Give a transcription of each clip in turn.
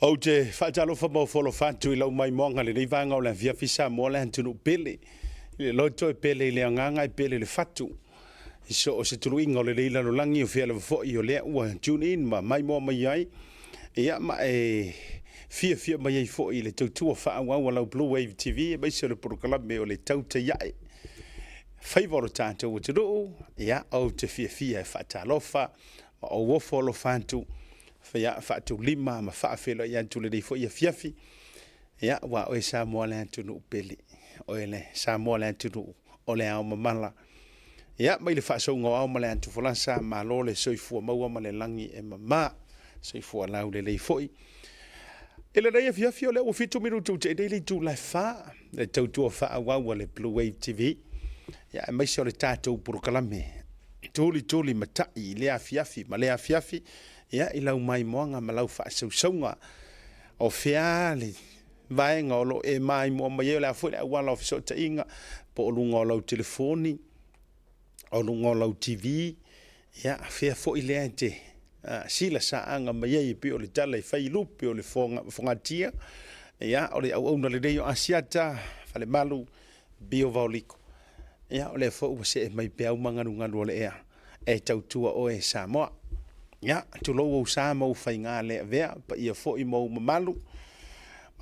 Ou te faatalofa ma ofo alofa atu i lau maimoaga i lenei vaega o le afiafi Samoa le atunuu pele i le loto e pele i le agaga e pele i le fatu i so o se tuluiga o lenei lalolagi o fea lava foi o lea ua tune in ma maimoa mai ai ia ma e fiafia mai ai foi i le tautua faaauau a lau Blue Wave TV aemaise o le polokalame o le Tautai Ae Faiva o lo tatou atunuu. Ia, ou te fiafia e faatalofa ma ou ofo alofa atu, ia, faatulima ma faafeiloai atu lenei foi afiafi. Ia, aua oe Samoa le atunuu pele, oe le Samoa le atunuu o le ao mamala. Ia, mai le faasouga o ao ma le atufolasa, malo le soifua maua ma le lagi e mama, soifua laulelei foi. I lenei afiafi o lea ua 7 minutu ua tea nei le itula e 4, le tautua faaauau a le Blue Wave TV, ia, aemaise o le tatou polokalame tulituli matai i lea afiafi ma lea afiafi, ia, i lau maimoaga ma lau faasausauga. O fea le vaega o lo o e maimoa mai ai, o le a foi le auala o fesootaiga, po o luga o lau telefoni, o luga o lau TV, ia, fea foi lea e te silasaaga mai ai e pei o le tala e fai i lupe o le fogatia, ia, o le auauna lelei o Asiata, Falemalu, Bio Vaoliko. Ia, o lea foi ua see mai peau ma galugalu o le ea e tautua oe Samoa. Ia, tulou ou sa ma ou faiga le avea, paia foi ma ou mamalu,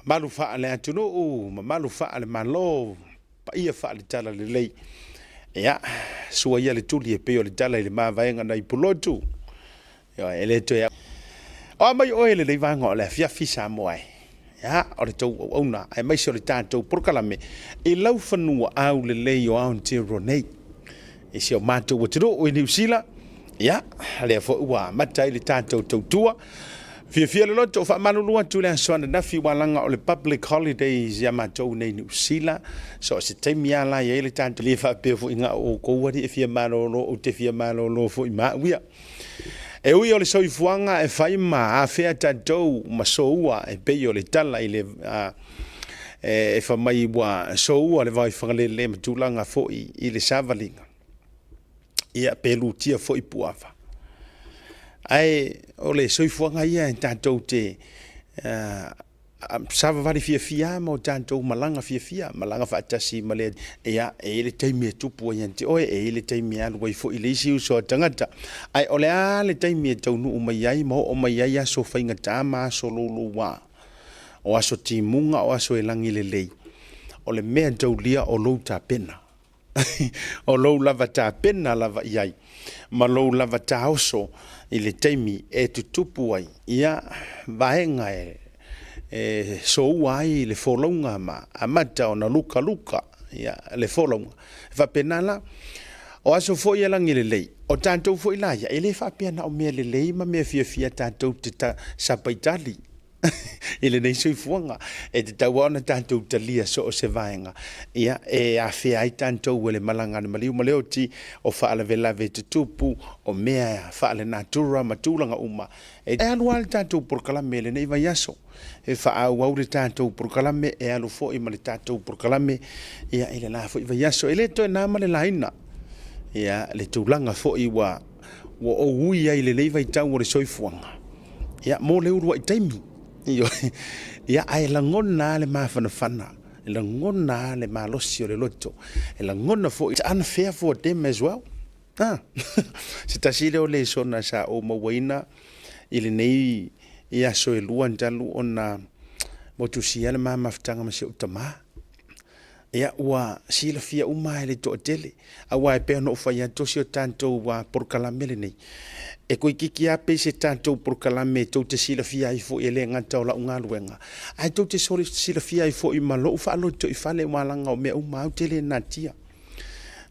mamalu faale-atunuu, mamalu faale-Malo, paia faale-talalelei. Ia, sua ia le tuli e pei o le tala i le mavaega nai Pulotu. Ia, e le toe o mai oe i lenei vaega o le afiafi Samoa e. Ia, o le tou auauna, aemaise o le tatou polokalame i lau fanua aulelei o Aotearoa nei. I si o matou atunuu i Niu Sila, ia, lea foi ua amata ai le tatou tautua. Fiafia le loto, faamalulu atu i le aso ananafi ua laga o le public holidays ia matou nei Niu Sila. So o se taimi lava la e i ai le tatou le faapea foi na o outou alii e fia malolo, ou te fia malolo foi ma au ia. E ui o le soifuaga e fai ma afea tatou ma soua e pei o le tala i le e fai mai ua soua le vao i Fagalele ma tulaga foi i le savaliga, ia pe lutia foi puava. Ae o le soifuaga ia e tatou te savavali fiafia ma o tatou malaga fiafia, malaga faatasi ma le, ia, e i ai le taimi e tupu ai ia te oe, e i ai le taimi e alu ai foi le isi uso a tagata. Ae o le a le taimi e taunuu mai ai ma oo mai ai aso faigata ma aso louloua, o aso timuga, o aso e lagi lelei, o le mea taulia o lou tapena. O lou lava tapena lava i ai, ma lou lava taoso i le taimi e tutupu ai ia vaega e soua ai le folauga ma amata ona lukaluka ia le folauga. E faapena la, o aso foi e lagi lelei, o tatou foi la ia, e le faapea na o mea lelei ma mea fiafia tatou te sapaitali. i lenei soifuaga. E tatau lava ona tatou talia so o se vaega ia e afea ai tatou e le malaga a le maliu ma le oti, o faalavelave tutupu, o mea faalenatura ma tulaga uma. E alu lava le tatou polokalame i lenei vaiaso, e faaauau le tatou polokalame, e alu foi ma le tatou polokalame ia i le la foi vaiaso. E le toe na ma le laina ia le tulaga foi ua ou ui ai i lenei vaitau o le soifuaga. Ia, mo le uluai taimi. Ioe. Ia, ae lagona lava le mafanafana, e lagona lava le malosi o le loto, e lagona foi, it's unfair for them as well. Ah, se tasi lea o lesona sa ou mauaina i lenei aso e lua talu ona motusia le ma mafutaga ma si ou tama. Ia, ua silafia uma e le toatele, aua e pei ona ou fai atu, o si o tatou polokalame lenei, e toeitiiti lava pei se tatou polokalame tou te silafia ai foi e le gata o lau galuega, ae tou te silafia ai foi ma lou faalotoifale, aua leaga o mea uma lava ou te le natia.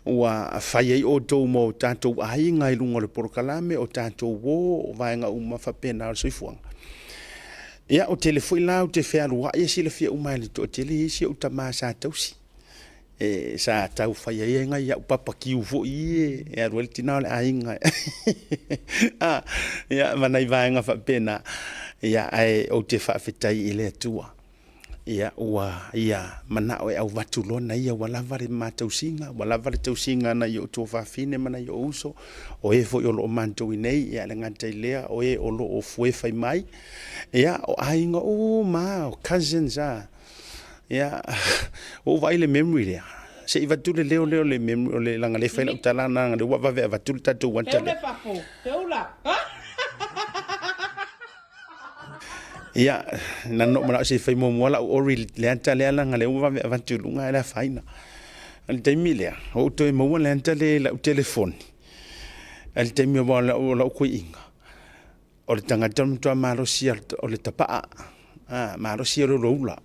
Ua fai ai outou ma o tatou aiga i luga o le polokalame, o tatou uo, o vaega uma faapena o le soifuaga. Ia, o tele foi la ou te fealuai e silafia uma e le toatele i si ou tama sa tausi. E, sa tau fai ai nai au papakiu foi e alu ai le tina o le aiga. Ah, ia, ma nai vaega faapena. Ia, ae ou te faafetai i le Atua. Ia, ua ia manao e auvatu loa na ia ua lava le ma tausiga, ua lava le tausiga a nai ou tuafafine ma nai ou uso, o e foi o lo o matou i nei, ia e le gata i lea, o e o lo o fuefai mai, ia, o aiga uma lava, o cousins a, ia, ua ou vaai i le memory lea, se i avatu le leo lea o le memory, o le, leaga o lea e fai lau tala leaga o lea ua vave avatu le tatou ata lea. Ia, na ona ou manao se i fai muamua lau ori i le ata lea leaga o lea ua vave avatu i luga ae le afaina. O le taimi lea, ua ou toe maua le ata lea i lau telefoni, i le taimi aua o lau toeaina, o le tagata o le matua malosi lava o le tapaa, malosi ia o le ulaula.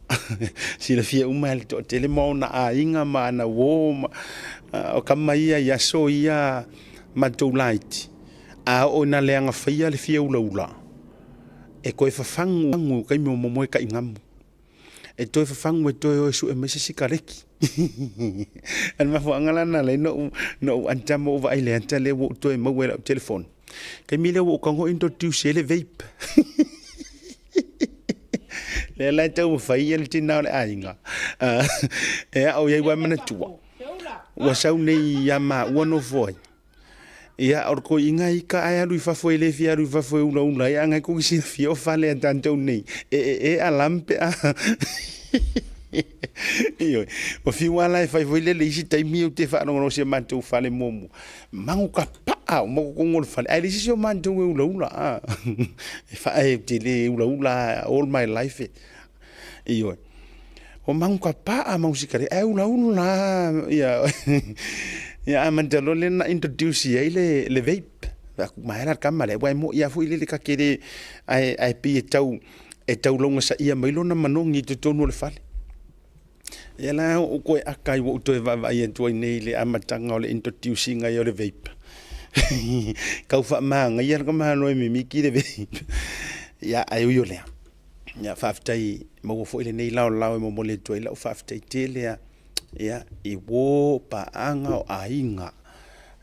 Silafia uma e le toatele ma ona aiga ma ana uo, o tama ia i aso ia matou laiti, a oo ina leaga faia le fia ulaula, e toe fafagu i taimi o momoe taigamu. E toe fafagu e toe o e sue mai se sikaleki. O le mafuaaga la lena na ala ai ona ou ata ma ou vaai i le ata lea ua ou toe maua i lau telefoni. O le taimi lea ua ou tago introduce ai le vape. Lea la e taumafai le tina o le aiga e ao i ai, aua manatua ua sau nei ia maua nofo ai. Ia, o le toeaina ita ae alu i fafo e le fia alu i fafo e ulaula ai, a na e tou silafia o fale a tatou nei, e ee alarm pe a Ioe, ua fiu lava la e fai foi lele i isi taimi ou te faalogologo i si a matou fale muamua, mago tapaa uma totonu o le fale, ae leai se isi o matou e ulaula, a. E ou te le ulaula lava all my life. Ioe. Ua magutapaa mau sikareti ae ulaula lava ia ia amata loa lea na introduce i ai le vape. Fai atu, maea la le tama lea, aua e moni lava foi lele ta te le, ae pei e tau e tau laugasaia mai lona manogi i totonu o le fale. Ia la ua ou toe aka ai, ua ou toe vaavaai atu ai nei i le amataga o le introduce ina ia o le vape. Tau faamagaia le tamaloa e mimiti le vape. Ia, ae ui o lea, Ia, faafetai maua foi lenei laolao e momoli atu ai lau faafetai tele lava, ia, i uo, o paaga, o aiga,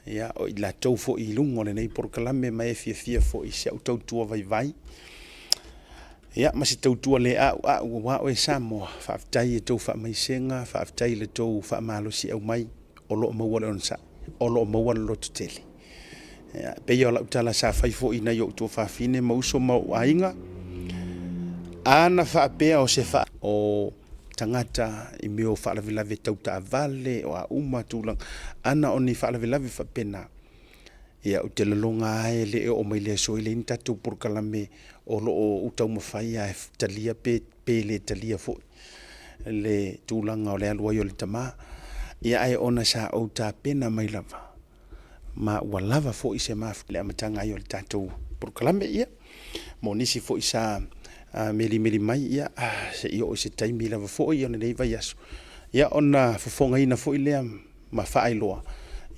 ia, o i latou foi i luga o lenei polokalame ma e fiafia foi i si au tautua vaivai, ia, ma se tautua le a'ua'u aua oe Samoa. Faafetai i a outou faamaisega, faafetai i le tou faamalosiau mai, o lo o maua le onosai, o lo o maua le lototele. E pei o lau tala sa fai foi i nai ou tuafafine ma uso ma ou aiga, a na faapea o se faa o tagata i mea o faalavelave tau taavale o a uma tulaga, a na o ni faalavelave faapena, ia ou te lagona lava e le oo mai le aso e leai ni tatou polokalame o lo o taumafai lava e talia pe le talia foi le tulaga o le alu ai o le tama. Ia ae ona sa ou tapena mai lava ma ua lava foi se mafu le amataga ai o le tatou polokalame. Ia, mo nisi foi sa melimeli mai, ia, se i oo i se taimi lava foi o lenei vaiaso, ia, ona fofogaina foi lea ma faailoa,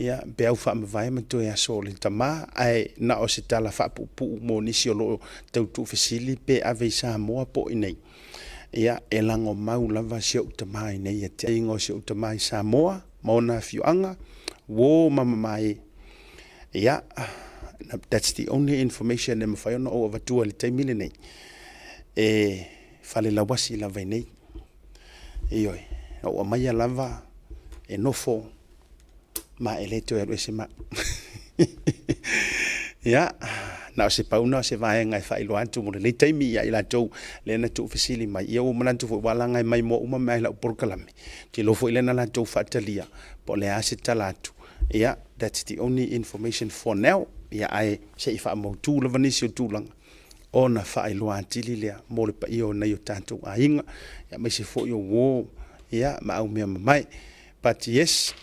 ia, peau faamavae ma toe aso o le tama, ae na o se tala faapuupuu mo nisi o lo o tau tuufesili pe ave i Samoa po o i inei. Ia, e lagomau lava si ou tama i inei ia te au o si ou tama i Samoa ma ona afioaga, uo ma mamae. Ia, that's the only information e mafai ona ou avatua i le taimi lenei, e fale lauasi lava i inei. Ioe, na ou aumaia lava e nofo ma e le toe alu ese ma au. Ia, na o se pau na o se vaega e faailoa atu mo lenei taimi ia i latou lea na tuufesili mai. Ia ua manatu foi ua laga mai moa uma mea i lau polokalame. Ou te iloa foi lea na latou faatalia po o le a se tala atu. Ia, that's the only information for now. Ia, ae se i faamautu lava nisi o tulaga ona faailoa atili lea mo le paia o nai o tatou aiga, aemaise foi o uo, ia, ma au mea mamae. But yes,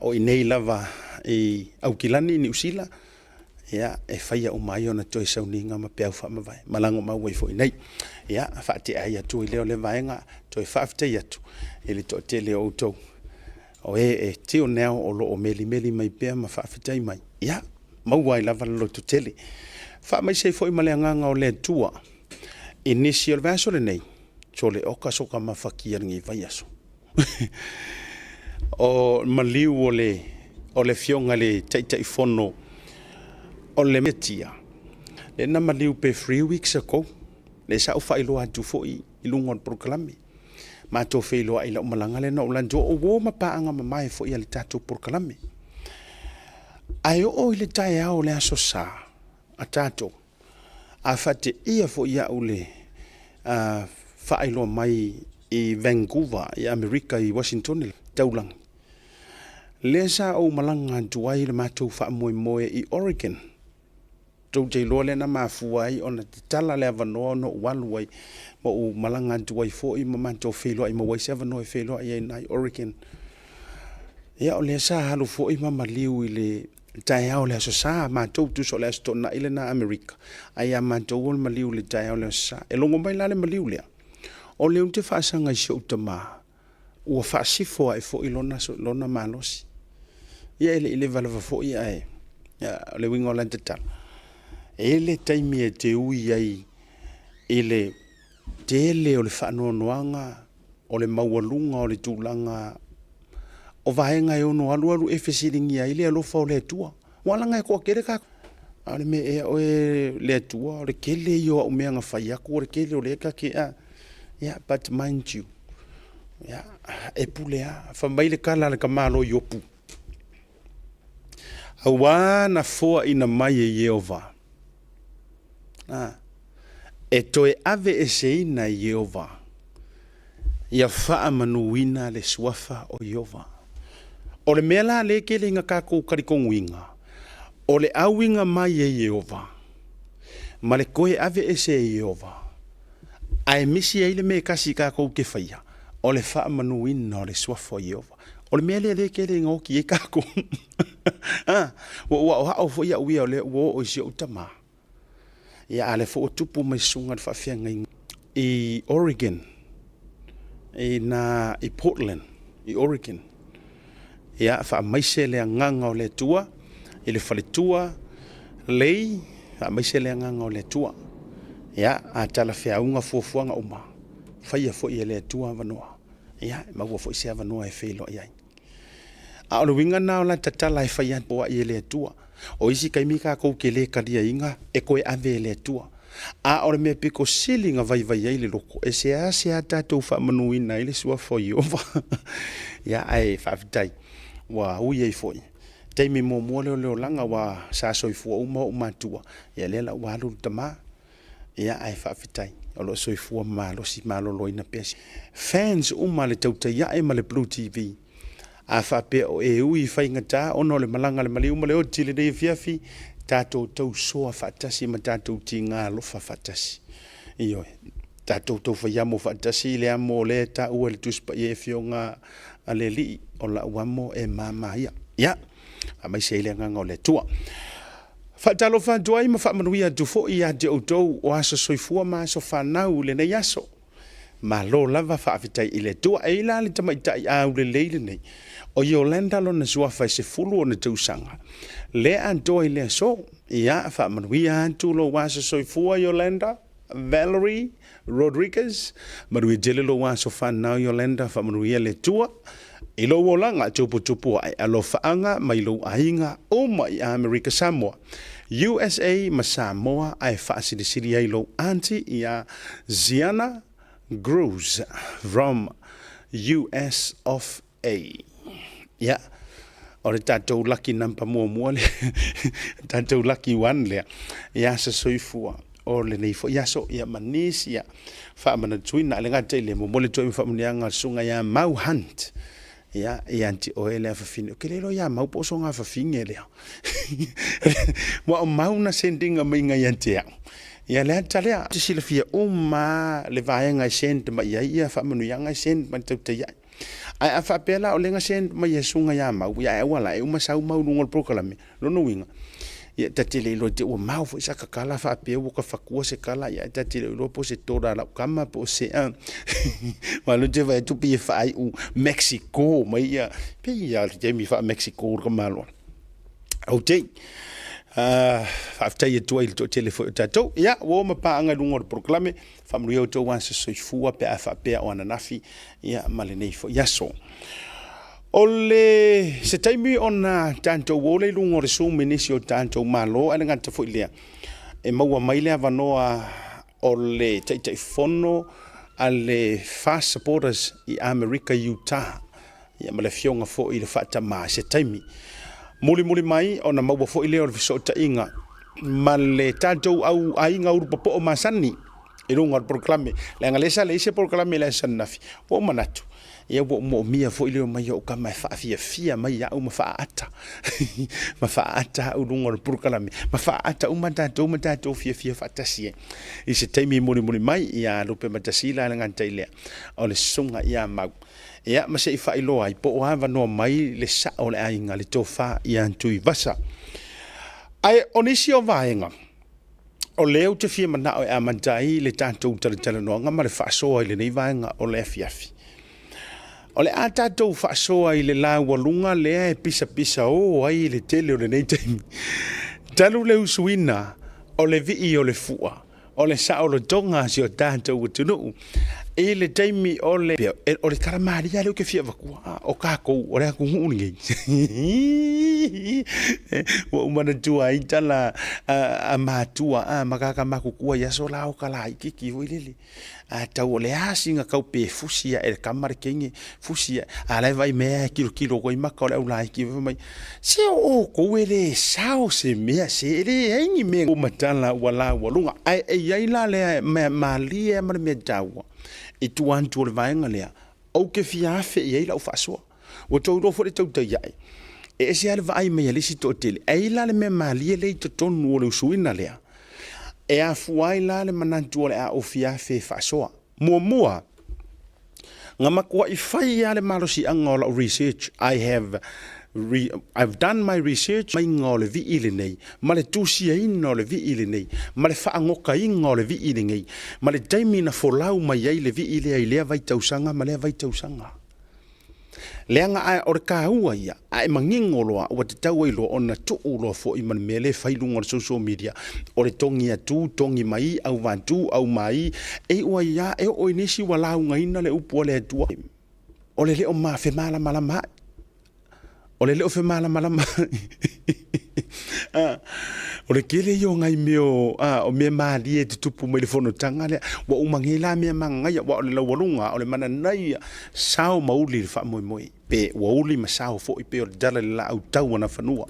o i nei lava i Aukilani, Niu Sila, ia, e faia uma ai ona toe sauniga ma peau faamavae, ma lagomau ai foi nei. Ia, faatea ai atu ai lea o lea vaega, toe faafetai atu i le toatele o outou o e till now o lo o melimeli mai pea ma faafetai mai, ia, maua ai lava le lototele. Faamaise ai foi ma le agaga o le Atua i nisi o le vaiaso lenei, sole oka soka mafakia lenei vaiaso. O maliu o le o le Afioga i le Taitaifono o le Metia, lea na maliu pe 3 weeks ago, lea sa ou faailoa atu foi. i luga o le polokalame. Matou feiloai i lau malaga lea na ou alu atu, o uo ma paaga mamae foi a le tatou polokalame. Ae oo i le taeao o le Aso Sa a tatou, a faateia foi au i le faailoa mai i Vancouver i Amerika i Uasinitone le taulaga, lea sa ou malaga atu ai i le matou faamoemoe i Oregon. Tou te iloa lea na mafua ai ona tatala le avanoa ona ou alu ai ma ou malaga atu ai foi ma matou feiloai, maua ai se avanoa e feiloai ai i ina i Oregon. Ia, o lea sa alu foi ma maliu i le taeao o le Aso Sa, matou tusa o le Aso Toonai lena a Amerika, ae ia matou o le maliu i le taeao o le Aso Sa. E logo mai la le maliu lea, o lea ou te faasaga i si ou tama, ua faasifo ae foi lona malosi. Ia e le i leva lava foi ae o le uiga o lana tatalo, e i ai le taimi e te ui ai i le tele o le faanoanoaga, o le maualuga o le tulaga o vaega e ono alualu e fesiligia ai le alofa o le Atua. Aua leaga e toatele tatou, a o le mea ea oe le Atua, o le tele ia o au mea na fai atu, o le tele o lea ta te… Ia, but mind you, e pule lava. Fai mai le tala a le tamaloa Iopu, aua na foaina mai e Ieova, e toe aveeseina e Ieova, ia faamanuina le suafa o Ieova. O le mea la lea e tele ina tatou talitonuina, o le auina mai e Ieova ma le toe aveese e Ieova, ae misi ai le mea e tasi tatou te faia, o le faamanuina o le suafa o Ieova. O le mea lea lea e tele ina oti ai tatou. Ua ou aoao foi au ia o lea ua oo i si ou tama. Ia, a o lea foi ua tupu mai susuga i le faafeagaiga i Oregon, i na i Portland i Oregon. Ia, faamaise le agaga o le Atua i le faletua lei, faamaise le agaga o le Atua. Ia, a talafeauga fuafuaga uma, faia foi e le Atua avanoa, ia, e maua foi se avanoa e feiloai ai. A o le uiga lena o la tatala e fai atu ai e le Atua. O isi taimi tatou te le taliaina e toe ave e le Atua. A o le mea pito sili na vaivai ai le loto, e seasea tatou faamanuina ai le suafa o Ieova. Ia, ae faafetai, ua ui ai foi, taimi muamua lea o le olaga, aua sa soifua uma ou matua, ia lea la ua alu le tama. Ia ae faafetai, o lo o soifua malosi maloloina pea. Fans uma a le Tautai Ae ma le Blue TV, a faapea o e ui i faigata ona o le malaga a le maliu ma le oti i lenei afiafi, tatou tausoa faatasi ma tatou tiga alofa faatasi. Ioe, tatou taufai amo faatasi i le amo lea e taua e le Tusi Paia i Afioga a le Alii, o lau amo e mama ia. Ia, faamaise ai le agaga o le Atua. Faatalofa atu ai ma faamanuia atu foi ia te outou o aso soifua ma aso fanau i lenei aso. Malo lava faafetai i le Atua. E i ai la le tamaitai aulelei lenei, o Yolanda lona suafa e 10 ona tausaga, lea atoa i le aso. Ia, faamanuia atu lou aso soifua Yolanda Valerie Rodriguez. Manuia tele lou aso fanau Yolanda, faamanuia le Atua i lou olaga tuputupu ae, alofaaga mai lou aiga uma i Amerika Samoa, USA ma Samoa ae faasilisili ai lou aunty ia Ziana Cruz from US of A. Ia, o le tatou lucky number muamua lea, tatou lucky one lea, ia aso soifua o lenei foi aso, ia ma nisi ia faamanatuina. A le gata i lea, momoli atu ai ma faamanuiaga a le susuga ia Mau Hunt, ia, ia te oe le afafine. Ou te le iloa ia Mau po o soga afafine lea. Ua o Mau na send ina maiga ia te au. Ia le ata lea. Te silafia uma le vaega e send mai ai ia faamanuiaga e send mai tautai ai. Ae a faapea la o lea na send mai e susuga ia Mau, ia ae aua la e uma sau Mau i luga o le polokalame. Lona uiga, ia ta te le iloa te ua mau foi saka tala faapea ua ta fatua se tala, ia ta te le iloa po o se tola a lau tama po o se a. Aua o lea ou te vaai atu pei e faaiu Mexico mai ia, pei lava o le taimi faa-Mexico le tamaloa. Ok, faafetai atu ai i le toatele foi o tatou. Ia, ua oo ma paaga i luga o le polokalame. Faamanuia outou aso soifua pe a faapea o ananafi ia ma lenei foi aso. O le se taimi ona tatou o lea i luga o le Zoom i nisi o tatou malo, ae le gata foi i lea, e maua mai le avanoa o le Taitaifono a le FAST Supporters i Amerika i Utah, ia ma le afioga foi i le Faatama i se taimi. Mulimuli mai ona maua foi lea o le fesootaiga ma le tatou au aiga ulu popoo masani i luga o le polokalame, leaga lea sa leai se polokalame i le aso ananafi. Ua ou manatu, ia ua ou moomia foi le omai o ou tama e faafiafia mai au ma faaata ma faaata au i luga o le polokalame ma faaata uma tatou ma tatou fiafia faatasi ai i se taimi mulimuli mai. Ia Lupematasila e le gata i lea o le susuga ia Mau, ia ma se i faailoa ai po o avanoa mai le sao o le aiga, le tofa ia Tuivasa. Ae o nisi o vaega o lea ou te fia manao e amata ai le tatou talatalanoaga ma le faasoa i lenei vaega o le afiafi. O le a tatou faasoa i le laualuga lea e pisapisa o ai le tele o lenei taimi. Talu le usuina o le vii o le fua, o le saolotoga a si o tatou atunuu i le taimi o le o le tala malia lea ou te fia avatua, o tatou o le atunuu lenei. Ua ou manatua ai tala a matua a ma tagata matutua i aso la o tala itiiti foi lele. A tau o le a sina tau pe fusi ae le tama le teine, fusi ae, a la e vaai mai lava e tilotilo atu ai maka o le aulaiti fai mai, se o outou e le sao se mea se e leai ni mea matala ua laualuga. Ae e i ai la lea mea malie lava ma le mea taua i tua atu o le vaega lea, ou te fia afe i ai lau faasoa. Ua outou iloa foi le tautai ae, e ese lava le vaai mai a le isi toatele, ae i ai la le mea malie lea i totonu o le usuina lea, e afua ai la le manatu o le a ou fia afe e faasoa. Muamua, na matuai fai lava le malosiaga o lau research, I have re, I've done my research maiga o le vii lenei, ma le tusiaina o le vii lenei, ma le faagotaina o le vii lenei, ma le taimi na folau mai ai le vii lea i lea vaitausaga ma lea vaitausaga. Leaga a o le taua ia, a e manino loa ua tatau ai loa ona tuu loa foi ma le mea lea e fai i luga o le social media, o le togi atu, togi mai, auvatu, aumai, e iu ai lava, e oo i nisi ua laugaina le upu a le Atua, o le le o femalamalama ai. O le le o femalamalama ai. O le tele ia o nai mea o, o mea malie e tutupu mai le fonotaga lea. Ua uma nei la mea mananaia, aua o le laualuga, o le mananaia, sao ma uli le faamoemoe, pe ua uli ma sao foi pei o le tala i le laau tau a Nafanua.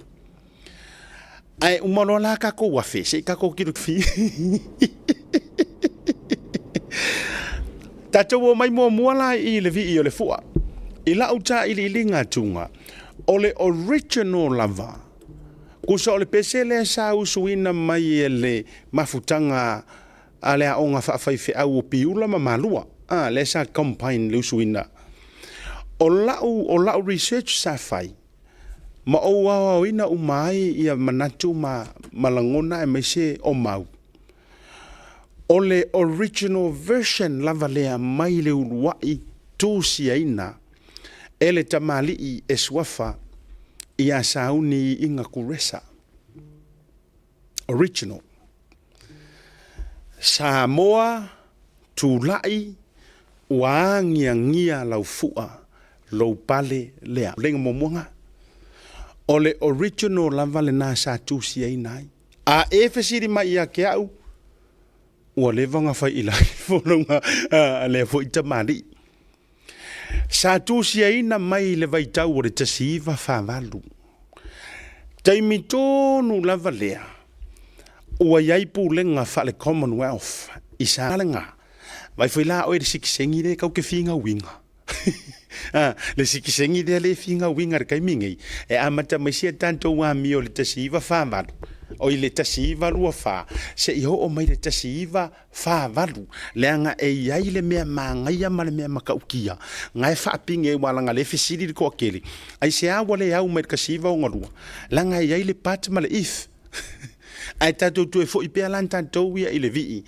Ae uma loa la tatou afe, se i tatou tilofia. Tatou omai muamua la i le vii o le fua. I lau tailiiliga atuga, o le original lava, tusa o le pese lea sa usuina mai e le mafutaga a le aoga faafaifeau o Piula ma Malua, a, lea sa combine le usuina. O lau, o lau research sa fai, ma ou aoaoina uma ai ia manatu ma, ma lagona aemaise o mau, o le original version lava lea mai le uluai tusiaina e le tamalii e suafa ia Sauni Iiga Kuresa. Original. Samoa tulai ua agiagia lau fua lou pale lea. Leiga muamua ga. O le original lava lena sa tusiaina ai. A e fesili mai ia te au, ua leva ona fai i lagi folauga a lea foi tamalii. Sa tusiaina mai i le vaitau o le 1948. Taimi tonu lava lea, ua i ai pulega faale-Commonwealth i sa lena. Vaai foi la oe i le sikisegi lea kau te finauina. Le sikisegi lea le finauina i le taimi nei, e amata mai sia tatou amio i le 1948, oi le 1924, seia oo mai i le 1948, leaga e i ai le mea manaia ma le mea matautia na e faapine aua leaga lea e fesili le toatele, aisea ua le au mai i le 1962, leaga e i ai le but ma le if. Ae tatou toe foi pea la tatou ia i le vii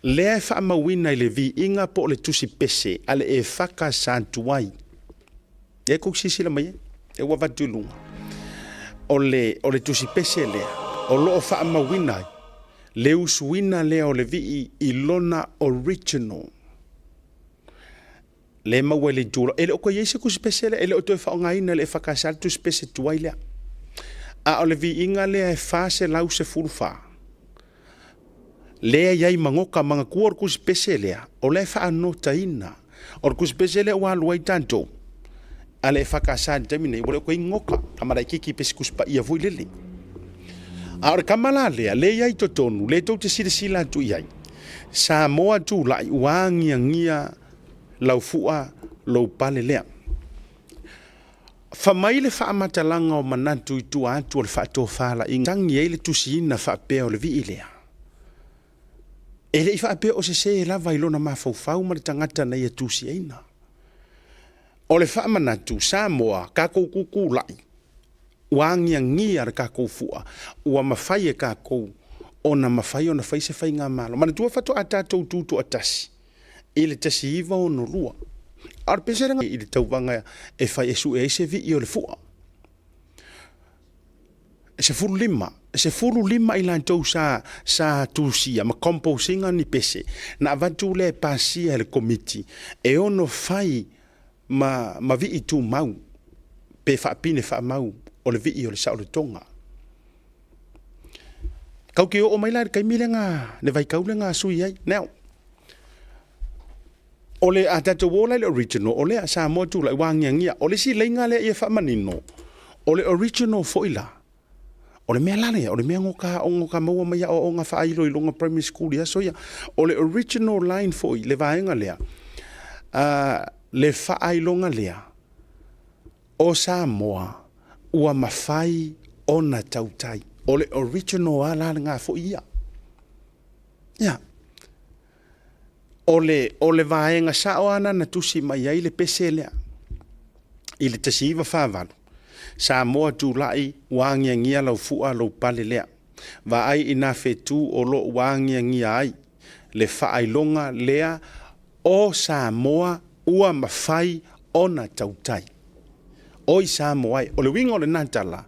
lea e faamauina i le viiga po o le tusi pese a le Efaka sa tuai. Lea tou silasila mai ai, lea ua avatu i luga. O le, o le tusi pese lea o lo o faamauina ai le usuina lea o le vii i lona original. Lea e maua i le itu E le o toe i ai se tusi pese lea, e le o toe faaaogaina e le EFKS le tusi pese tuai lea. A o le viiga lea e 414. Lea e i ai magoka manatua o le tusipese lea, o la e faanotaina. O le tusipese lea ua alu ai tatou a le EFKS i le taimi nei, ua le o toe i ai ni nota, tama laitiiti pei se Tusi Paia foi lele. A o le tama la lea, lea e i ai i totonu, lea tou te silasila atu i ai, Samoa tulai ua agiagia lau fua lou pale lea. Fai mai le faamatalaga o manatu i tua atu o le faatofalaiga, tagi ai le tusiina faapea o le vii lea. E le i faapea o sese lava i lona mafaufau ma le tagata na ia tusiaina. O le faamanatu, Samoa, tatou tutulai, ua agiagia le tatou fua, ua mafai e tatou ona mafai ona fai se faigamalo. Manatua faatoa tatou tutoatasi i le 1962. A o le pese lena i le tauvaga e fai e sue ai se vii o le fua. E 15, e 15 i latou sa, sa tusia ma compose ina ni pese, na avatu lea e pasia e le Komiti e ono fai ma, ma vii tumau pe faapine faamau o le vii o le saolotoga. Kau ke oo mai la i le taimi lea na, le vaitau lea na sui ai. Now, o le a tatou o la i le original, o lea Samoa tulai ua agiagia. O le isi laina lea ia faamanino, o le original foi la, o le mea la lea, o le mea na ka maua mai aoaoga faailoiloga primary school i aso ia. O le original line foi, le vaega lea, le faailoga lea, o Samoa ua mafai ona tautai. O le original lava la lena foi ia. Ia. O le, o le vaega sao lava na tusi mai ai le pese lea i le 1948. Samoa tulai ua agiagia lau fua lou pale lea. Vaai i nā fetu o lo o ua agiagia ai le faailoga lea o Samoa ua mafai ona tautai. Oi Samoa e, o le uiga o lena tala,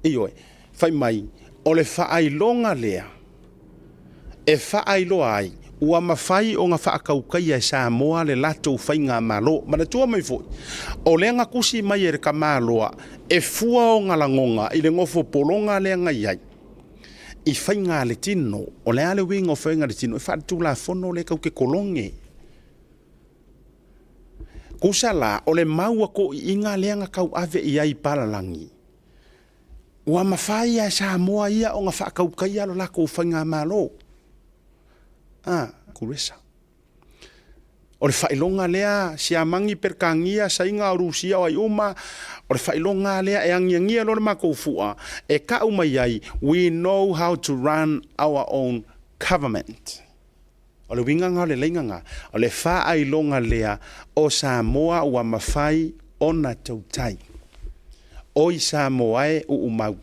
ioe, fai mai, o le faailoga lea e faailoa ai ua mafai ona faatautaia e Samoa le latou faigamalo. Manatua mai foi, o lea na tusi mai e le tamaloa e fua ona lagona i le nofo pologa lea na i ai i faiga a le tino. O le a le uiga o faiga a le tino? E faaletulafono lea tatou te kologe. Tusa la, o le mau a toʻiiga lea na tauave i ai i palalagi, ua mafai lava e Samoa ia ona faatautaia lo latou faigamalo. A, Kuresa. O le faailoga lea, Siamani, Peretania, Saina, o Rusia, o ai uma, o le faailoga lea e agiagia loa le matou fua, e tau mai ai, we know how to run our own government. O le uiga lena o le laina lena, o le faailoga lea o Samoa ua mafai ona tautai. Oi Samoa e, uumau.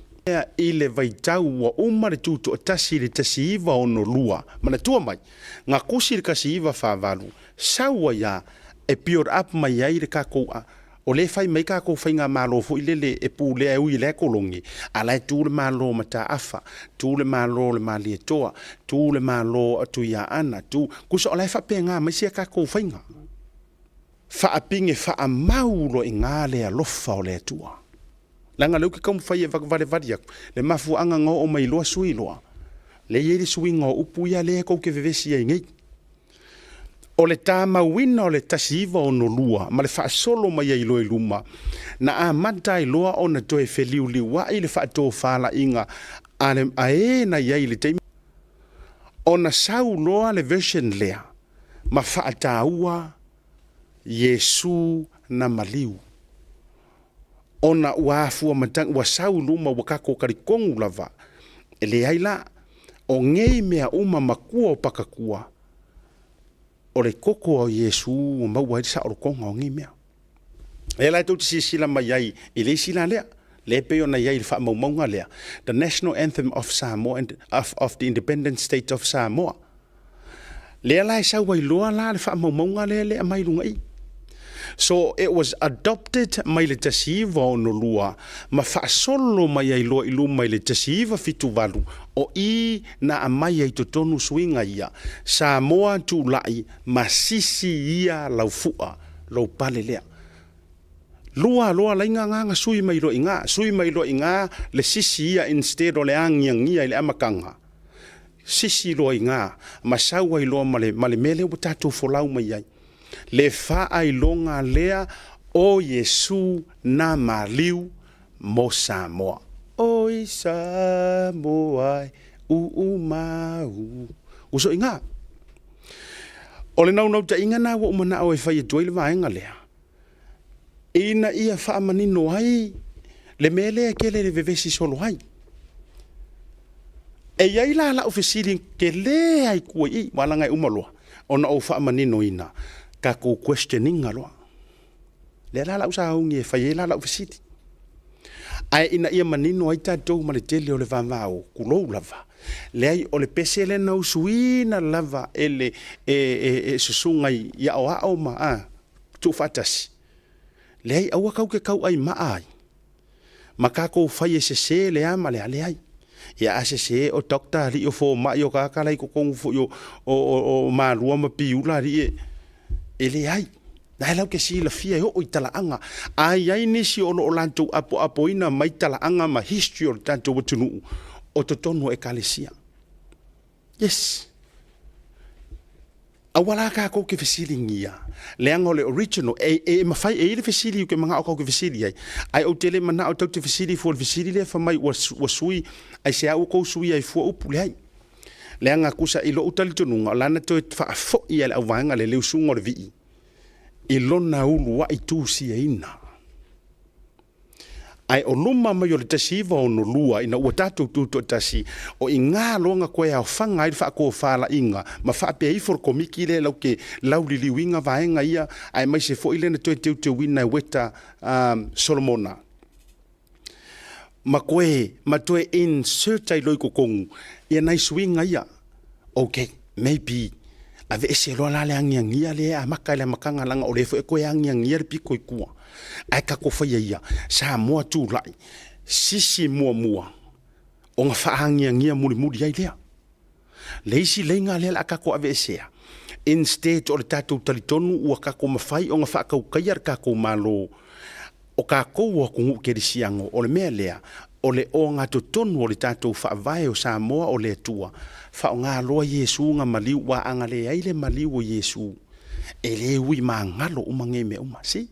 I le vaitau ua uma le tutoatasi i le 1962, manatua mai, na tusi i le 1948, sau ai lava e build up mai ai le tatou, o lea e fai mai tatou faigamalo foi lele e pulea e ui o lea e kolone, a la e tu le Malo o Mataafa, tu le Malo o le Malietoa, tu le Malo o Tuiaana, tu, tusa o la e faapena mai sia tatou faiga. Faapine faamau loa i ina le alofa o le Atua. Leaga o lea ou te taumafai e valevali atu le mafuaaga na oo mai loa sui loa, lea e i ai le suiga o upu ia lea tou te vevesi ai nei. O le tamauina o le 1962 ma le faasolo mai ai loa i luma, na amata ai loa ona toe feliuliuai le faatofalaiga a le a e na i ai i le taimi ona sau loa le version lea ma faataua Iesu na maliu. Ona ua afua matagi, ua sau i luma, ua tatou talitonu lava, e leai la, o nei mea uma matua o pakatua, o le toto o Iesu ua maua ai le saolotoga o nei mea. Lea la tou te silasila mai ai i le isi la lea, lea e pei ona i ai i le faamaumauga lea, The National Anthem of Samoa and of the Independent State of Samoa. Lea la e sau ai loa la le faamaumauga lea le aumai i luga i. So it was adopted mai le 1962 ma faasolo mai ai loa i luma i le 1978 o i na aumai ai totonu suiga ia Samoa tulai ma sisi ia lau fua lou pale lea. Lua loa laina na na sui mai loa i ina, sui mai loa i ina le sisi ia instead o le agiagia i le amataga. sisi loa iga ma sau ai loa ma le, ma le mea lea ua tatou folau mai ai. Le faailoga lea o Iesu na maliu mo Samoa. Oi Samoa e uumau. Usoiga. O le naunautaiga na ua ou manao e fai atu ai le vaega lea, ina ia faamanino ai le mea lea e tele le vevesi solo ai. E i ai la lau fesili tele lava i tua i i, aua leaga e uma loa ona ou faamaninoina tatou question iga loa. Lea la lau sauni e fai ai la lau fesili. Ae ina ia manino ai tatou ma le tele o le vavao, tulou lava, leai o le pese lea na usuina lava e le e, e, e susuga i aoao ma a, tuufaatasi. Leai, aua tatou te tauai maa ai ma tatou fai e sese le a ma le a, leai. Ia a sese o doctor alii o fomai o tagata la i totonu foi o Malua ma Piula alii e, e leai. La e latou te silafia e oo i talaaga. A i ai nisi o lo o latou apoapoina mai talaaga ma history o le tatou atunuu, o totonu o ekalesia. Yes. Aua la tatou te fesiligia, leaga o le original, e, e mafai, e i ai le fesili ou te manao tatou te fesili ai, ae ou te le manao tatou te fesili fua i le fesili lea fai mai ua, ua sui, aisea ua tou suia ai fua upu, leai. Leaga tusa i lou talitonuga, o la na toe faafoi e le auvaega lea le usuga o le vii i lona uluai tusiaina. Ae o luma mai o le 1962 ina ua tatou tutoatasi, o i ina loa na toe aofaga ai le faatofalaiga ma faapea ifo le Komiti lea latou te lauliliuina vaega ia aemaise foi lea na toe teuteuina e Weta Solomona ma toe, ma toe insert ai loa i totonu ia nai suiga ia. Ok, maybe aveese loa la le agiagia lea e amata i le amataga leaga o lea foi e toe agiagia le pito i tua. Ae tatou faia ia, Samoa tulai, sisi muamua ona faaagiagia mulimuli ai lea. Le isi leiga lea o le a tatou aveesea, instead o le tatou talitonu ua tatou mafai ona faatautaia le tatou Malo, o tatou o atunuu kerisiano, o le mea lea, o le ogatotonu o le tatou Faavae o Samoa o le Atua, faaaoga loa Iesu na maliu, aua a na leai le maliu o Iesu, e le ui magalo uma nei mea uma. See?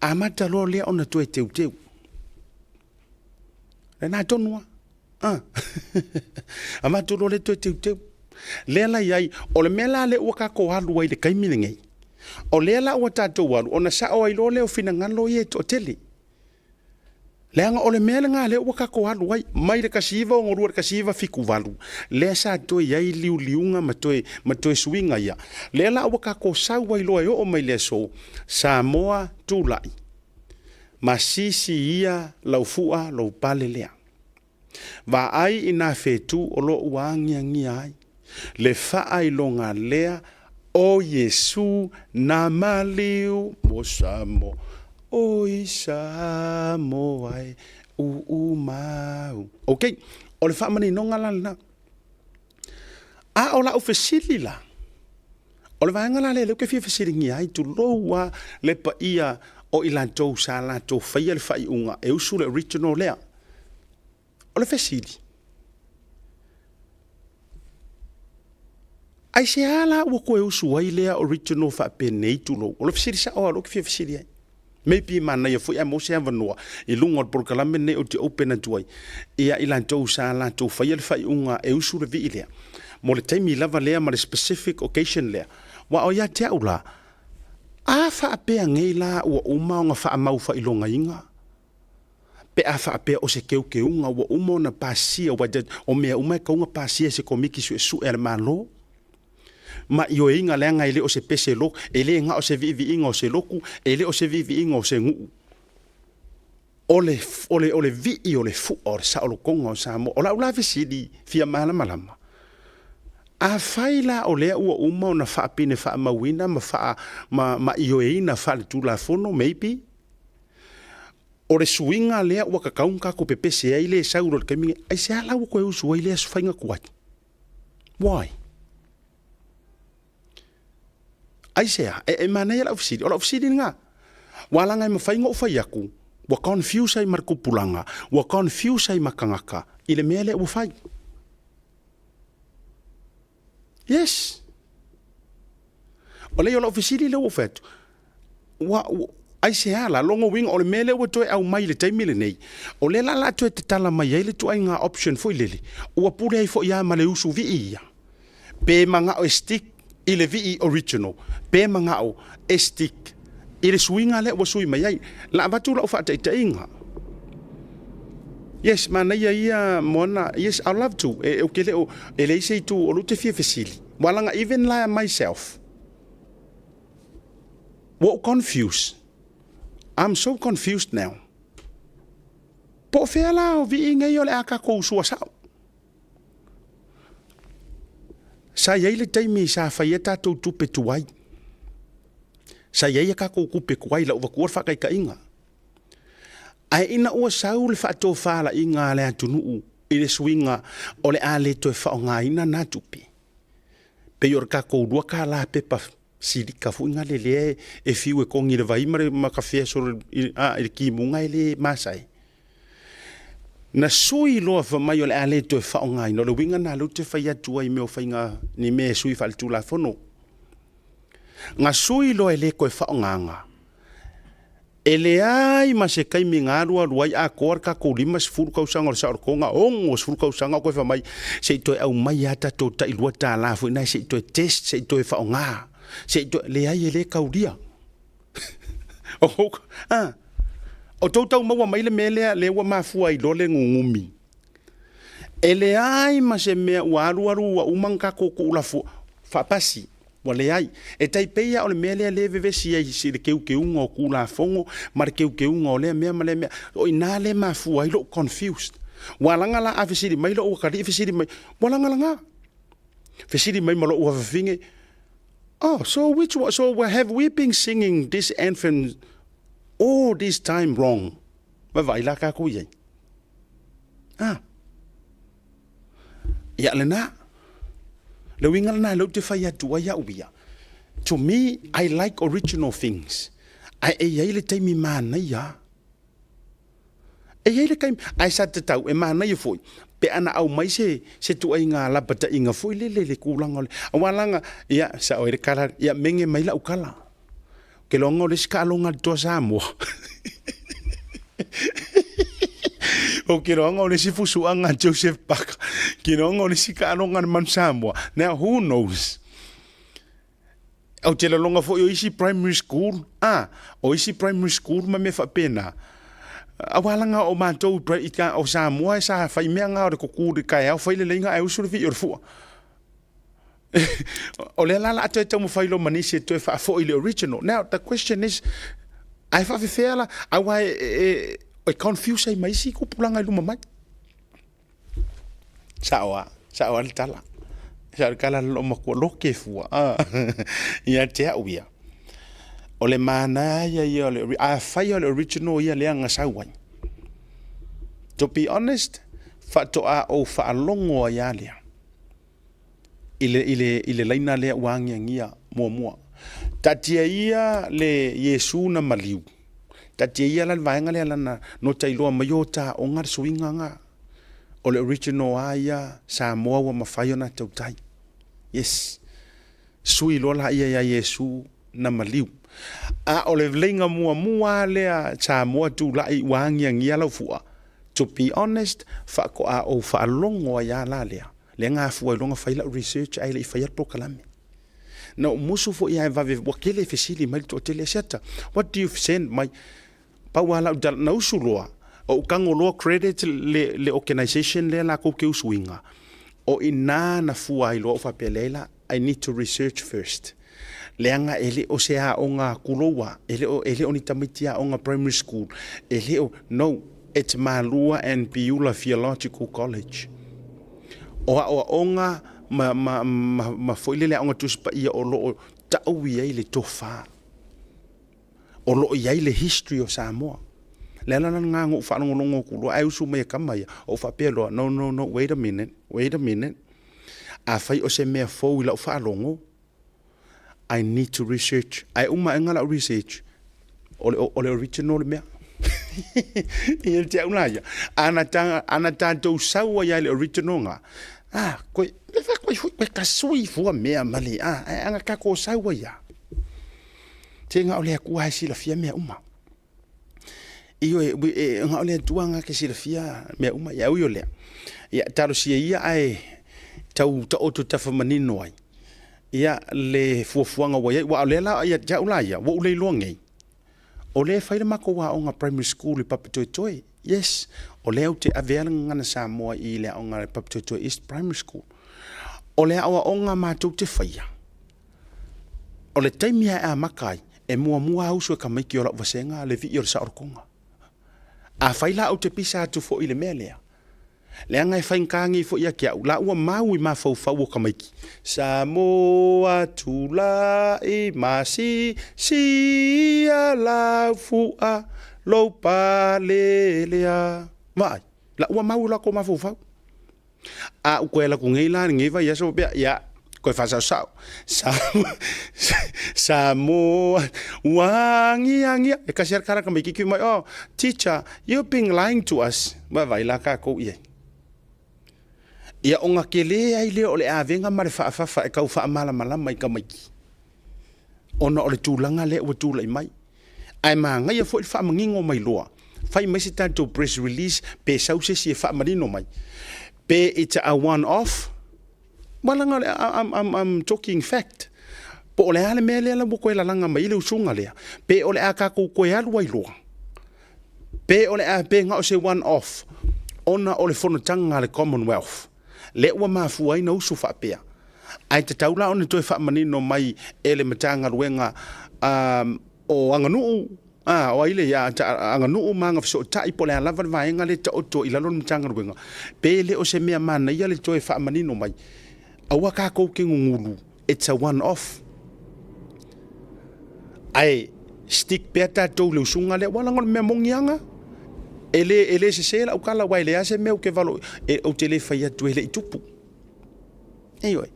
Amata loa lea ona toe teuteu. Lena tonu lava. Ah. Avatu loa lea toe teuteu. Lea la i ai, o le mea la lea ua tatou alu ai i le taimi lenei, o lea la ua tatou alu, ona sao ai loa lea o finagalo ia e toatele. Leaga o le mea lena lea ua tatou alu ai, mai le 1962 i le 1978, lea sa toe i ai liuliuga ma toe, ma toe suiga ia. Lea la ua tatou sau ai loa e oo mai le aso, Samoa tulai, masisi ia lau fua lou pale lea. Vaai i nā fetu o lo ua agiagia ai le faailoga lea o Iesu na maliu mo Samoa. Oi Samoa e uumau. Ok, o le faamaninoga la lena. A o lau fesili la, o le vaega la lea lea ou te fia fesiligia ai, tulou lava le paia o i latou sa latou faia le faaiuga e usu le original lea. O le fesili, aisea la ua toe usu ai lea original faapenei, tulou? O le fesili sao lava o lea ou te fia fesili ai. Maybe e manaia foi ae maua se avanoa i luga o le polokalame lenei ou te open atu ai ia i latou sa latou faia le faaiuga e usu le vii lea mo le taimi lava lea ma le specific occasion lea. Aua o ia te au la, a faapea nei la ua uma ona faamau faailogaina pe a faapea o se teuteuga ua uma ona pasia, aua o mea uma e tatau ona pasia e se Komiti Suesue a le Malo, ma ioeina leaga e le o se pese lotu, e le na o se viiviiga o se lotu, e le o se viiviiga o se nuu. O le, o le, o le vii o le fua o le saolotoga o Samoa. O lau la fesili fia malamalama, afai la o lea ua uma ona faapine faamauina ma, faa, ma, ma ioeina faaletulafono, maybe, o le suiga lea ua tatau ona tatou pepese ai le sau loa i le taimi lenei, aisea la ua toe usu ai lea faiga tuai? Why? Aisea? E, e manaia lau fesili. O lau fesili lena. Ua leaga e mafai ona ou fai atu, ua confuse ai ma le tupulaga, ua confuse ai ma tagata i le mea lea ua fai. Yes. O lea o lau fesili lea ua ou fai atu, ua, ua, aisea la, lona uiga o le mea lea ua toe aumai i le taimi lenei, o lea la o le a toe tatala mai ai le ituaiga option foi lele, ua pule ai foi lava ma le usu vii ia, pe manao e stick i le vii original, pe manao e stick i le suiga lea ua sui mai ai. La avatu lau faataitaiga. Yes, manaia ia Moana. Yes, I'd love to. E, ou te le o, e leai se itu o lou te fia fesili. Ua laga even la myself. Ua ou confused. I'm so confused now. Po o fea la o vii nei o le a tatou sua sao? Sa i ai le taimi sa fai ai tatou tupe tuai. Sa i ai a tatou tupe tuai, lau avatua le faataitaiga. Ae ina ua sau le faatofalaiga a le atunuu i le suiga o le a le toe faaaogaina na tupe, pei o le tatou $2 pepa silika foi na le lea e fiu e togi i le vai ma le ma kafea solo i, a, i le timuga e le masae. Na sui loa fai mai o le a le toe faaaogaina. O le uiga lena lea ou te fai atu ai i mea o faiga ni mea e sui faaletulafono. Na sui loa e le toe faaaogaina, e leai ma se taimi na alualu ai atoa le tatou 50 tausaga o le saolotoga, 60 tausaga o toe fai mai se i toe aumai lava tatou tai $2 foi na se i toe test, se i toe faaaoga, se i toe, leai e le taulia. O tou tau maua mai le mea lea, lea ua mafua ai loa le nunumi. E leai ma se mea ua alu alu ua uma ona tatou tuulafua faapasi, ua leai. E tai pei lava o le mea lea lea e vevesi ai i le teuteuga o Tulafono ma le teuteuga o lea mea ma lea mea. O i ina lea e mafua ai lou confused. Ua laga la a fesili mai lou atalii fesili mai, ua lagalaga. Fesili mai ma lou afafine, Oh, so which one, so have we been singing this anthem all this time wrong? Vaavaai la tatou i ai. Ah. Ia lena. Le uiga lena lea ou te fai atu ai au ia. To me, I like original things. Ae e i ai le taimi manaia. E i ai le taimi, ae sa tatau, e manaia foi, pe ana aumai se, se tuaiga lapataiga foi lele i le tulaga o le, aua laga, ia, sao ai le tala, ia mege mai lau tala. Ou te iloa o le isi taaloga a le Toa Samoa. Ou te iloa o le isi fusuaga a Joseph Parker. Ou te iloa o le isi taaloga a le Manu Samoa. Now, who knows? Ou te lagona foi o isi primary school, a, o isi primary school ma mea faapena, aua laga o matou i o Samoa sa fai mea na o le kuku i le taeao fai le laina ae usu le vii o le fua. O lea la o le a toe taumafai loa ma nisi e toe faafoi i le original. Now, the question is, ae faafefea la, aua e, e, e confuse ai ma isi tupulaga i luma mai. Sao a, sao a le tala. Sao le tala le matua loke fua. Ah. Ia te au ia. O le manaia ia o le, afai o le original ia lea na sau ai. To be honest, faatoa ou faalogo ai lava lea i le, i le, i le laina lea ua agiagia muamua. Taatia ia le Iesu na maliu. Taatia ia la le vaega lea lana no ta iloa mai o ta aoga le suiga nga. O le original a ia Samoa ua mafai ona tautai. Yes. Sui loa la ia ia Iesu na maliu. A o le leiga muamua lea Samoa tulai ua agiagia lau fua. To be honest, faatoa ou faalogo ai a la lea. Lea na afua ai loa ona fai lau research ae le i faia le polokalame. Na ou musu foi ae vave ua tele fesili mai le toatele Asiata, what do you send mai? Pau lava lau tala, na usu loa, ou tago loa credit le, le organisation lea latou te usuina, o i ina na fua ai loa ou faapea, leai la, I need to research first. Leaga e le o se aoga tuloua, e le o, e le o ni tamaiti aoga primary school, e le o, no, it's Malua and Piula Theological College. O aoaoga ma, ma, ma, ma foi lele aoga Tusi Paia o lo o tau i ai le tofa. O lo o i ai le history o Samoa. Le ala la lena na ou faalogologo atu loa, ae usu mai e kama ia, ou faapea loa, no, no, no, wait a minute, wait a minute. Afai o se mea fou i lau faalogo, I need to research. Ae uma aega lau research, o le, o le original le mea. Ia te au la ia. Ana, ta, ana tatou sau ai le original nga, A, koe, le fa koe fui, koe ka sui fua mea ma le, a, ae aga tatou sau ai a. Te na o le Atua e silafia mea uma. Ioe, e, na o le Atua na te silafia mea uma, ia ui o lea. Ia, talosia ia ae tau taoto tafa manino ai. Ia, le fuafuaga ua i ai, aua o lea la, ia te au la ia, ua ou le iloa nei, o lea e fai le matou aoga primary school i Papatoetoe. Yes, o lea ou te avea le gagana Samoa i le aoga Papatoetoe East Primary School. O le aoaoga matou te faia, o le taimi e amata ai, e muamua usu e tamaiti o lau vasega le vii o le saolotoga. Afai la ou te pisa atu foi i le mea lea, leaga e faigata nei foi ia te au, la ua mau i mafaufau o tamaiti, Samoa tulai ma si sia lau fua lou palelea. Vaai, la ua mau i latou mafaufau. A ou toe alu atu nei la i lenei vaiaso faapea, ia, toe faasaosao. Samoa, ua agiagia. E tasi lava le tala a le tamaitiiti fai mai, oh, teacher, you've been lying to us. Vaavaai la tatou i ai. Ia ona tele ai lea o le avega ma le faafafa e tau faamalamalama i tamaiti, ona o le tulaga lea ua tulai mai. Ae manaia foi le faamanino mai loa, fai mai se tatou press release pe sau se isi e faamanino mai, pe it's a one off, aua leaga o le, I'm talking fact, po o le a le mea lea la ua toe lalaga mai ai le usuga lea, pe o le a tatou toe alu ai loa, pe o le a pe na o se one off ona o le fonotaga a le Commonwealth lea ua mafua ai na usu faapea. Ae tatau la ona toe faamanino mai e le Matagaluega o Aganuu, a, o ai le Aganuu ma Agafesootai po o le a lava le vaega lea e taoto i lalo o le Matagaluega, pe le o se mea manaia le toe faamanino mai, aua tatou te gugulu, it's a one off. Ae stick pea tatou i le usuga lea, aua leaga o le mea moni lava, e le sese lau tala, aua e leai lava se mea ou te valo, ou te le fai atu e le i tupu. Ioe.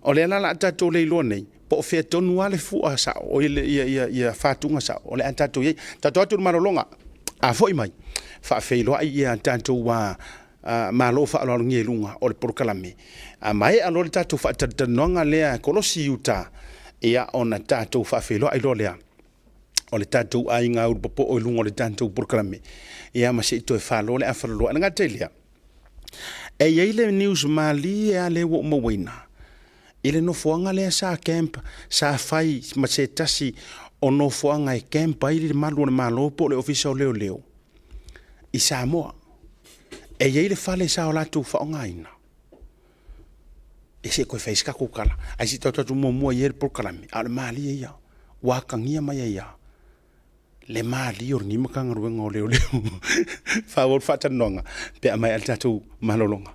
O lea la o le a tatou le iloa nei, po o fea tonu lava le fua sao, o le, ia, ia, ia fatuga sao, o le a tatou i ai. Tatou atu i le malologa, a foi mai, faafeiloai ia tatou a, a, malo faaaloalogia i luga o le polokalame. A maea loa le tatou faatalatalanoaga lea e kolosi i uta, ia ona tatou faafeiloai loa lea o le tatou aiga ulupopo i luga o le tatou polokalame, ia ma se i toe falo le afaloloa. E le gata i lea, e i ai le news malie lava lea ua ou mauaina i le nofoaga lea sa camp, sa fai ma se tasi o nofoaga e camp ai le malu o le Malo po o le Ofisa o Leoleo i Samoa. E i ai le fale sa o latou faaaogaina. E se i toe fai se tatou tala, ae se i tatou atu muamua i ai le polokalame, a o le malie ia, ua atagia mai ai lava le malie o lenei Matagaluega o Leoleo. Faaauau le faatalanoaga pe a maea le tatou malologa.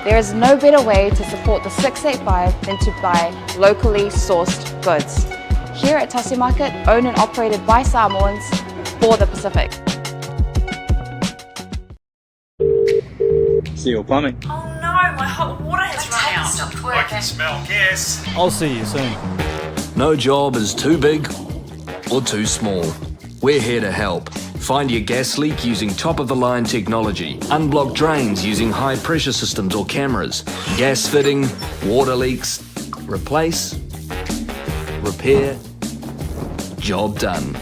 There is no better way to support the 685 than to buy locally sourced goods. Here at Tasi Market, owned and operated by Samoans for the Pacific. Seal Plumbing. Oh no, my hot water has run out. Stopped working. I can smell gas. I'll see you soon. No job is too big or too small. We're here to help. Find your gas leak using top-of-the-line technology. Unblock drains using high-pressure systems or cameras. Gas fitting, water leaks. Replace, repair, job done.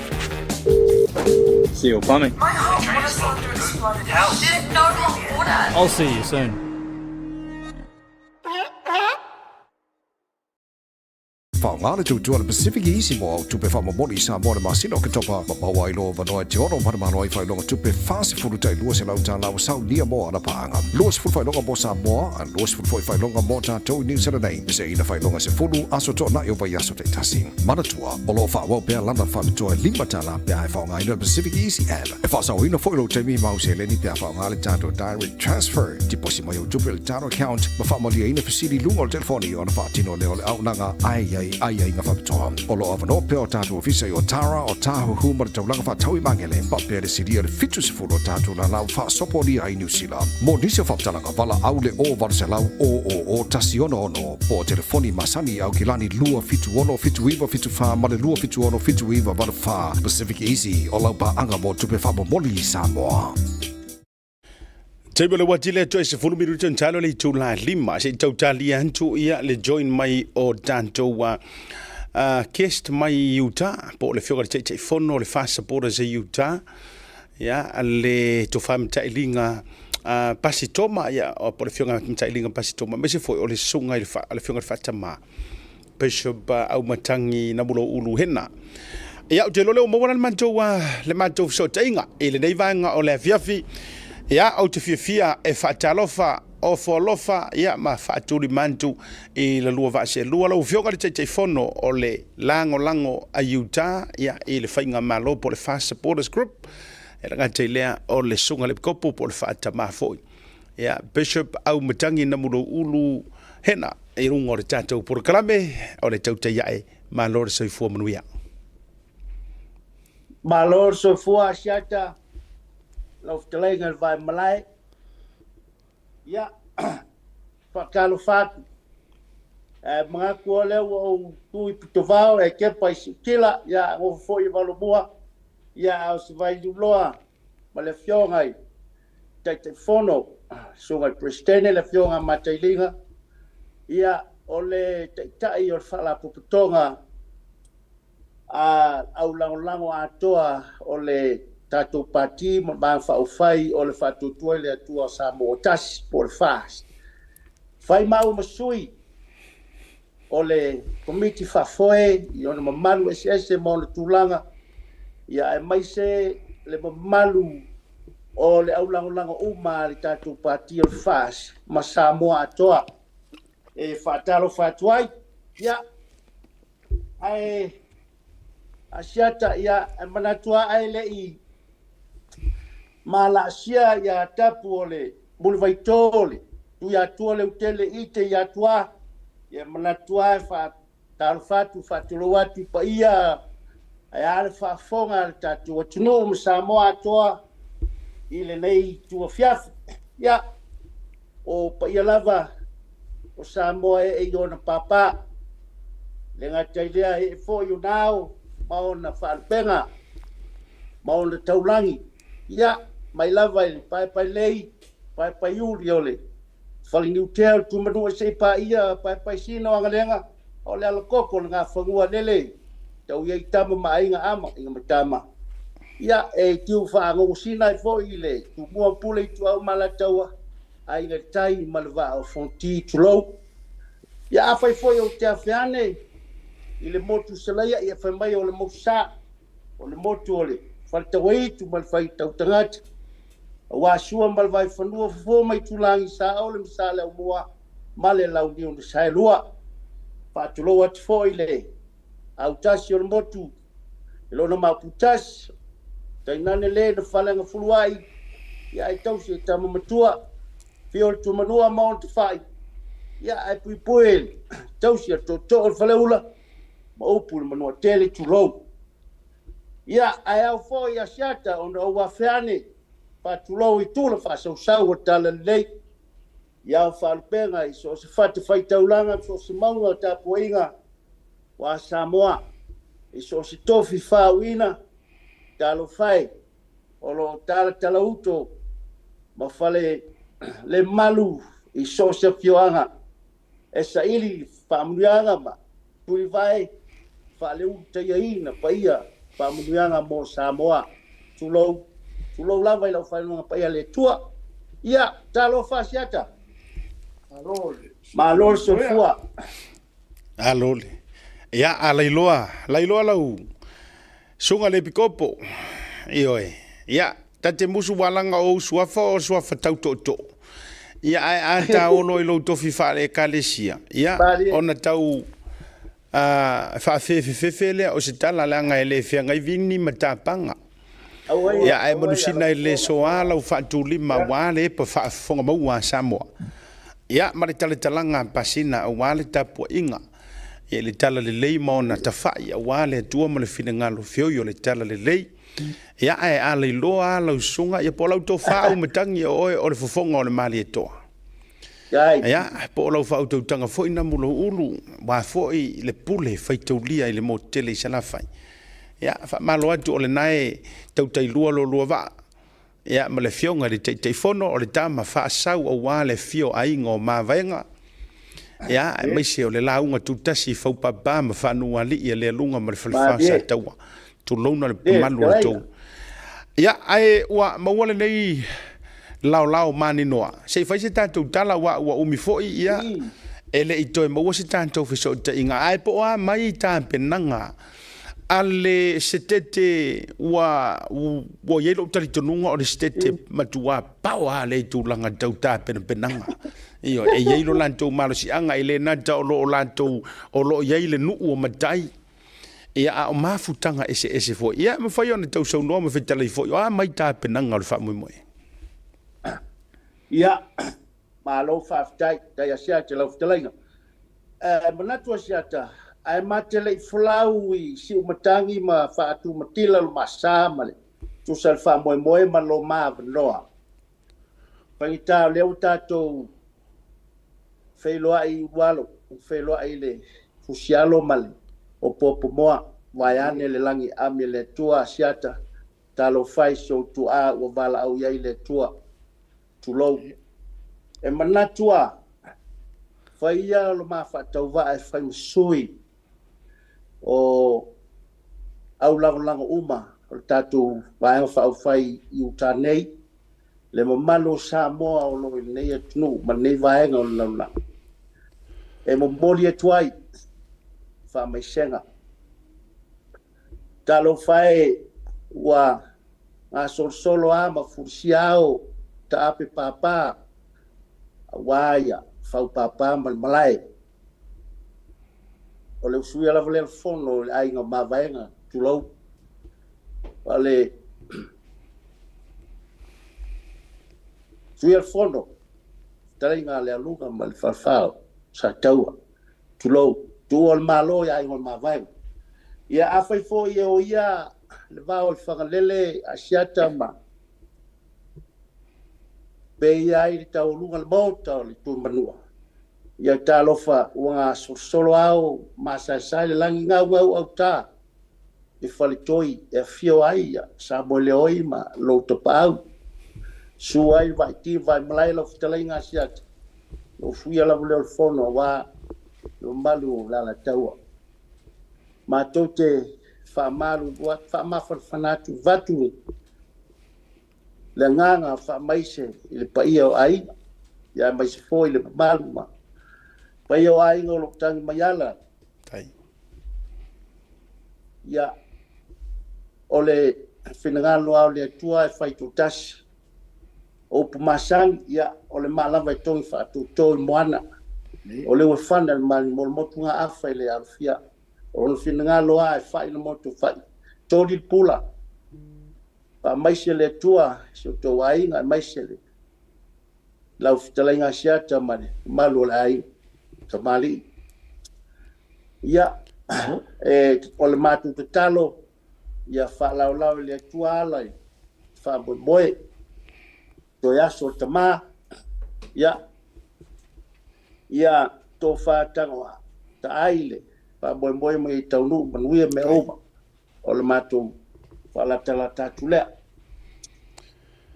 Seal Plumbing. My hot water cylinder exploded. Help. There's no hot water. I'll see you soon. Faaaoga le tautua a le Pacific Easy mo au tupe faamomoli i Samoa i le masina o Oketopa ma maua ai lou avanoa e te ono manumanu ai faailoga tupe 40 tai $200 ua saunia mo ana paaga. 20 faailoga mo Samoa a 20 foi faailoga mo tatou i Niu Sila nei. Peseina faailoga 10 aso toanai o vaiaso taitasi. Manatua, o lo o faaauau pea lana faapitoa e $5 pe a e faaaogaina le Pacific Easy app. E faasaoina foi lou taimi ma au seleni pe a faaaoga le tatou Direct Transfer. Tiposi mai au tupe i le tatou account ma faamalieina fesili i luga o le telefoni ona faatino lea o le auaunaga ae i ai. Aiaiga Faapitoa. O lo o avanoa pea o tatou ofisa i Otara, Otahuhu ma le taulaga faatau i Magele, faapea le silia i le 70 o tatou lala ua faasopolia ai i Niu Sila. Mo nisi o faamatalaga, valaau le 0 800 000 166 po o telefoni masani i Aukilani 276 7974 ma le 276 7984. Pacific Easy, o lau paaga mo tupe faamomoli i Samoa. Taimi o le uati lea toe 10 minuti ona talo le itula 5 se i tau talia atu ia le join mai o tatou guest mai i Utah po o le afioga i le Taitaifono o le Fast Supporters i Utah ia le Tofa Matailiga Pasitoma ia po o le afioga Matailiga Pasitoma aemaise foi o le susuga i le afioga i le Faatama Bishop Aumatangi Namuloulu Hena. Ia, ou te iloa lea ua maua la le matou, le matou fesootaiga i lenei vaega o le afiafi. Ia, ou te fiafia e faatalofa, ofo alofa, ia, ma faatulimantu i la lua vaa seelua. Lau Afioga i le Taitaifono o le Lagolago a Utah, ia, i le Faigamalo po o le Fast Supporters Group, e le gata i lea o le Susuga i le Epikopo po o le Faatama foi. Ia, Bishop Aumatangi Namuloulu Hena, i luga o le tatou polokalame o le tautai ae, malo le soifua manuia. Malo le soifua Asiata, lau fetalaiga i le vae malae. Ia, faatalofa atu. Ae manatu o lea ua ou tu i Pitovao e kepa i Siutila, ia, nofo foi i Valomua, ia, a o se vailiuloa ma le afioga i Taitaifono, Susuga i le Peresetene, le Afioga Matailiga, ia, o le Taitai o le Faalapotopotoga a au lagolago atoa o le tatou Pati ma le Vaega Faaupufai o le Faatuatua i le Atua Samoa Tasi po o le FAST. Fai maua ma sui o le Komiti Faafoe i ona mamalu eseese ma ona tulaga, ia aemaise le mamalu o le aulagolago uma a le tatou Pati o le FAST ma Samoa atoa e faatalofa atu ai. Ia, ae Asiata, ia, e manatu lava ae le i malaasia ia tapu o le Mulivaitō, le Tuiatua Leutele i te Iatua, ia e manatu lava e faatalofa atu, faatulou atu i paia ae a le faafofoga a le tatou atunuu ma Samoa atoa i lenei itu afiafi. Ia, o paia lava o Samoa ee i ona papa, le gata i lea ee foi i ona ao ma ona faalupega ma ona taulagi. Ia, mai lava i le paepaelei, paepaeiuli o le Faleniutea o le Tumanua se i paia paepaesina o Agalega, o le alakoko o le Gafanua lele tau i ai tama ma aiga ama ina ma tama. Ia, e tiu faagogosina ai foi i le Tumua Pule Ituau ma Alataua, Aiga i le Tai ma le Vaa o Fonoti, tulou. Ia, afai foi ou te afe ane i le motu Salaia, ia fai mai o le motu sa, o le motu o le Faletauaitu ma le Faitautagata, aua Sua ma le Vaifanua, Fofo ma Itulagi, Saole ma Saleaaumua ma le Launiu na Saelua. Faatulou atu foi i le autasi o le motu i lona maoputasi, tainane le na faleagafuluai, ia ae tausi e tama matua, fia o le Tuamanua ma ona tafai, ia ae puipui le tausi a le tootoo o le Faleula ma upu i le Manuatele, tulou. Ia, ae ao foi Asiata ona ou afe ane, faatulou i tula faasausau o le Talalelei, i ao faalupega i so o se fatafaitaulaga ma so o se mauga o tapuaiga ua Samoa, i so o se tofi faauuina, talofa e, o lo o talatalauto ma fale le malu i so o se afioaga e saili faamanuiaga ma tulivae faaleulutaiaina paia faamanuiaga mo Samoa. Tulou, tulou lava i lau faailoga paia le Atua. Ia, talofa Asiata. Malo le soifua. Alo le. Ia, a lailoa, lailoa lau susuga le epikopo. Ioe. Ia, ta te musu walaga o ou suafa o suafa tau tootoo. Ia, ae a taolo i lou tofi faale-ekalesia, ia, ona tau faafefefefe lea o se tala leaga e le feagai vini ma tapaga. Ia, ae manusina e le soa lau faatulima aua le epa faafofoga maua a Samoa. Ia, ma le talatalaga a Pasina aua le tapuaiga. Ia i le talalelei ma ona tafai aua le Atua ma le finagalo feoi o le talalelei. Ia ae a lailoa lava lau susuga, ia po o lau tofa aumatagi o oe o le fofoga o le Malietoa. Ia, po o lau faautautaga foi na Muloulu, aua foi le pule faitaulia i le motu tele i Salafai. Ia, faamalo atu o lena e tautailua lo lua vaa. Ia, ma le afioga i le Taitaifono o le tama faasau aua le afio o aiga o Mavaega. Ia, aemaise o le lauga tutasi i Faupapa ma Faanuualii a Lealuga ma le Falefa o Sataua. Tulouna le mamalu o le tou. Ia, ae ua maua lenei laolao maninoa. Se i fai se tatou tala aua ua umi foi, ia, e le i toe maua se tatou fesootaiga. Ae po o a mai tapenaga a le Setete ua ua i ai lou talitonuga o le Setete matua pao lava lea i tulaga tau tapenapenaga. Ioe, e i ai lo latou malosiaga, e le gata o lo o latou o lo o i ai le nuu o matai, ia a o mafutaga eseese foi. Ia, e mafai ona tausaunoa ma fetalai foi, o a mai tapenaga o le faamoemoe? Ia, malo faafetai, tai Asiata i lau fetalaiga. E manatu Asiata, ae ma te le i folau i siumatagi ma faatumatila lo maasa ma le tusa le faamoemoe ma lo ma avanoa. Faigata o lea ua tatou feiloai i Ualo, feiloai i le Fusialo ma le Opopo-moa, vaeane le lagi ami le Atua Asiata, talofa i si ou tuaa ua valaau i ai le Atua. Tulou. E manatu a, fai ia lo ma faatauvaa e fai ma sui o au lagolago uma o le tatou Vaega Faaupufai i uta nei, le mamalu o Samoa o lo o i lenei atunuu ma lenei vaega o le lalolagi, e momoli atu ai faamaisega. Talofa e, ua gasolosolo a ma fulisia ao taape pāpā, aua ia faupāpā ma le malae. O le usuia lava lea o le fono i le aiga o Mavaega, tulou. O le usuia le fono, fetalaiga a Lealuga ma le Falefa o Sataua, tulou, tuua o le Malo i aiga o Mavaega. Ia, afai foi e o ia le vao i Fagalele, Asiata ma peia ai le taualuga le maota o le Tuimanua, ia talofa ua gasolosolo ao masaesae le lagi gaugau auta i faletoi e afio ai ia Samoeleoi ma lou tapaau. Susu ai Vaaiti ma Vaaimalae lau fetalaiga Asiata, lou fuia lava lea o le fono aua le mamalu o le Alataua. Matou te faamalu atu, faamafanafana atu, vatu le agaga faamaise i le paia o aiga, ia aemaise foi le mamalu ma paia o aiga o lo o tagi mai ala. Ia, o le finagalo lava o le Atua e fai toatasi. O upu masani, ia, o le maa lava e togi faatoutou i moana. O le ua fana le mali mo le motuga afa i le alofia. O lona finagalo lava e fai le motu fai. Toli le pula. Faamaise le Atua i si o outou aiga, aemaise le lau fetalaiga Asiata ma le mamalu o le aiga tamalii. Ia, e, o le matou tatalo, ia faalaolao i le Atua ala i faamoemoe, toe aso o le tama, ia, ia tofa tago taai le faamoemoe ma ia taunuu manuia mea uma. O le matou faalatalata atu lea.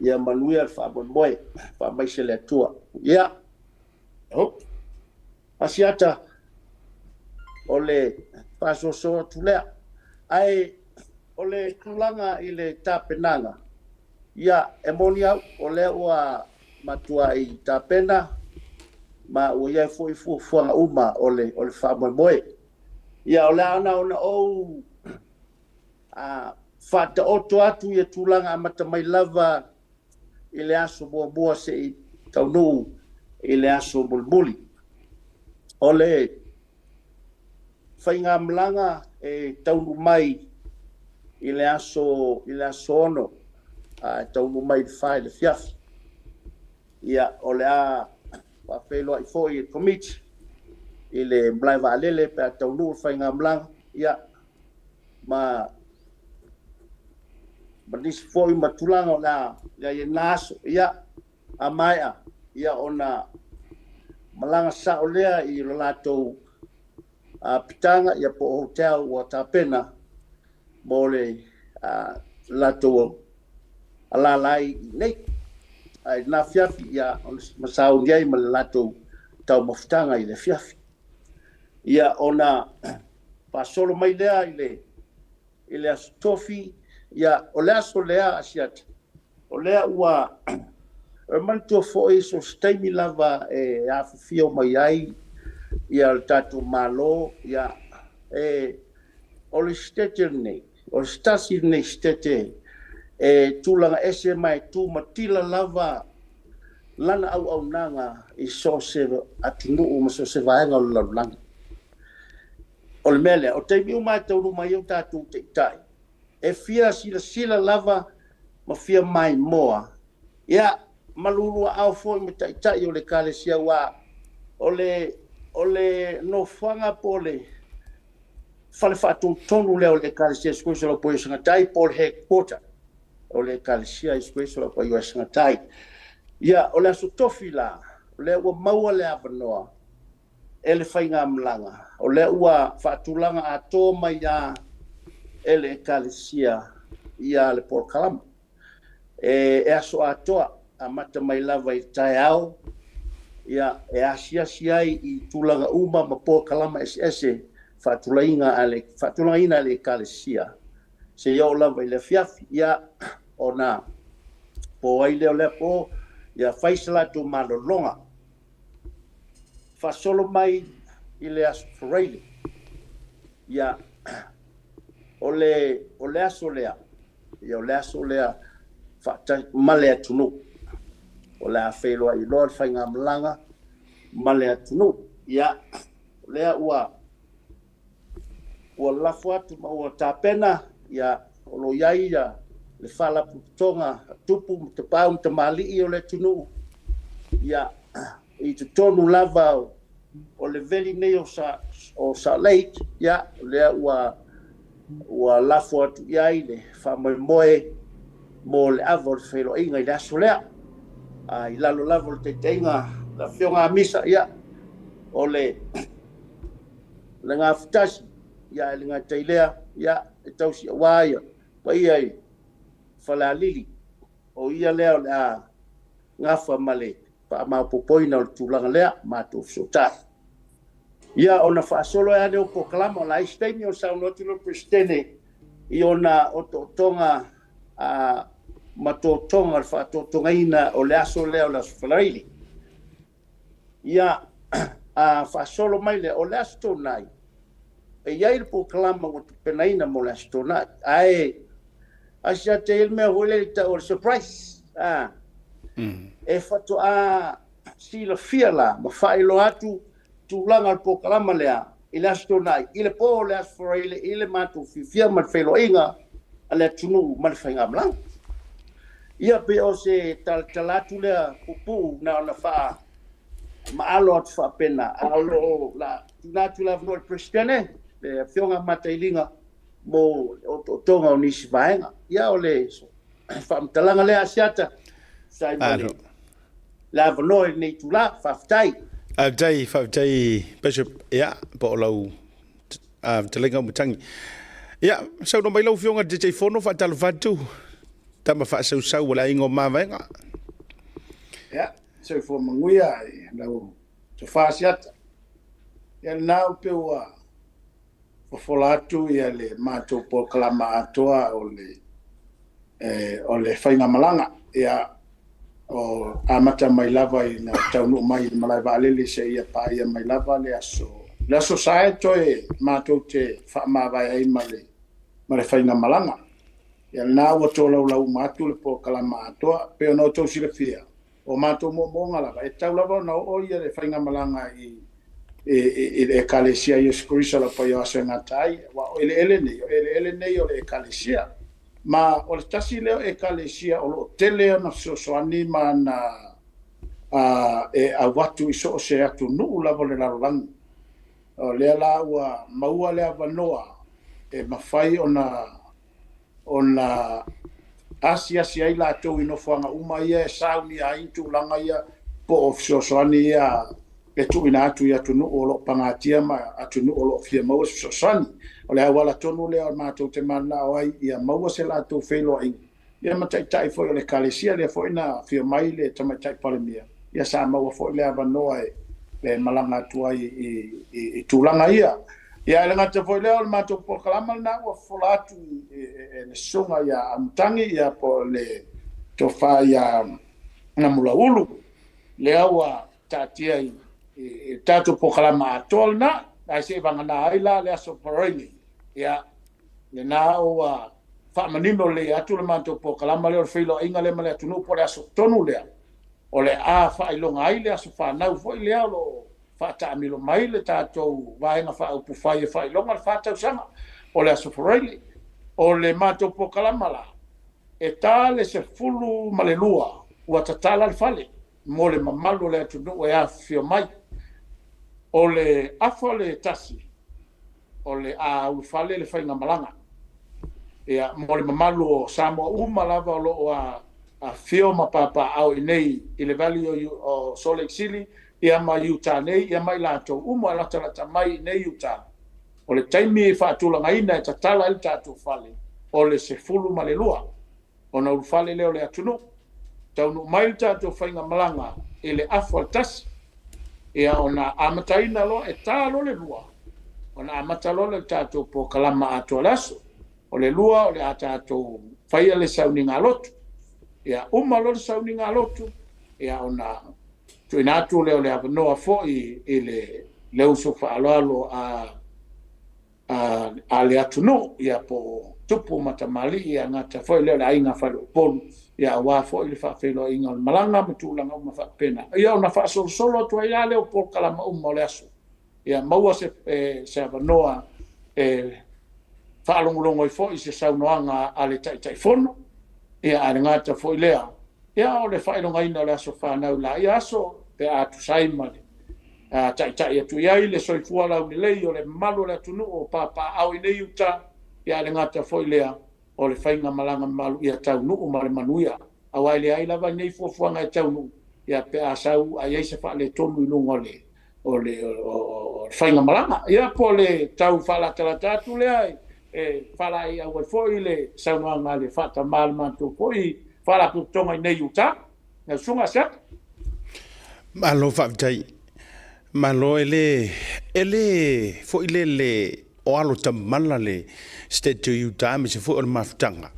Ia manuia le faamoemoe, faamaise le Atua. Ia, oh. Asiata, o le faasoasoa atu lea. Ae o le tulaga i le tapenaga, ia, e moni au, o lea ua matuai tapena, ma ua i ai foi fuafuaga uma o le, o le faamoemoe. Ia, o le a na ona ou faataoto atu ia tulaga amata mai lava i le aso muamua se'i taunuu i le aso mulimuli. O le faigamalaga e taunuu mai i le aso i le aso 6, a e taunuu mai i le 4 i le afiafi. Ia, o le a faafeiloai foi i le Komiti. i le malae vaalele pe a taunuu le faigamalaga, ia, ma ma nisi foi ma tulaga o le a i ai i lena aso. Ia, a maea, ia ona malaga sao lea i lo latou pitaga, ia po o hotel ua tapena mo le latou alaala ai i inei. Ae i lena afiafi, ia, ona ma sauni ai ma le latou taumafataga i le afiafi. Ia, ona faasolo mai lea i le i le Aso Tofi, ia, o le aso lea Asiata, o lea ua e manatua foi so o se taimi lava e afifio mai ai ia le tatou Malo, ia, e, o le Setete lenei, o se tasi lenei Setete e tulaga ese ma e tumatila lava lana auaunaga i so o se atunuu ma so o se vaega o le lalolagi. O le mea lea, o taimi uma e taunuu mai ai o tatou taitai, e fia silasila lava ma fia maimoa, ia, ma luluaao foi ma taitai o le Ekalesia, aua o le, o le nofoaga po o le fale faatonutonu lea o le Ekalesia Iesu Keriso o le Aupoiosagatai, po o le headquarter o le Ekalesia Iesu Keriso o le Aupoiosagatai. Ia, o le Aso Tofi la, o lea ua maua le avanoa e le faigamalaga, o lea ua faatulaga atoa mai lava e le Ekalesia ia le polokalama. E aso atoa, amata mai lava i le taeao, ia, e asiasi ai i tulaga uma ma polokalama eseese faatulagaina a le Ekalesia, seia oo lava i le afiafi. Ia, ona po ai lea o lea po, ia fai se latou malologa. Faasolo mai i le Aso Faraile. Ia, o le, o le aso lea, ia, o le aso lea faatasi ma le atunuu. O le a feiloai loa le faigamalaga ma le atunuu. Ia, o lea ua ua lafo atu ma ua tapena, ia, o lo o i ai ia le faalapotopotoga a tupu ma tapaau ma tamalii o le atunuu, ia, i totonu lava o le veli nei o Salt Lake, ia, o lea ua ua lafo atu i ai le faamoemoe mo le ava o le feiloaiga i le aso lea. A i lalo lava o le taitaiga a le Afioga a Misa, ia, o le le gafatasi, ia, e le gata i lea, ia, e tausi aua ia paia i Falealili, o ia lea o le a gafa ma le faamaopoopoina o le tulaga lea, matou fesootai. Ia, ona faasolo ai lava lea o polokalama, o le a i ai se taimi ona saunoa atu lea o le Peresetene i ona otootoga ma totoga o le faatotogaina o le aso lea o le Aso Faraile. Ia, a faasolo mai lea, o le Aso Toonai, e i ai le polokalama ua tapenaina mo le Aso Toonai, ae asiata i ai le mea foi lea e tau o le surprise, a, e faatoa silafia la ma faailoa atu tulaga o le polokalama lea i le Aso Toonai, i le po o le Aso Faraile, i le matou fiafia ma le feiloaiga a le atunuu ma le faigamalaga. Ia, pei o se talatala atu lea puupuu na ona faa maalo atu faapena, a o lo o la tuuina atu le avanoa i le Peresetene, le Afioga Matailiga, mo le otootoga o nisi vaega. Ia, o le faamatalaga lea, Asiata, tusa ai ma le avanoa i lenei itula. Faafetai. Faafetai, faafetai Bishop, ia, po o lau fetalaiga Auimatagi. Ia, saunoa mai lau Afioga i le Taitaifono, faatalofa atu, tama faasausau o le aiga o Mavaega. Ia, soifua manuia i lau tofa Asiata. Ia lena upe ua fofola atu ia le matou polokalama atoa o le o le faigamalaga. Ia, o amata mai lava ina taunuu mai i le malae vaalele seia paia mai lava le aso le aso Sae toe matou te faamavae ai ma le ma le faigamalaga. Ia lena ua tolaulau uma atu le polokalama atoa. Pei ona outou silafia, o matou moomooga lava, e tatau lava ona oo ia le faigamalaga i i le Ekalesia Iesu Keriso o le Aupaia o Aso e Gata ai, aua o eleele nei, o eleele nei o le Ekalesia. Ma o le tasi lea o Ekalesia o lo o tele ona fesoasoani ma ana e avatu i so o se atunuu lava o le lalolagi. O lea la ua maua le avanoa e mafai ona asiasi ai latou i nofoaga uma ia e saunia ai tulaga ia po o fesoasoani ia e tuuina atu i atunuu o lo o pagatia ma atunuu o lo o fia maua se fesoasoani. O le auala tonu lea o matou te mananao ai ia maua se latou feiloaiga ia ma taitai foi o le Ekalesia lea foi na afio mai le Tamaitai Palemia ia sa maua foi le avanoa e malaga atu ai i tulaga ia. Ia e le gata foi lea o le matou polokalama lena ua fofola atu e le susuga ia Amutagi ia po o le tofa ia Namulauulu lea ua taatia i tatou polokalama atoa lena, ae se i vagana ai la le aso Faraile. Ia lena ua faamanino lelei atu le matou polokalama lea o le feiloaiga lea ma le atunuu po o le aso tonu lea o le a faailoga ai le aso fanau foi lea o lo o faataamilo mai le tatou vaega faaupufai e faailoga le 4 tausaga o le aso Faraile. O le matou polokalama la e ta le 12 ua tatala le fale mo le mamalu o le atunuu e afifio mai. O le afa o le 1 o le a ulufale le faigamalaga ia mo le mamalu o Samoa uma lava o lo o afifio ma papaaao i nei i le valley o Salt Lake City ia ma Utah nei ia ma i latou uma e latalata mai i nei Utah. O le taimi e faatulagaina e tatala ai le tatou fale o le 12 ona ulufale lea o le atunuu. Taunuu mai le tatou faigamalaga i le afa o le 1 ia ona amataina loa e ta loa le 2 ona amata loa le tatou polokalama atoa le aso. O le 2 o le a tatou faia le sauniga lotu. Ia uma loa le sauniga lotu ia ona tuuina atu lea o le avanoa foi i le uso faaaloalo a le atunuu ia po o tupu ma tamalii ia gata foi lea o le aiga faleupolu ia aua foi le faafeiloaiga o le malaga ma tulaga uma faapena. Ia ona faasolosolo atu ai lea o polokalama uma o le aso ia maua se avanoa e faalogologo ai foi se saunoaga a le Taitaifono ia a le gata foi lea ia o le faailogaina o le aso fanau la ia aso pe a tusai ma le taitai atu i ai le soifua laulelei o le mamalu o le atunuu o papaaao i nei Utah ia a le gata foi lea o le faigamalaga mamalu ia taunuu ma le manuia. Aua e leai lava nei fuafuaga e taunuu ia pe a sau ai se faaletonu i luga o le faigamalaga. Ia po o le tau faalatalata atu lea e faalaeiau ai foi le saunoaga a le faatamā le matou foi faalapotopotoga i nei Utah. Lau susuga Asiata. Malo faafetai. Malo e le foi le o alo tamala le State o Utah me se foi o le mafutaga.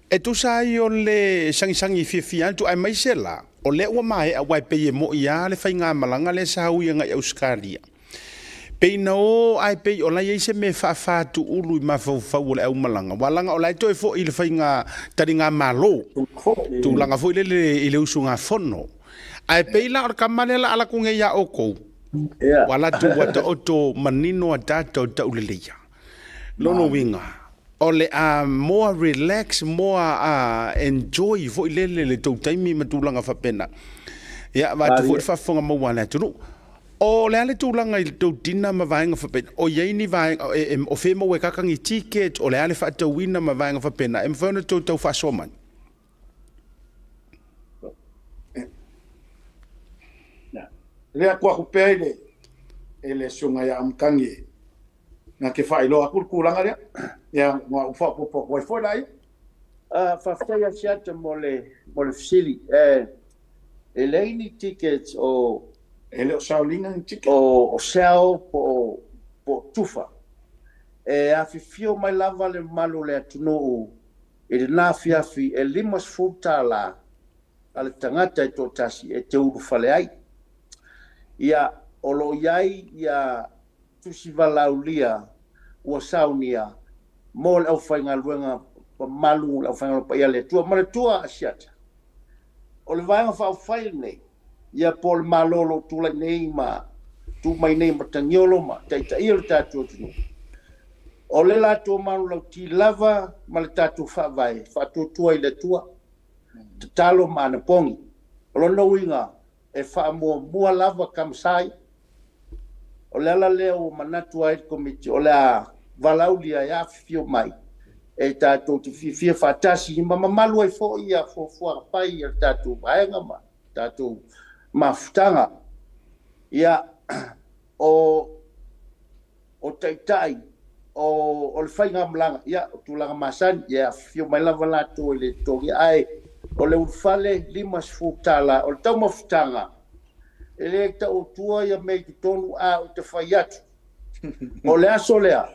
E tusa ai o le sangisangi fiafia atu ai mai se la o le ua mae a wai pe mo ia le faigamalaga le sa ui ngai Australia. Pe ina o ai pe o la iai se me faafa tuulu i mafaufau o le aumalaga. Walaga o la toe foi i le faiga talinga malo. Tulaga foi lele i le usugafono. Ai pe la o le kamale la ala kunge ia o kou. Wala tu wata oto manino a tatou tauleleia. Lono winga. O le a more relax, more enjoy foi lele le tou taimi ma tulaga faapena. Ia va tu foi faafofoga maua a le atunuu. O le ale tulaga i le tou tina ma vaega faapena. O iai ni vaega o fea maua e kakagi ticket, o le ale faatauina ma vaega faapena. E mafai ona tou tau faasoa mai. Lea kua kupea i le susuga ia Amutagi na te faailoa atu le tulaga lea. Ia ua faaopoopo atu ai foi la ia. Faafetai Asiata mo le fesili. E leai ni tickets o E le o saoliga ni ticket. O sell po o tufa. E afifio mai lava le mamalu o le atunuu i lena afiafi e $50 a le tagata e toatasi e te ulufale ai. Ia, o lo o i ai ia tusi valaulia ua saunia mo le aufaigaluega mamalu, le aufaigaluega paia le Atua. Ma le tua Asiata, o le vaega faaupufai lenei, ia po o le Malo o lo o tulai nei ma tu mai nei ma tagiolo ma taitaia le tatou atunuu. O le latou manulauti lava ma le tatou faavae faatuatua i le Atua, tatalo ma anapogi. O lona uiga e faamuamua lava kamasai. O le ala lea ua manatu ai le Komiti o le a valaaulia e afifio mai e tatou te fiafia faatasi ma mamalu ai foi ia fuafuaga fai a le tatou vaega ma tatou mafutaga. Ia, o o taitai o, o le faigamalaga, ia, o tulaga masani, ia e afifio mai lava latou e le totogia, ae o le ulufale $50. O le taumafataga, e le tautua ia mea i totonu, a ou te fai atu, o le aso lea,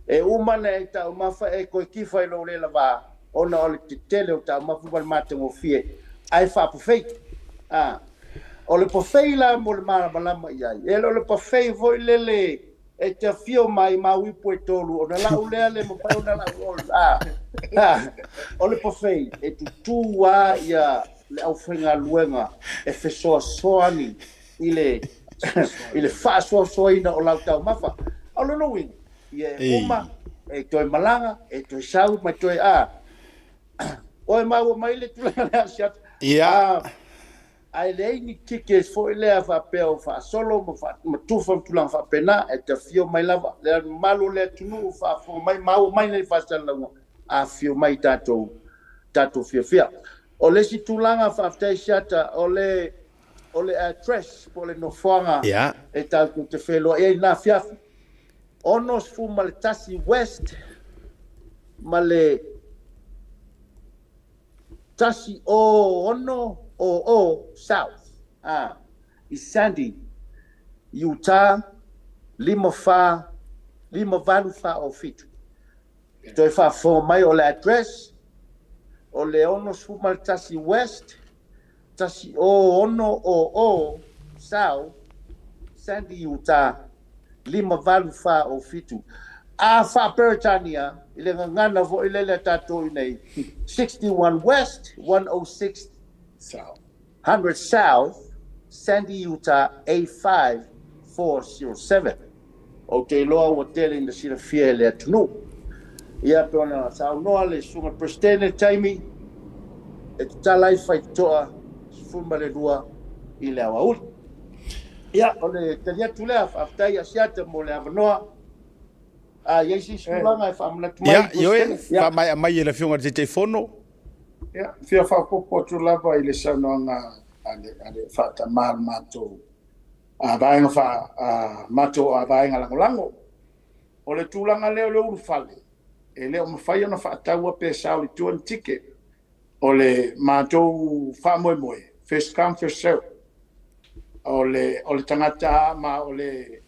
e uma ona e taumafa e toe tifa i lou lela va, ona o le tetele o taumafa ma le matagofie, ae faapafei. A, o le pafei la mo le malamalama i ai, e le o le pafei foi lele e te afio mai ma uipu e tolu, ona lau lea le mafai ona lau. A, a, o le pafei, e tutū lava ia le aufaigaluega e fesoasoani i le i le faasoasoaina o lau taumafa. O lona uiga, ia e uma, e toe malaga, e toe sau ma toe a. Oe maua mai le tulaga lea Siata. Ia. Ae leai ni tickets foi lea faapea o faasolo ma, fa, ma tufa ma tulaga faapena, e te afio mai lava. Le mamalu o le atunuu faafofoga mai, maua mai nei faasalalauga, afifio mai tatou, tatou fiafia. O le isi tulaga faafetai Siata, o le o le address po o le nofoaga e tatou te feiloai ai na afiafi. 61 West ma le 10600 South a, i Sandy, Utah 54 5847. Toe faafofoga mai o le address o le 61 West 10600 South, Sandy, Utah 5847. A faa-Peretania, i le gagana foi lele a tatou i nei, 61 West 106 South. 100 South, Sandy, Utah 85407. Ou te iloa ua tele ina silafia e le atunuu. Ia pe ona saunoa le susuga Presidente i le taimi e tatala ai faitotoa 12 i le aoauli. Ia, o le tali atu lea, faafetai Asiata mo le avanoa. A i ai se isi tulaga e faamanatu mai, Ia, ioe, Presidente? Ia. faamaea mai e le Afioga i le Taitaifono. Ia, fia faaopoopo atu lava i le saunoaga a le, a le faatamā o le matou a vaega faa, a matou a vaega lagolago. O le tulaga lea o le ulufale, e le o mafai ona faataua pe sao i tua ni ticket. O le matou faamoemoe, first come first serve. O le, o le tagata ma o le,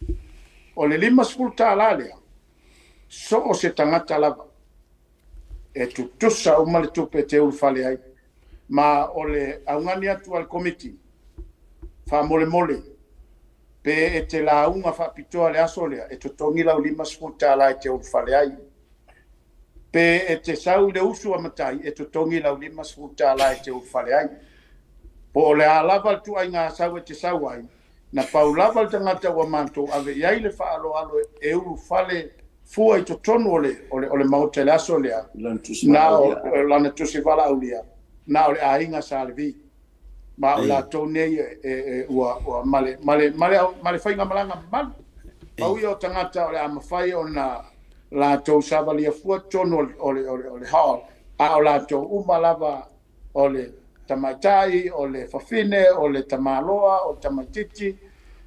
o le $50 lea, so o se tagata lava e tutusa uma le tupe e te ulufale ai. Ma o le augani atu a le komiti, faamolemole, pe e te lauga faapitoa le aso lea, e totogi lau $50 e te ulufale ai. Pe e te sau i le usu a matai, e totogi lau $50 e te ulufale ai. Po o le a lava le tuaiga sau e te sau ai, na pau lava le tagata ua matou ave i ai le faaaloalo e ulufale fua i totonu o le, o le, o le maota i le aso lea, na o lana tusi valaaulia, na o le aiga Sa Levi. Ma o latou nei e, e, e, ua, ua ma le, ma le, ma le, ma le faigamalaga mamalu. Pau ia o tagata o le a mafai ona latou savalia fua totonu o le, o le, o le, o le hall, a o latou uma lava o le tamaitai, o le fafine, o le tamaloa, o le tamaitiiti,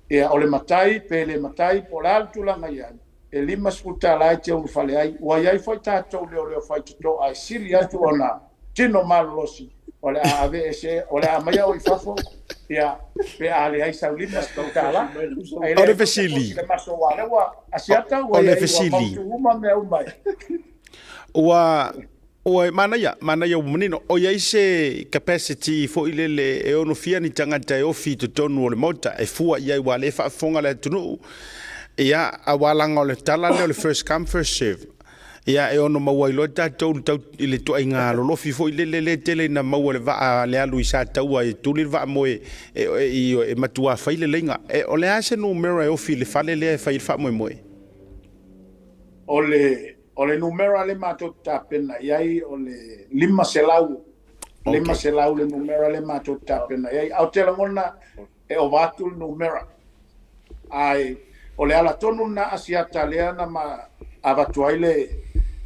ia, o le matai, pe le matai, po o le a le tulaga i ai, e $50 e te ulufale ai. Ua i ai foi tatou leoleo faitotoa e sili atu ona tino malolosi, o le a ave ese, o le a aumai au i fafo, ia, pe a leai sau $50. Ai O le le fesili. Le maso ua lea ua asiata ua O le i ai, ua fesili. mautu uma mea uma e. Ua ua manaia, manaia ua manino. O i ai se capacity foi lele e ono fia ni tagata e ofi i totonu o le maota e fua i ai ua le faafofoga le atunuu. Ia, aua laga o le tala lea o le first come first serve. Ia, e ono maua ai loa tatou i le tau- i le tuaiga lolofi foi lele le tele ina maua le vaa le alu i Sataua e tuli le vaa moe e, e, e, e matua fai le leiga. E, o le a se numera e ofi i le fale lea e fai i le faamoemoe? O le, o le numera le matou tapena i ai o le 500. 500 le numera le matou tapena i ai. Ae ou te lagona e ova atu le numera. Ae O le ala tonu lena Asiata lea na ma avatu ai le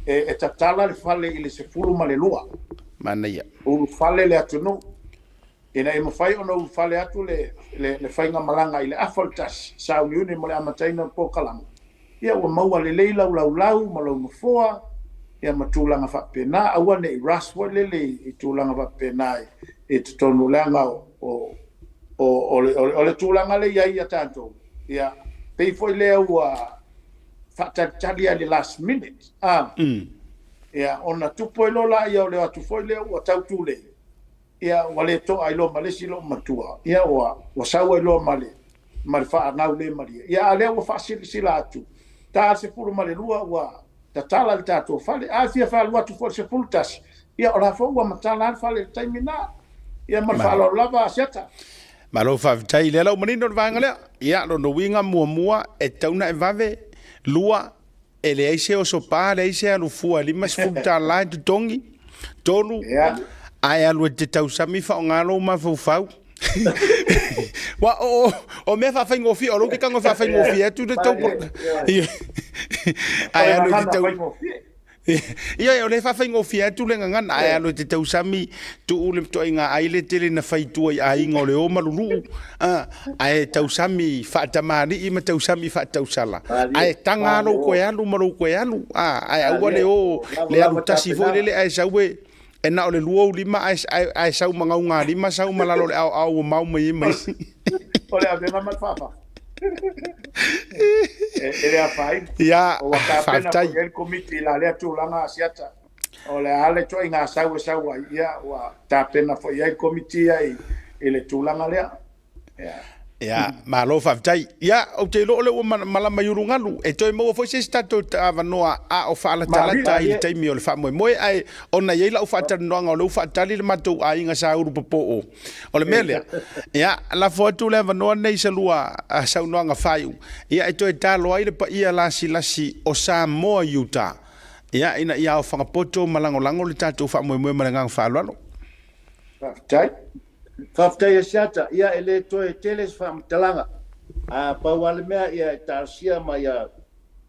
e tatala le fale i le 12. Manaia. Ulufale le atunuu ina ia mafai ona ulufale atu le le faigamalaga i le afa o le tasi, sauniuni mo le amataina o le polokalame, ia ua maua lelei lau laulau ma lou nofoa, ia ma tulaga faapena. Aua ne i rush foi lele i tulaga faapena i totonu leaga o o le tulaga lea i ai ia tatou, ia pei foi lea ua faatalitali lava i le last minute, a, ia ona tupu ai loa laia o le o atu foi lea ua tau tulei, ia ua le to'a ai loa ma le isi loomatua, ia ua sau ai loa ma le ma le faagaulemalie. Ia a o lea ua faasilasila atu, ta le 12 ua tatala le tatou fale. A fia faalu atu foi i le 11, ia o la foi ua matala lava le fale i le taimi lena. Ia ma le faaaloalo lava Asiata. Malo faafetai, lea la ua manino le vaega lea. Ia, lona uiga muamua, e tatau ona e vave, lua, e leai se oso pa, leai se alu fua e $50 e totogi, tolu, a e alu e te tausami faaaoga lou mafaufau. Ua o, o mea faafaigofie, o lou te tago e faafaigofie atu le tau. Ae alu e te tau. Ioe, o lea e faafaigofie atu le gagana, ae alu e te tausami tuu le toaiga ai le tele na fai tua i aiga o le o maluluu, ae tausami faatamalii ma tausami faatausala, ae taga lou koe alu ma lou koe alu, ae aua le o le alu tasi foi lele ae sau e e na o le lua ou lima ae sau ma gaugalima sau ma lalo o le aoao ua mao mai ai ma isi. O le avega ma le faafafa. E le afaina. Ia, Ua tapena faafetai. foi i ai le komiti i la lea tulaga Asiata. O le a le ituaiga sau e sau ai, ia ua tapena foi i ai le komiti ia i le tulaga lea. Ia. Ia, malo faafetai. Ia, ou te iloa o lea ua malama i ulugalu. E toe maua foi se isi tatou avanoa a o faalatalata i le taimi o le faamoemoe, ae ona e i ai lau faatalanoaga o lea ua faatali le matou aiga sa ulu popoo. O le mea lea, ia, lafo atu le avanoa lenei i se lua saunoaga faaiu, ia, e toe talo ai le paia lasilasi o Samoa i uta, ia, ina ia aofaga poto ma lagolago le tatou faamoemoe ma le agaga faaaloalo. Faafetai. Faafetai Asiata, ia e le toe tele se faamatalaga, a pau lava le mea ia e talosia ma ia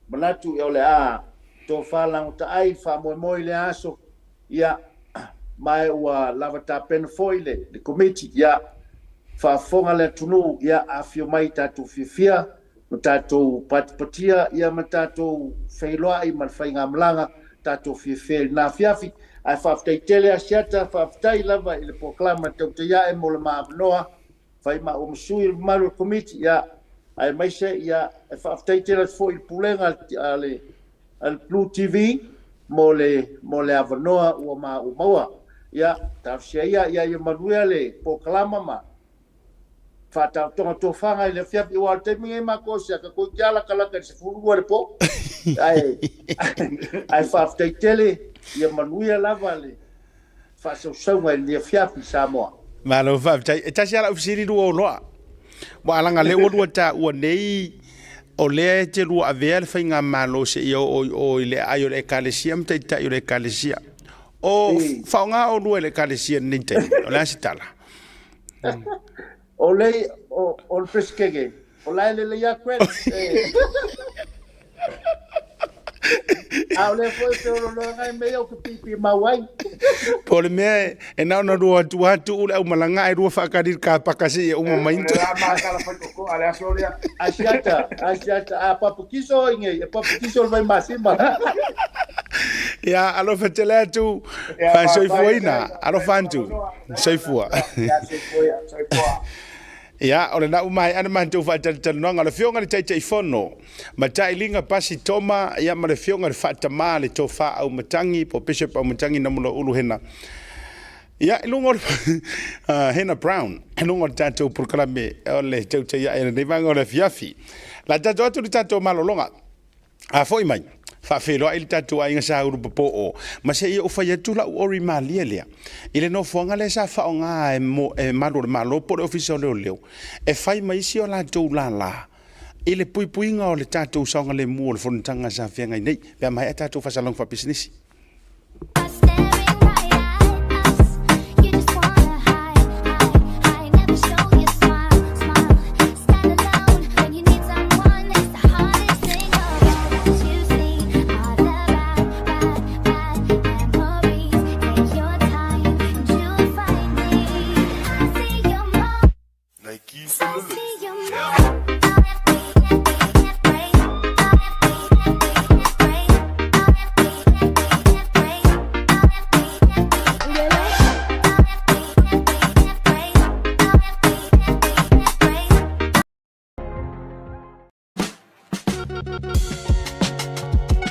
manatu o le a tofa lagotaai le faamoemoe i lea aso, ia ma e ua lava tapena foi le le Komiti, ia faafofoga le atunuu, ia afio mai tatou fiafia ma tatou patipatia ia ma tatou feiloai ma le faigamalaga, tatou fiafia i lena afiafi. Ae faafetai tele Asiata, faafetai lava i le polokalama Tautai Ae mo le ma avanoa, fai ma ua ma sui le mamalu o le Komiti, ia, aemaise ia e faafetai tele atu foi i le Pulega a le a le Blue TV mo le mo le avanoa ua ma ua maua. Ia, talosia ia, ia ia manuia le polokalama ma faataotoga tofaga i le afiafi, aua o le taimi lenei matou o siaka toeitiiti lava latalata i le 12 i le po. Ae, ae faafetai tele, ia manuia lava le faasausauga i lenei afiafi Samoa. Malo faafetai. E tasi lava lau fesili lua oloa. Ua alaga lea ua lua taua nei o lea e te lua avea le faigamalo seia oo i o i le aai o le Ekalesia ma taitai o le Ekalesia. O faaaoga oulua e le Ekalesia i lenei taimi, o le a se tala? O le o le Peresetene, o la e lelei lava credit. A o lea foi e feoloologa e mea ou te piipii mau ai. Po o le mea e na ona lua atu lava tuu le aumalaga ae lua faatali i le kapaka seia uma mai. O le la matala faitotoa a le aso lea. Asiata, asiata, a papatiso oi nei, e papatiso le Vaimasima. Ia, alofa tele atu, faasoifuaina, alofa atu, soifua. Ia, soifua, soifua. Ia, o lena ua maea le matou faatalatalanoaga. O le Afioga i le Taitaifono, Matailiga Pasi Toma, ia ma le Afioga i le Faatama le Tofa Auimatagi, po o Bishop Auimatagi Namulauulu Hena. Ia, i luga o le Hena Brown, i luga o le tatou polokalame o le tautai ae lenei vaega o le afiafi. La tatou atu le tatou malologa. A foi mai, faafeiloai le tatou aiga sa ulu popoo, ma seia ou fai atu lau ori malie lea i le nofoaga lea sa faaaoga e, mo, e malu o le Malo po o le Ofisa o Leoleo e fai ma isi o latou lālā i le puipuiga o le tatou saogalemu o le fonotaga sa feagai nei pe a maea tatou faasalaga faapisinisi.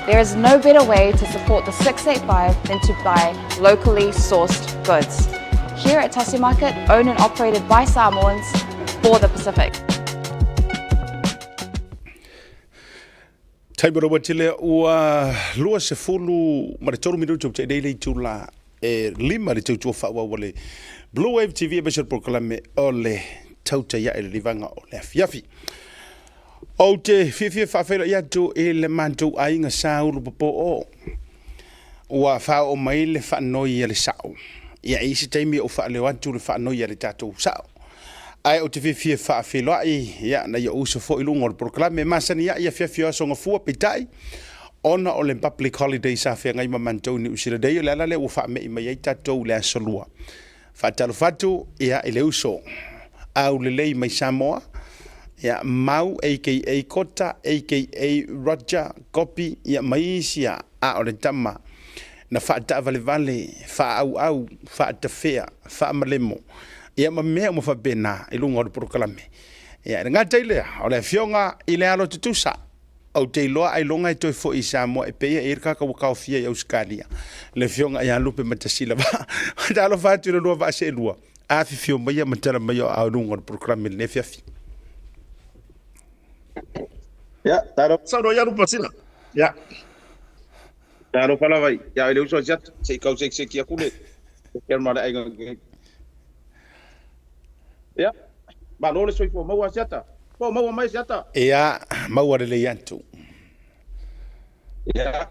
There is no better way to support the 685 than to buy locally sourced goods. Here at Tasi Market, owned and operated by Samoans for the Pacific. Taimi rawa tele ua 23 minutu te nei le itula e 5 le tautua faaauau a le Blue Wave TV aemaise o le polokalame o le Tautai Ae le Livaga o le Afiafi. Ou te fiafia faafeiloai atu i le matou aiga sa ulu popoo ua faaoo mai le faanoi a le sao. Ia e i ai se taimi ou faaleo atu le faanoi a le tatou sao. Ae ou te fiafia faafeiloai ia nai ou uso foi i luga o le polokalame masani ai afiafi o Aso Gafua peitai ona o le public holiday sa feagai ma matou i Niu Sila nei o le ala lea ua faame'i mai ai tatou i le aso Lua. Faatalofa atu ia i le uso aulelei mai Samoa ia Mau aka Kota aka Roger Kopi ia ma isi a o le tama na faataavalevale, faaauau, faatafea, faamalemo, ia ma mea uma faapena i luga o le polokalame. Ia, e le gata i lea, o le afioga i le alo tutusa, ou te iloa ailoga e toe foi i Samoa e pei e i ai le kaka ua kaofia i Ausetalia, le afioga ia Lupe Matasila. Talofa atu i le lua vaa seelua, afifio maia ma tala mai o aao i luga o le polokalame i lenei afiafi. Ia, talo. Saunoa ia Lupe Matasila. Ia. Talofa lava ia le uso a Siata, se i kau sekiseki aku le ma le aiga. Ia, malo le soifua maua Siata. Po maua mai Siata. Ia, maua lelei atu. Ia,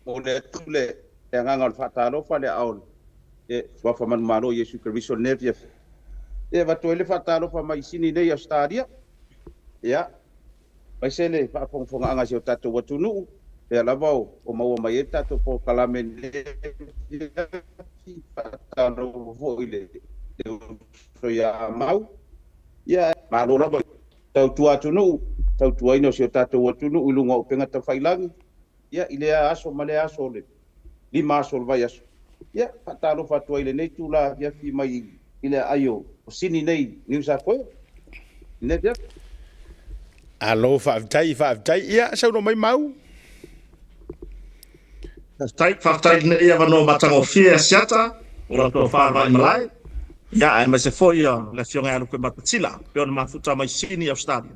mo le atu le agaga o le faatalofa le ao le suafa manumalo Iesu Keriso lenei afiafi. Ia, avatu ai le faatalofa mai Sini nei Ausetalia. Ia, aemaise le faafogafogaaga a si o tatou atunuu, lea lava o maua mai ai le tatou polokalame i lenei afiafi, faatalofa foi i le uso ia Mau. Ia, malo lava tautua atunuu, tautuaina o si o tatou atunuu i luga o upega tafailagi, ia, i lea aso ma lea aso o le 5 aso o le vaiaso. Ia, faatalofa atu ai i lenei itula afiafi mai i le aai o Sini nei New South Wales i lenei afiafi. Alo, faafetai, faafetai. Ia, saunoa mai Mau. Faafetai, faafetai i lenei avanoa matagofie a Siata, o lau tofa Vaimalae, ia aemaise foi o le Afioga ia Lupe Matatila, pei ona mafuta mai Sini, Australia.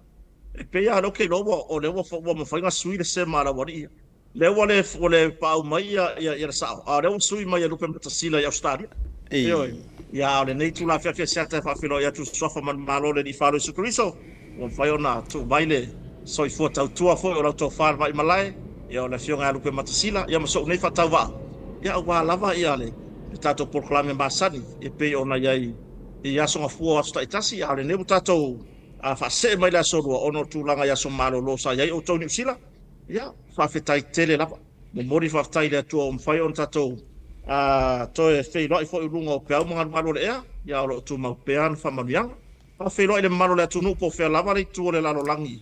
E pei lava o lea ou te iloa ua, o lea ua, ua mafai ona sui le sema a le aualii ia. Lea ua le, ua le paau mai ia, ia, ia le sao, a o lea ua sui mai e Lupe Matasila i Ausetalia. Ioe. Ia, a o lenei itula afiafi a Siata e faafeiloai atu i Suafa ma le Malo o le Alii Faaalo Iesu Keriso, ua mafai ona tuu mai le soifua tautua foi o lau tofa le Vaimalae, ia o le Afioga ia Lupe Matasila, ia ma so'u nei faatauvaa, ia aua lava ia le, le tatou polokalame masani e pei ona i ai i aso gafua o aso taitasi, a o lenei ua tatou faasee mai le aso lua ona o tulaga i aso malolo sa i ai outou i Niu Sila. Ia, faafetai tele lava. Momoli faafetai i le Atua ua mafai ona tatou toe feiloai foi i luga o peau ma galugalu o le ea, ia o lo o tumau pea ana faamanuiaga. Faafeiloai i le mamalu o le atunuu po o fea lava le itu o le lalolagi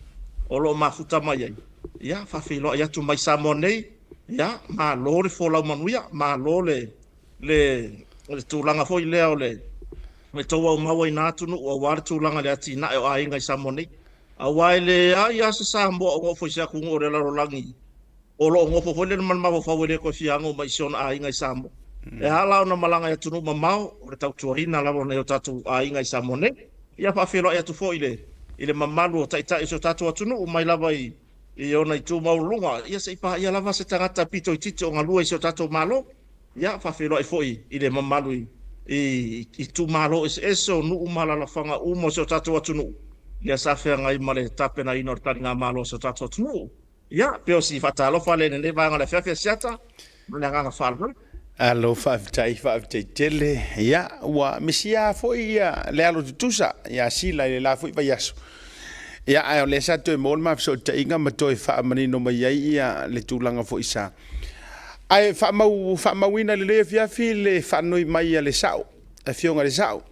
o lo o mafuta mai ai. Ia, faafeiloai atu mai Samoa nei, ia, malo le folau manuia, malo le, le, le tulaga foi lea o le, le tou aumau ai na atunuu aua le tulaga i le atinae o aiga i Samoa nei. Aua e leai lava se Samoa o nofo i se atunuu o le lalolagi o lo o nofo foi lele ma le mafaufau e le toe fia ago mai i si ona aiga i Samoa. E ala ona malaga i atunuu mamao, o le tautuaina lava o nai o tatou aiga i Samoa nei. Ia faafeiloai atu foi i le i le mamalu o taitai o si o tatou atunuu mai lava i i ona itu maualuluga, ia se i paia lava se tagata pito itiiti o galue i si o tatou Malo. Ia, faafeiloai foi i le mamalu i itumalo eseese o nuu ma alaalafaga uma o si o tatou atunuu, lea sa feagai ma le tapenaina o le taligamalo a si o tatou atunuu. Ia, pei o si faatalofa lea i lenei vaega o le afiafi a Siata, ma le agaga faaaloalo. Alo, faafetai, faafetai tele. Ia, ua misia foi ia le alo tutusa ia Sila i le la foi vaiaso. Ia, ae o lea sa toe maua le ma fesootaiga ma toe faamanino mai ai ia le tulaga foi sa Ae faamau, faamauina i lenei afiafi le faanoi mai a le Sao, Afioga i le Sao.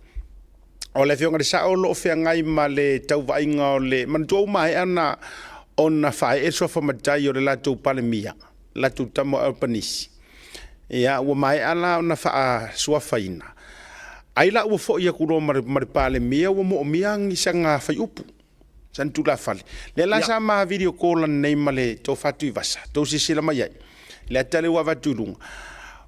O le Afioga i le Sao o lo o feagai ma le tauvaaiga o le, manatua ua maea ona, ona faaee le suafa matai o le latou Palemia, latou tama o Albanese. Ia, ua maea la ona faasuafaina. Ai la ua foi atu loa ma le, ma le Palemia ua moomia ni saga faiupu. Sana tulafale. Lea la sa ma video call nei ma le Tofa Tuivasa. Tou silasila mai ai. Le ata lea ua avatu i luga.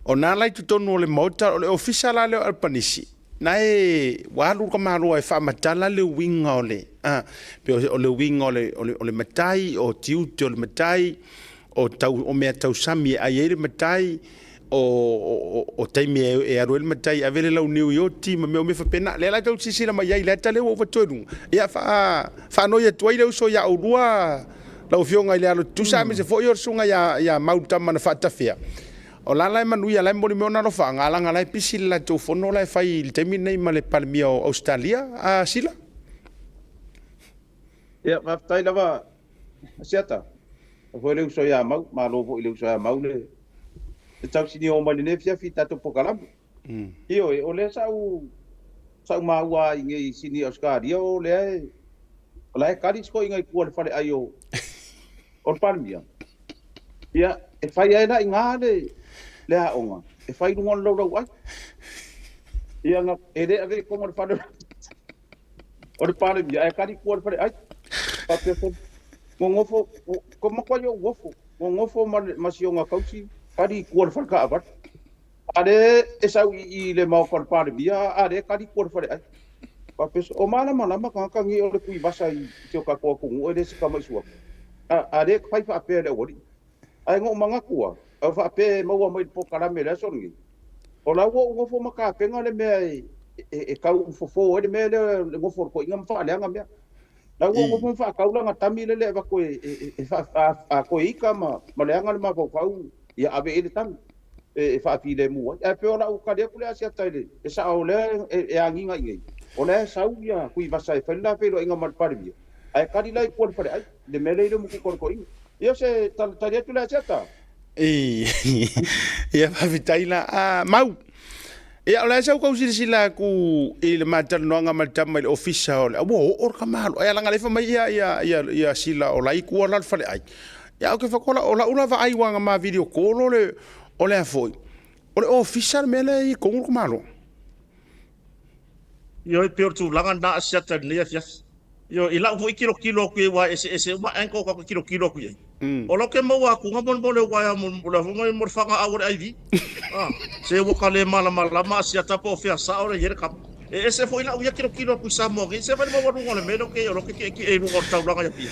O na la i totonu o le Maota, o le Ofisa la lea o Alpanisi, na e ua alu le tamaloa e faamatala le uiga o le, a, pe o le uiga o le, o le, o le matai, o tiute o le matai, o tau, o mea tausami e ai ai le matai, o, o, o taimi e, e alu ai le matai e ave le launiu i oti ma mea o mea faapena. Lea la tou te silasila mai ai i le ata lea ua ou avatua i luga. Ia, faa, faanoi atu ai le uso ia oulua lau Afioga i le alo tutusa aemaise foi o le susuga ia, ia Mau Tama na faatafea. O la la e manuia, la e momoli mai ona alofaaga, alaga la e pisi le latou fono la e fai i le taimi lenei ma le Palemia o Ausetalia, a Sila. Ia, faafetai lava Asiata. O foi le uso ia Mau, malo foi i le uso ia Mau le le tausinio mai lenei afiafi i tatou polokalame. Ioe, o lea sa ou sa ou maua ai nei i Sini Ausetalia o lea e o la e kali si toeaina i tua i le faleai o o le Palemia. Ia, e fai ai la i ina le le aoga, e fai i luga o le laulauai. Ia, na, e le ave i totonu o le fale o le Palemia, ae kali i tua i le faleai. Faapea foi, nonofo, ko matua i ou ofo, nonofo ma, ma si ona tausi, kali i tua i le fale taavale. A lea e sau i i le maota o le Palemia, a lea e kali i tua i le faleai. Faapea, o malamalama tagata nei o le Tuivasa i si o tatou atunuu, e le se tama i suafa. A, a lea e fai faapea e le aualii. Ae na ou manatu lava, a faapea e maua mai i le polokalame i le aso lenei, o la ua ou nofo ma tapena le mea e, e, e tau fofo ai le mea lea, le nofo o le toeaina ma faaleaga mea. La ua ou nofo ma faatau lana tami lele e avatu e, e, e, e faa, a, a toe ita ma, ma leaga le mafaufau, ia ave i ai le tami e, e faafilemu ai. Ae pei o lau tali atu lea Asiata i le, le sao lea e, e agiga i nei, o la e sau ia Tuivasa e fai le la feiloaiga ma le Palemia, ae kali la i tua i le faleai, le mea lea i le umukuka o le toeaina. Ia se tali atu lea Asiata. Ia faafetai la. A, Mau. Ia o le a sau kau silasila atu i le matalanoaga ma le tama i le ofisa o le ua oo le kamalo. Ai alaga lefa mai ia ia ia ia sila o la i tua la le faleai. Ia o ke whakola o la ula vaai wanga ma video call o le o le a foi. O le ofisa le mea lea i kongu le kamalo. Ioe, pei o le tulaga lena a Asiata i lenei afiafi. Ioe, i lau foi tilotilo atu i ai, aua e eseese uma angle tatou te tilotilo atu i ai. O lau ke maua atu ga mo le uaea mo le foi mo le fagaau o le IV. Ah, se ua ka le malamalama Asiata po o fea sao le i ai le kama. E ese foi lau ia tilotilo atu i Samoa nei, se fai le maualuga o le mea lea ou te i ai, o lea ou te tietie i luga o le taulaga i Apia.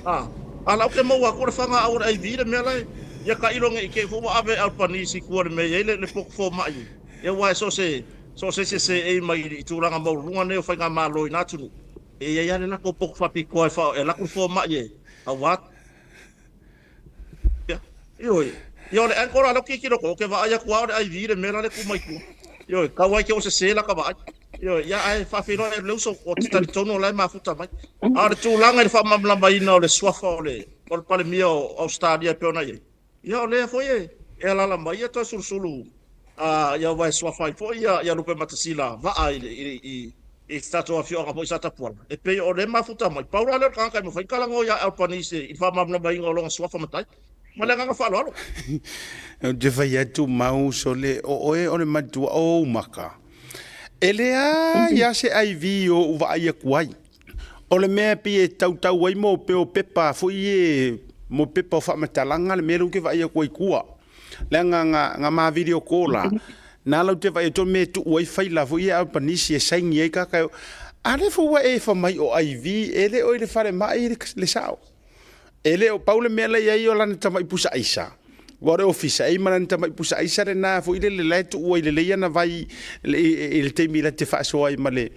Ah, a lau ke maua atu o le fagaau o le IV le mea la e, ia tailo ne i te i foi ua ave e Albanese i tua i le mea e i ai le, le potu fomai. Ia aua e so o se So o se isi e seei mai i tulaga maualuluga nei o faigamalo i na atunuu, e i ai lava le latou potu faapitoa e faa, e alu atu le fomai e aua ia. Ioe. Ia o le angle la lea ou te tilotilo atu, ou te vaai atu lava o le IV le mea la lea e tu mai tua. Ioe, tau ai te o sese lata vaai. Ioe, ia ae faafeiloai atu le uso, ou te talitonu o la e mafuta mai. A o le tulaga i le faamalamalamaina o le suafa o le o le Palemia o Ausetalia e pei ona i ai, Ia o lea foi e alaala mai ia toe sulusulu ia aua e suafa ai foi ia Lupematasila vaa i i i tatou afioaga foi i Satapuala. E pei o lea mafuta mai. Pau la lea o le tagata e mafai ona talanoa ia Albanese i le faamalamalamaina o lona suafa matai. Ma le agaga faaaloalo. Ou te fai atu mau sole o oe o le matua o ou maka. E leai a se IV o ou vaai atu ai. O le mea e pei e tautau ai mo pea o pepa foi e mo pepa o faamatalaga le mea lea ou te vaai atu ai i tua. Leaga nga, nga ma video call la, na ala ou te vaai atu o le mea e tuu ai faila foi ia Albanese e saini ai kaka. A lea foi ua e fai mai o IV, e le o i le falemai le, le sao. E le o pau le mea la i ai o lana tamai pusa aisa. Ua o le ofisa, e i ma lana tamai pusa aisa lena foi lele la e tuu ai lelei ana vai i le taimi la te faasoa ai ma le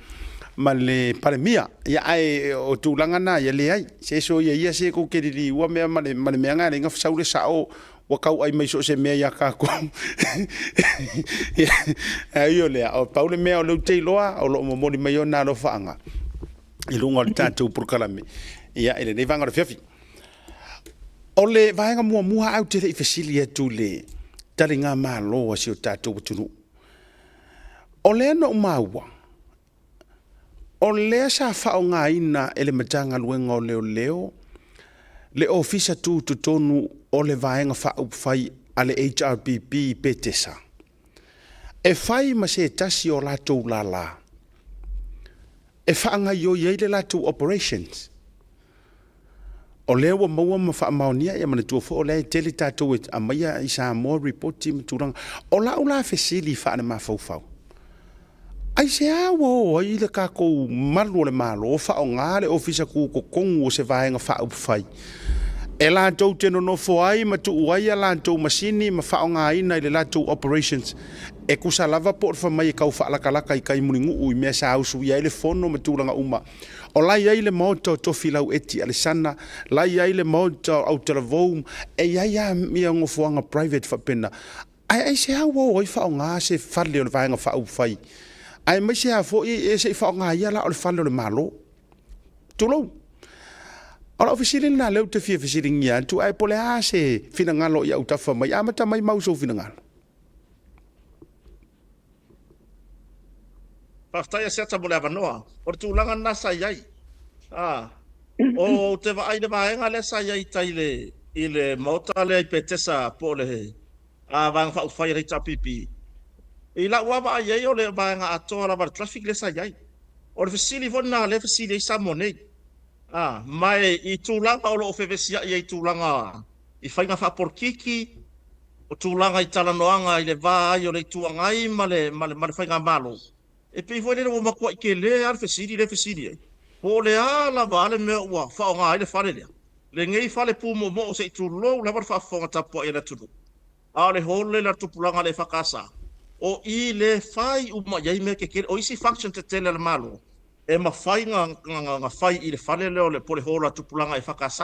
ma le Palemia. Ia ae o tulaga na ia leai. Se so ia ia se kou ke liliua mea ma le ma le mea nga le nga sau le sao ua kau ai mai so se mea ia kākou. Ia, ai o lea, o pau le mea o le ute iloa o loo momoli mai ona alofaanga i luga o le tatou polokalame ia i lenei vaega o le afiafi. O le vaega muamua ae ou te le i fesili atu i le taligamalo a si o tatou atunuu. O lea na ou maua, o lea sa faaaogaina e le Matagaluega o Leoleo le Ofisa Tutotonu o le Vaega Faaupufai a le HRPP i Petesa e fai ma se tasi o latou lala e faagaioi ai le latou operations. O lea ua maua ma faamaonia, ia manatua foi o lea e tele tatou e aumaia i Samoa lipoti ma tulaga. O lau la fesili faalemafaufau, aisea ua o ai le tatou malu o le Malo faaaoga le Ofisa Tutotonu o se Vaega Faaupufai e latou te nonofo ai ma tuu ai a latou masini ma faaaogaina i le latou operations e tusa lava po o le fai mai e tau faalatalata i tai Mulinuu i mea sa usuia ai le fono ma tulaga uma. O la e i ai le Maota o Tofilau Eti Alesana, la e i ai le Maota o Autalavou, e i ai lava ia nofoaga private faapena. Ae aisea ua o ai faaaoga se fale o le Vaega Faaupufai, aemaise lava foi e se i faaaoga ia la o le fale o le Malo. Tulou. O lau fesili lena lea ou te fia fesiligia atu, ae po o le a se finagalo i autafa mai. Amata mai Mau sou finagalo. Faafetai Asiata mo le avanoa. O le tulaga lena sa i ai. Ou te vaai i le vaega lea sa i ai i tai i le maota lea i Petesa po o le Vaega Faaupufai a le HRPP. I lau lava vaai i ai o le vaega atoa lava a le traffic lea sa i ai. O le fesili foi lena lea e fesili ai Samoa nei. Ma i tulaga o lo o fevesiai ai i tulaga i faiga faapolokiki, o tulaga i talanoaga i le va ai o le Itu Agai ma le ma le ma le Faigamalo, e pei foi lele ua matuai tele lava le fesili lea e fesili ai, po o le a lava le mea ua faaaoga ai le fale lea, lenei fale pumoomoo se i tulou lava le faafofoga tapuai a le atunuu, a o le hall lea a le tupulaga a le EFKS, o i lea e fai uma i ai mea tetele, o isi function tetele a le Malo, e mafai na fai i le fale lea o le po o le hall a tupulaga EFKS.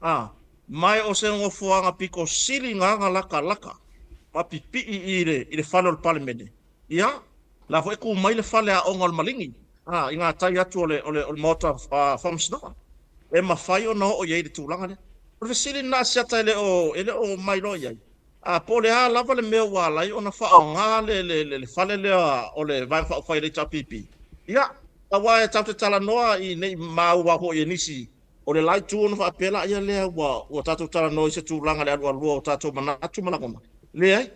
A, ma o se nofoaga pito sili na na latalata ma pipii i le fale o le Palemene. Ia, la foi e tu mai le fale aoga o le Maligi, a, i gatai atu o le Maota Faamasinoga. E mafai ona oo i ai le tulaga lea. O le fesili lena a Asiata e le o mailoa i ai, a, po o le a lava le mea ua ala ai ona faaaoga le fale lea o le Vaega Faaupufai a le HRPP. Ia, aua e tatou te talanoa i nei maua foi e nisi o le la itu ona faapea laia lea ua tatou talanoa i se tulaga i le alualua o tatou manatu ma lagona. Leai.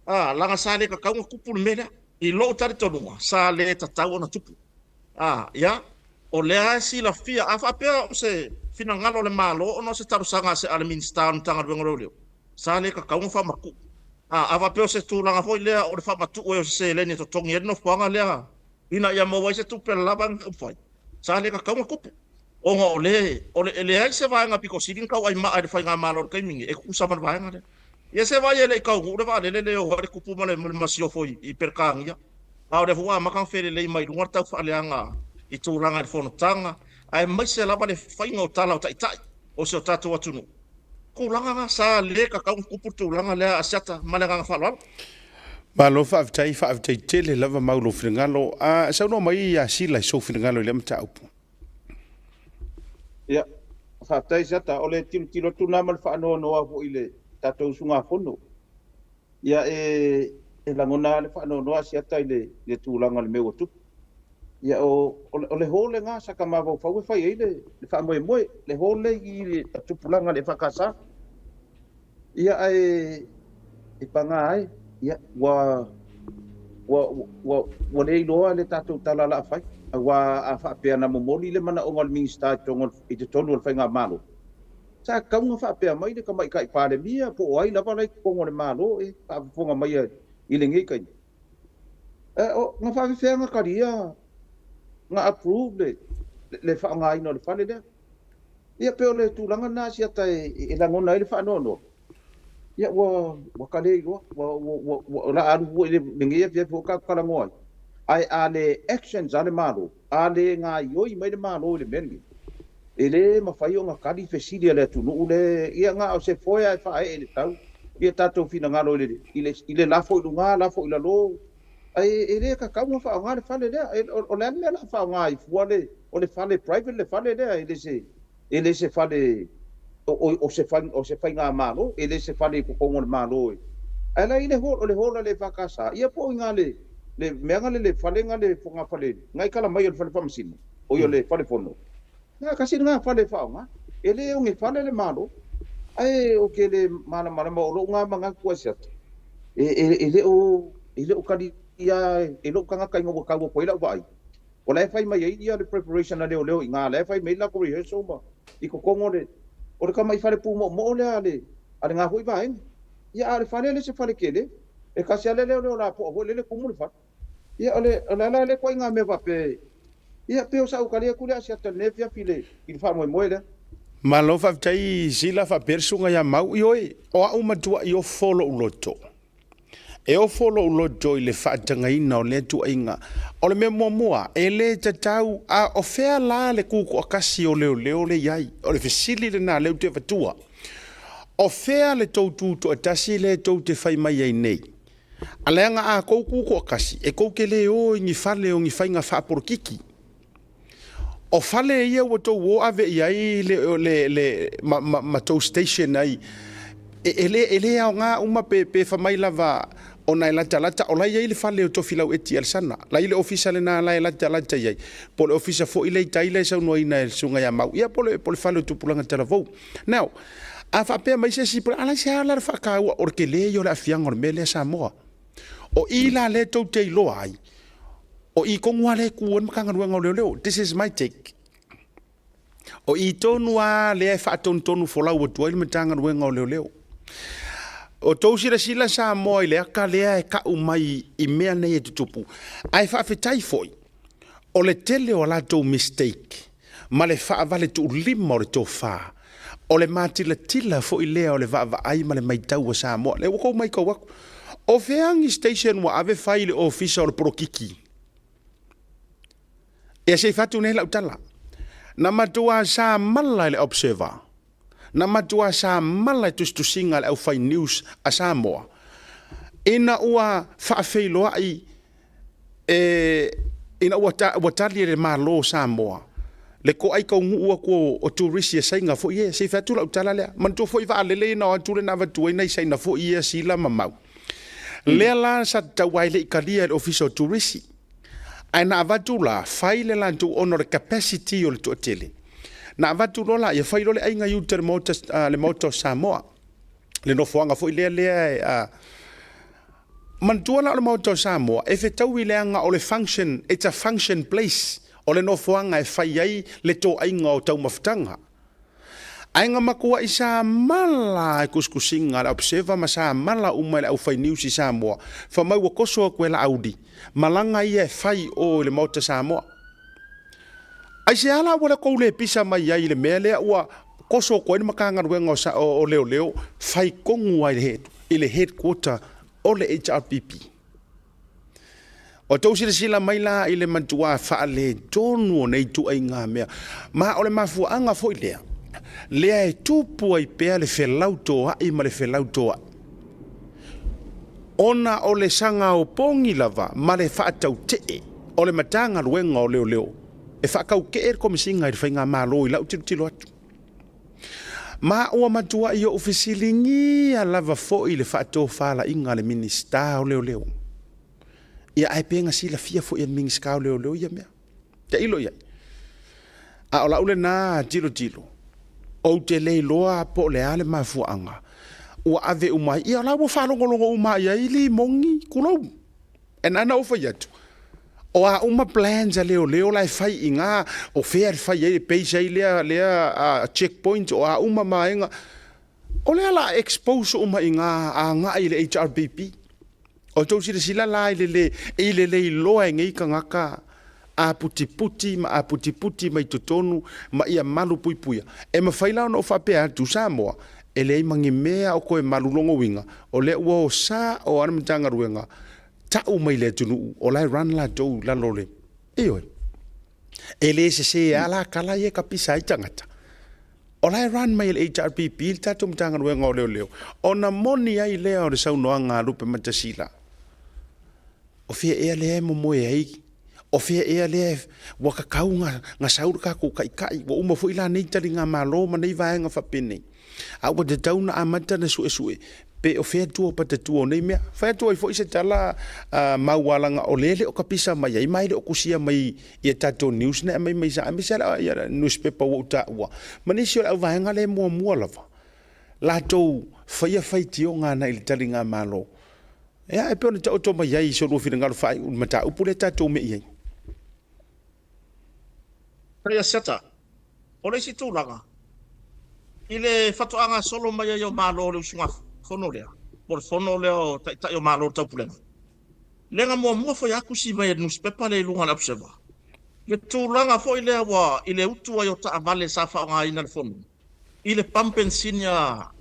A, leaga sa le tatau ona tupu le mea lea. I lou talitonuga, sa le tatau ona tupu. A, ia, o lea e silafia, a faapea o se finagalo o le Malo ona o se talosaga a le Minisita o le Matagaluega o Leoleo, sa le tatau ona faamatuu. A faapea o se tulaga foi lea o le faamatuu ai o se seleni e totogi ai le nofoaga lea ina ia maua ai se tupe lava e taumafai, sa le tatau ona tupu. Ona o le, o le, e leai se vaega pito sili ona tauaimaa i le faigamalo i le taimi nei e tutusa ma le vaega lea. Ia se vaai e le i taunuu le vaalele lea e o ai le tupu ma le masiofo i Peretania, a o lea foi ua amata ona felelei mai luga le taufaaleaga i tulaga i le fonotaga, aemaise lava le faiga o tala o taitai o si o tatou atunuu. Tulaga na, sa le tatau ona tupu le tulaga lea a Asiata ma le agaga faaaloalo. Malo faafetai, faafetai tele lava Mau i lou finagalo. A saunoa mai ia Sila i sou finagalo i lea mataupu. Ia, faafetai Asiata, o le tilotilo atu lena ma le faanoanoa foi i le tatou usugafono. Ia, e lagona lava le faanoanoa Asiata i le tulaga o le mea ua tupu. Ia, o le hall lena sa ta mafaufau e fai ai le faamoemoe, le hall lea i le tupulaga a le EFKS. Ia, ae e paga ai, ia, ua ua le iloa le tatou tala o le a fai, aua a faapea na momoli le manaoga o le Minisita i totonu o le Faigamalo, sa tatau ona faapea mai le Tamaitai Palemia po o ai lava la i totonu o le Malo e faafofoga mai i lenei taimi. Na faafefea ona talia, na approve le faaaogaina o le fale lea. Ia pei o le tulaga lena Asiata e lagona ai le faanoanoa. Ia ua ta le iloa, ua o le a alu foi lenei afiafi foi tatou talanoa ai. Ae a le actions a le Malo, a le gaoioi mai le Malo i le mea lenei, e le mafai ona tali fesili a le atunuu le, ia na o se foe lava e faaee i le tau ia tatou finagalo i le lafo i luga, lafo i lalo, ae e le tatau ona faaaoga le fale lea. O le a le mea o le a faaaoga ai fua le, o le fale private le fale lea, e le se fale o se faigamalo, e le se fale i totonu o le Malo. Ae la i le hall, o le hall a le EFKS, ia po o i ina le mea na le fale na le fogafale, na i tala mai o le fale faamasino, o le fale fono. Na tasi lena fale e faaaoga, e le oge fale le Malo. Ae ou te le malamalama, o lou na manatu Asiata, e le o talia e lou tagata ina ua tau atu ai lau vaai. O la e fai mai ai ia le preparation a leoleo i ina, la e fai mai ai le latou rehearsal ma i totonu o le. O le tama'i fale pumoomoo lea a le a lena foi vaega. Ia a o le fale e le o se fale tele, e tasi lava le leoleo lapoa foi lele tumu le fale. Ia o le o le a la lea ituaiga mea faapea ia pei o sau tali atu lea Asiata i lenei afiafi i le i le faamoemoe lea. Malo faafetai Sila faapea le susuga ia Mau. Ioe, o au matuai ofo lou loto. E ofo lou loto i le faatagaina o lea tuuaiga. O le mea muamua, e le tatau, a o fea la le tutoatasi o leoleo lea e i ai? O le fesili lena lea ou te avatua. O fea le tou tutoatasi lea tou te fai mai ai nei? A leaga a tou tutoatasi, e tou te le o i ni fale o ni faiga faapolokiki. O fale ia ua tou o ave i ai le, le, le, ma, ma, ma tou station ai, e, e, le, e le aoga uma pe, pe fai mai lava ona e latalata, o la e i ai le fale o Tofilau Eti Alesana, la e i ai le ofisa lena la e latalata i ai, po o le ofisa foi lea i tai lea e saunoaina e le susuga ia Mau, ia po o le, po o le fale o Tupulaga Talavou. Now, a faapea mai se isi, a la se a la le faataua, o le tele ia o le aafiaga o le mea lea Samoa. O i la lea tou te iloa ai, O i tonu lava lea e tu ai le Matagaluega o Leoleo. This is my take. O i tonu lava lea e faatonutonu folau atu ai le Matagaluega o Leoleo. O tou silasila Samoa i le ata lea e tau mai i mea nei e tutupu. Ae faafetai foi, o le tele o a latou mistake ma le faavaletuulima o le tofa, o le matilatila foi lea o le vaavaai ma le maitau a Samoa. Lea ua tou maitau atu, o fea ni station ua ave fai i le ofisa o le polokiki? Ia se i fai atu nei lau tala. Na matua samala i le Observer, na matua samala i tusitusiga a le aufai news a Samoa, ina ua faafeiloai e, ina ua, ta, ua tali e le Malo o Samoa le toai taunuu atu o, o turisi a Saina foi ia. Se i fai atu lau tala lea. Manatua foi vaalele ia na o atu lea na avatu ai nai Saina foi ia Sila ma Mau. Lea la sa tatau lava e le i talia e le Ofisa o Turisi. Ae na avatu la, fai le latou ona o le capacity o le toatele. Na avatu loa la, ia fai loa le aiga i uta i le Maota, le Maota o Samoa. Le nofoaga foi lea lea e, Manatua la o le Maota o Samoa, e fetaui leaga o le function, it's a function place, o le nofoaga e fai ai le toaiga o taumafataga. Ae na matuai samala e tusitusiga a le Observer ma samala uma e le aufai news i Samoa, fai mai ua toso atu e Laauli malaga ia e fai o i le Maota Samoa. Aisea la ua le tou le pisa mai ai i le mea lea ua toso atu ai le Matagaluega o Leoleo fai tonu ai i le headquarter o le HRPP? Ua tou silasila mai la i le matuā faaletonu o nei ituaiga mea, ma o le mafuaaga foi lea, lea e tupu ai pea le felautoaʻi ma le felautoaʻi, ona o le sagaopogi lava ma le faatautee o le Matagaluega o Leoleo e faataute'e le Komesina i le Faigamalo i lau tilotilo atu. Ma ua matuai ou fesiligia lava foi le faatofalaiga a le Minisita o Leoleo. Ia ae pe na silafia foi e le Minisita o Leoleo ia mea. Tailo i ai. A o lau lena tilotilo, ou te le iloa po o le a le mafuaaga ua ave uma ai. Ia o la ua faalogologo uma i ai limogi, tulou. E na ona ou fai atu, o a uma plans a leoleo la e fai i ina, o fea e fai ai, e base ai lea, lea check point, o a uma vaega, o lea o le a expose uma i ina agai i le HRPP. O tou silasila la i le le, i le le iloa e nei tagata aputiputi ma aputiputi mai totonu ma ia malu puipuia. E mafai la ona ou faapea atu, Samoa, e leai ma ni mea o toe malu lona uiga, o lea ua o sao lava le Matagaluega tau mai le atunuu o la e run latou i lalo o le, ioe, e le sese lava la tala ia e tapisa ai tagata. O la e run mai e le HRPP le tatou Matagaluega o Leoleo, ona moni ai lea o le saunoaga a Lupematasila. O fea ea lea e momoe ai? O fea ea lea ua tatau na sau le tatou taitai? Ua uma foi la nei taligamalo ma nei vaega faapenei. A ua tatau ona amata ona suesue pe o fea tua o patatua o nei mea. Fai atu ai foi se tala maualaga o lea e le o tapisa mai ai ma e le o tusia mai i a tatou news na e aumai mai sa aemaise lava ia newspaper ua ou taua ma nisi o le auvaega lea e muamua lava latou faia faitioga agai i le taligamalo. Ia, e pei ona taoto mai ai i so lua finagalo faaiu i le mataupu lea tatou mei ai. Faia Seta, O le isi tulaga, I le faatoa gasolo mai ai o Malo o le usugafono lea, po o le fono lea o Taitai o Malo o le Taupulega, lea na muamua foi lava tusi mai e le nusipepa lea i luga o le Observer, le tulaga foi lea ua i le utu ai o taavale sa faaaogaina i le fono, i le pamu penisini a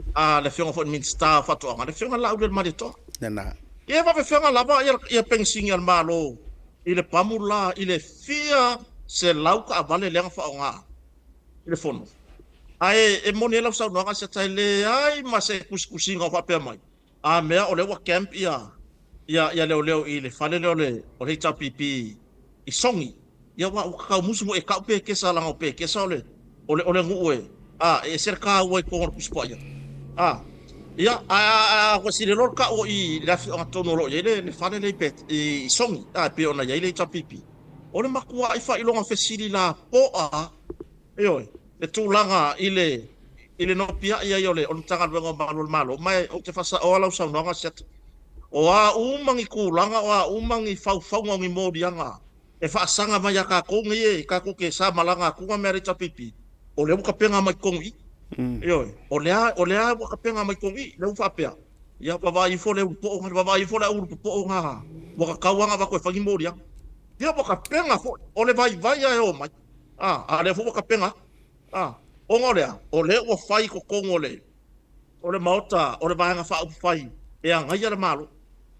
le Afioga foi i le Minisita o Faatoaga, le Afioga Laaulialemalietoa. Lena. Ia e faapefea lava ia penisini a le Malo i le pamu la i le fia selau taavale lea na faaaoga i le fono. Ae e moni ai lau saunoaga Siata e leai ma se tusitusiga o faapea mai, a mea o lea ua camp ia ia leoleo i le fale lea o le o le HRPP i Sogi. Ia aua ua tatau musu foi e tau pekesa leaga o pekesa o le o le o le nuu e a e ese le taua i totonu o le Tusi Paia. A ia ae a ua sili loa le tau o i le afioaga tonu o lo o i ai le fale lea i Pet i Sogi a e pei ona i ai le HRPP. O le matuai faailoga fesili lapoa Ioe, le tulaga i le i le nopiai ai o le o le Matagaluega o Malu o le Malo, ma e ou te faasaoa lau saunoaga Siata, o a uma ni tulaga, o a uma ni faufauga o ni moliaga e faasaga mai ia tatou nei e tatou te sa malaga atu mea a le HRPP, o lea ua tapena mai totonu i i. Ioe, o lea o lea ua tapena mai totonu i i, lea ua faapea, ia vaavaai ifo le ulu poo, vaavaai ifo le au ulu popoo na ua tatau lava ona avatu e fai ni moliaga. Ia ua tapena foi, o le vaivai lava e omai. A, a o lea foi ua tapena atu. A, ona o le a? O lea ua fai i totonu o le, o le Maota o le Vaega Faaupufai e agaia le Malo.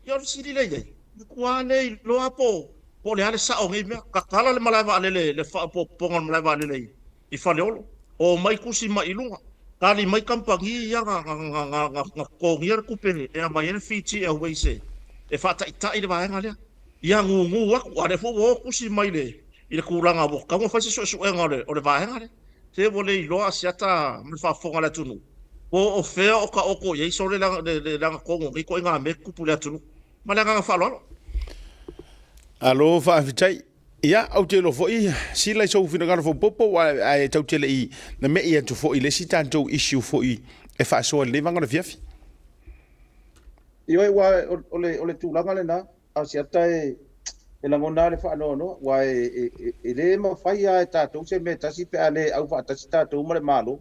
Ia o le fesili lea i ai, matua le iloa po, po o le a le sao o nei mea. Tatala le malae vaalele, le faaopoopoga o le malae vaalele i, i Faleolo, omai tusi mai i luga, tali mai kamupani ia na, na, na, na, na, na totogia le tupe e aumai ai le Fiji Airways e, e faataitai le vaega lea. Ia gugu atu, a o lea foi ua o tusi mai le, i le tulaga ua tatau ona fai se suesuega o le, o le vaega lea. Se ua le iloa Asiata ma le faafofoga a le atunuu, po o fea o taoto i ai sole le, le, le lagatonu o nei ituaiga mea e tutupu i le atunuu. Ma le agaga faaaloalo. Alo, faafetai. Ia, ou te iloa foi, sila i sou finagalo faaopoopo, ae tatou te le i namei atu foi i le isi tatou issue foi e faasoa i lenei vaega o le afiafi. Ioe, aua o le, o le tulaga lena, Asiata e lagona lava le faanoanoa, aua e le mafai lava e tatou se mea e tasi pe a le aufaatasi tatou ma le Malo.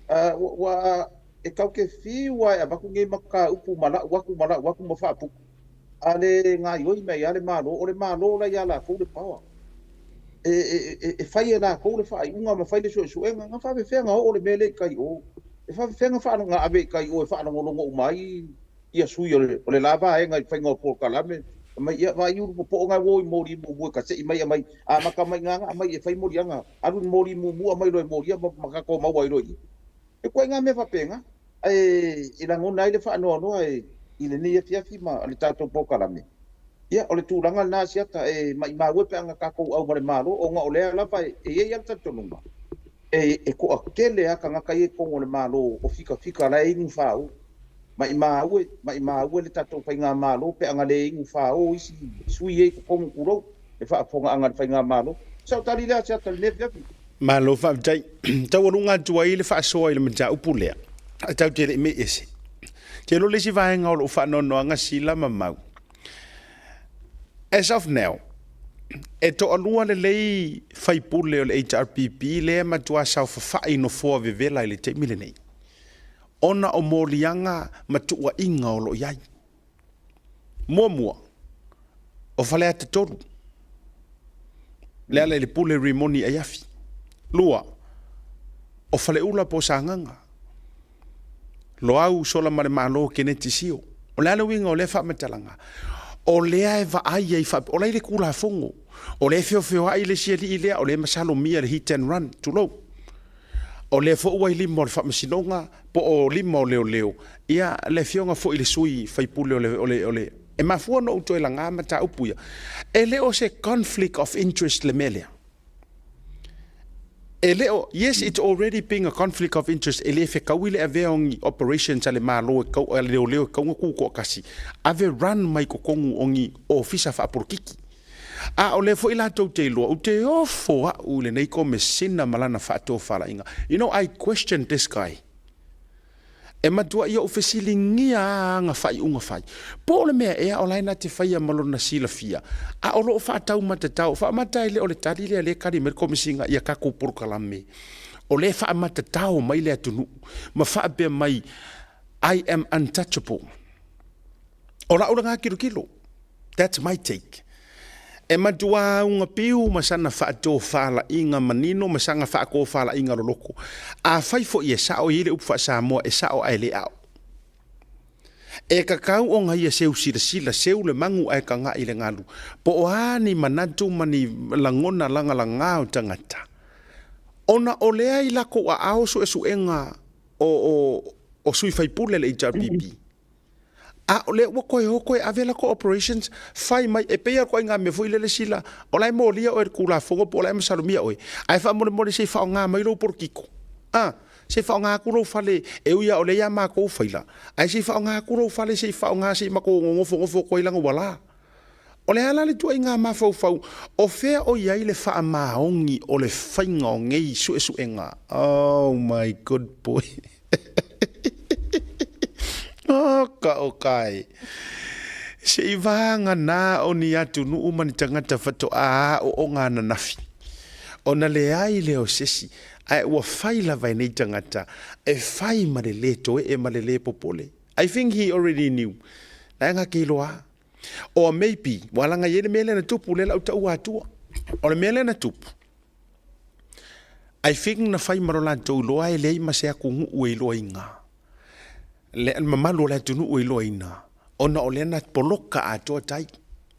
Ua e tatou te fiu lava e avatu nei mataupu ma lau atu ma lau atu ma faaputu, a le gaoioi mai lava le Malo, o le Malo la e ia latou le power. E fai e latou le faaiuga ma fai le suesuega, na faapefea ona oo le mea lea i tai i o? E faapefea ona ave i tai i o e faalogologo uma ai ia sui o le, o le la vaega i le faiga o polokalame, aumai, ia vaai ulu popo'o na e uo i moli mumu e kase'i mai aumai, amata mai ina na aumai e fai moliaga, alu i le moli mumu aumai loa e molia ma, ma tatou maua ai loa i i. E ituaiga mea faapena, ae e lagona ai le faanoanoa e, i lenei afiafi ma le tatou polokalame. Ia, o le tulaga lena Asiata, e maimau e pe ana tatou au ma le Malo, ona o lea lava e, e i ai lava le talitonuga, e, e toatele lava tagata ia i totonu o le Malo o fikafika la e inu faauu. Maimau e, maimau e le tatou faigamalo pe ana le inu fao isi sui ia i totonu tulou le faafofogaaga a le faigamalo. Sau tali lea Asiata i lenei afiafi. Malo faafetai. Taualuga atu ai le faasoa i le mataupu lea, ae tatou te le i mei ese. Te iloa le isi vaega o lou faanoanoaga sila ma mau. As of now, e toalua lelei faipule o le HRPP lea e matua saofafai i nofoa vevela i le taimi lenei. ona o moliaga ma tuuaiga o lo o i ai. Muamua, o Faleata 3, Lealailepule Rimoni Aiafi. 2, o Faleula po o Sagaga, Loau Solamalemalo Keneti Sio. O le a le uiga o lea faamatalaga? O lea e vaai ai faapea, o la e i le Tulafono, o lea e feofeoai le isi alii lea, o lea e masalomia le hit and run, tulou. O lea foi ua i lima o le Faamasinoga po o lima o leoleo, ia, le afioga foi i le sui faipule o le, o le, o le, e mafua ona ou toe laga mataupu ia. E le o se conflict of interest le mea lea. E le o, yes, it's already being a conflict of interest, e le fetaui le avea o ni operations a le Malo e kau, a le leoleo e tatau ona tutoatasi, ave run mai totonu o ni ofisa faapolokiki. A o lea foi latou te iloa, ou te ofo au i lenei Komesina ma lana faatofalaiga. You know, I question this guy. E matuai ou fesiligia a ana faaiuga fai. Po o le mea ea o la e na te faia ma lona silafia, a o lo o faataumatatao, faamata e le o le tali lea lea e tali mai le Komesina i a tatou polokalame. O lea e faamatatao mai le atunuu ma faapea mai, I am untouchable. O la'u lena tilotilo. That's my take. E matua auga piu ma sana faatofalaiga manino ma sana faatofalaiga loloko. Afai foi e sa'o e i ai le upu faa-Samoa e sa'o ae le a'o. E tatau ona ia seu silasila, seu le magu ae taga'i i le galu. Po o a ni manatu ma ni lagona lagalagā o tagata, ona o lea i lakou aao suesuega o, o, o sui faipule le HRPP. A o lea ua toe o toe ave latou operations, fai mai, e pei lava o le ituaiga mea foi lele sila, o la e molia oe i le Tulafono po o la e masalomia oe, ae faamolemole se i faaaoga mai lou polokiko. A, se i faaaoga atu lou fale, e ui lava o lea e ia matou faila, ae se i faaaoga atu lou fale se i faaaoga se i matou nofonofo atu ai leaga ua la. O le a la le ituaiga mafaufau? O fea o i ai le faamaoni o le faiga o nei suesuega? Oh my good boy. Oh ka o kai. Se i vāngana o ni atunuu ma ni tagata faatoa aooga ananafi. Ona leai lea o sesi, ae ua fai lava e nei tagata e fai ma le lē toe'e ma le lē popole. I think he already knew. La e gake iloa a. Or maybe, ua laga i ai le mea lea na tupu, lea la u taua atua. O le mea lea na tupu, I think na fai ma lo latou iloa e leai ma se atunuu e iloaina, le mamalu o le atunuu e iloaina, ona o lea na poloka atoa tai.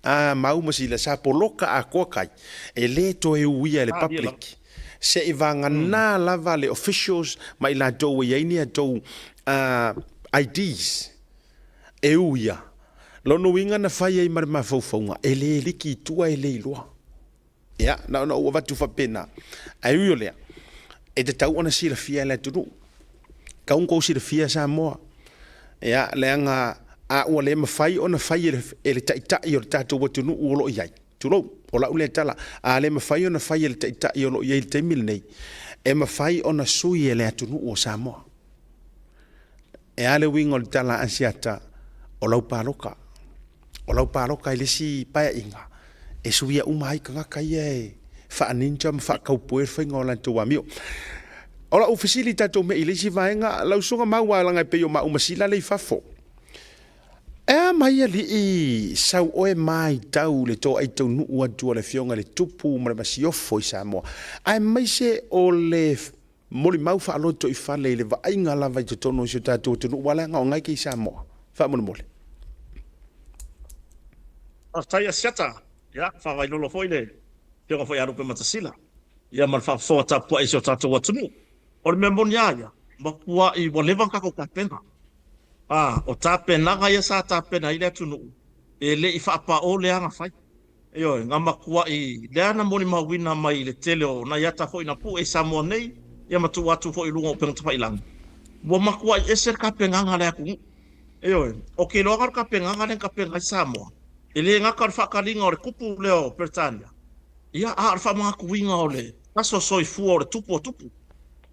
A mau ma sila, sa poloka atoa tai, e le toe uia e le public. Se i vagana lava le officials ma i latou e i ai ni atou IDs e uia. Lona uiga na fai ai ma le mafaufauga, e le liki i tua e le iloa. Ia, na ona ou avatu faapena. Ae ui o lea, e tatau ona silafia e le atunuu. Tatau ona outou silafia Samoa. Ia, leaga a ua le mafai ona fai e le taitai o le tatou atunuu o lo o i ai, tulou, o lau lea tala, a le mafai ona fai e le taitai o lo o i ai i le taimi lenei, e mafai ona sui e le atunuu o Samoa. E a le uiga o le tala a Asiata, o lau paloka. O lau paloka i le isi paeaiga, e suia uma ai tagata ia e faa-ninja ma faakaupoe le faiga o latou amio. O lau fesili tatou mea i le isi vaega, lau susuga Mau a leaga e pei o maau ma Sila lea i fafo. E a mai alii sau oe maitau le toai taunuu atu a le afioga i le Tupu ma le Masiofo i Samoa, aemaise o le Molimau faalotoifale i le vaaiga lava i totonu o si o tatou atunuu aua leaga o gaike i Samoa. Faamolemole. Faafetai Asiata. Ia, faavailolo foi le Afioga foi ia Lupematasila, ia ma le faafofoga tapuai i si o tatou atunuu. O le mea moni lava ia, matuai ua leva ona tatou tapena. A, o tapenaga ia sa tapena ai le atunuu, e le i faapao le aga fai. Ioe, na matuai lea na molimauina mai i le tele o nai ata foi na pue i Samoa nei, ia ma tuu atu foi i luga o upega tafailagi, ua matuai ese le tapenaga a le atunuu. Ioe, o ke iloaga o le tapenaga lea na tapena ai Samoa, e le gata o le faataliga o le kupu lea o Peretania, ia, a o le faamanatuina o le aso soifua o le tupu o tupu,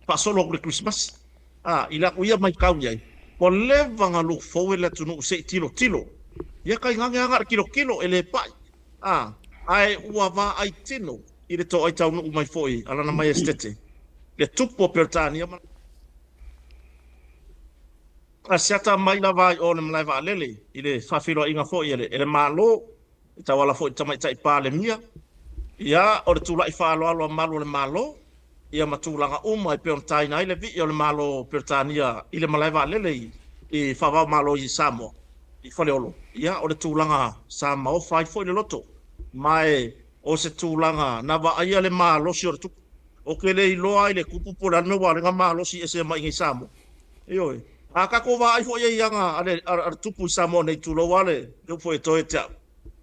faasolo atu i le Kerisimasi. A, i lau ia maitau i ai, ua leva ona look forward le atunuu se i tilotilo. Ia tainane lava na o le tilotilo e le pai. A, ae ua vaai tino i le toai taunuu mai foi a Lana Maiesetete, le Tupu o Peretania ma Asiata mai lava ai o le malae vaalele i le faafeiloaiga foi e le Malo, e tauala foi i le Tamaitai Palemia. Ia, o le tulai faaaloalo a Malu o le Malo, ia ma tulaga uma e pei ona taina ai le vii o le Malo o Peretania i le malae vaalele i faava-o-Malo i Samoa, i Faleolo, ia o le tulaga sa maofa ai foi le loto, ma e o se tulaga na vaaia le malosi o le tupu. Ou te le iloa ai le tupu po o le a le mea ua ala ai ona malosi ese mai i inei i Samoa. Ioe. A tatou vaai foi i ai i aga a le tupu i Samoa nei, tulou lava le upu foi e toe ia te au,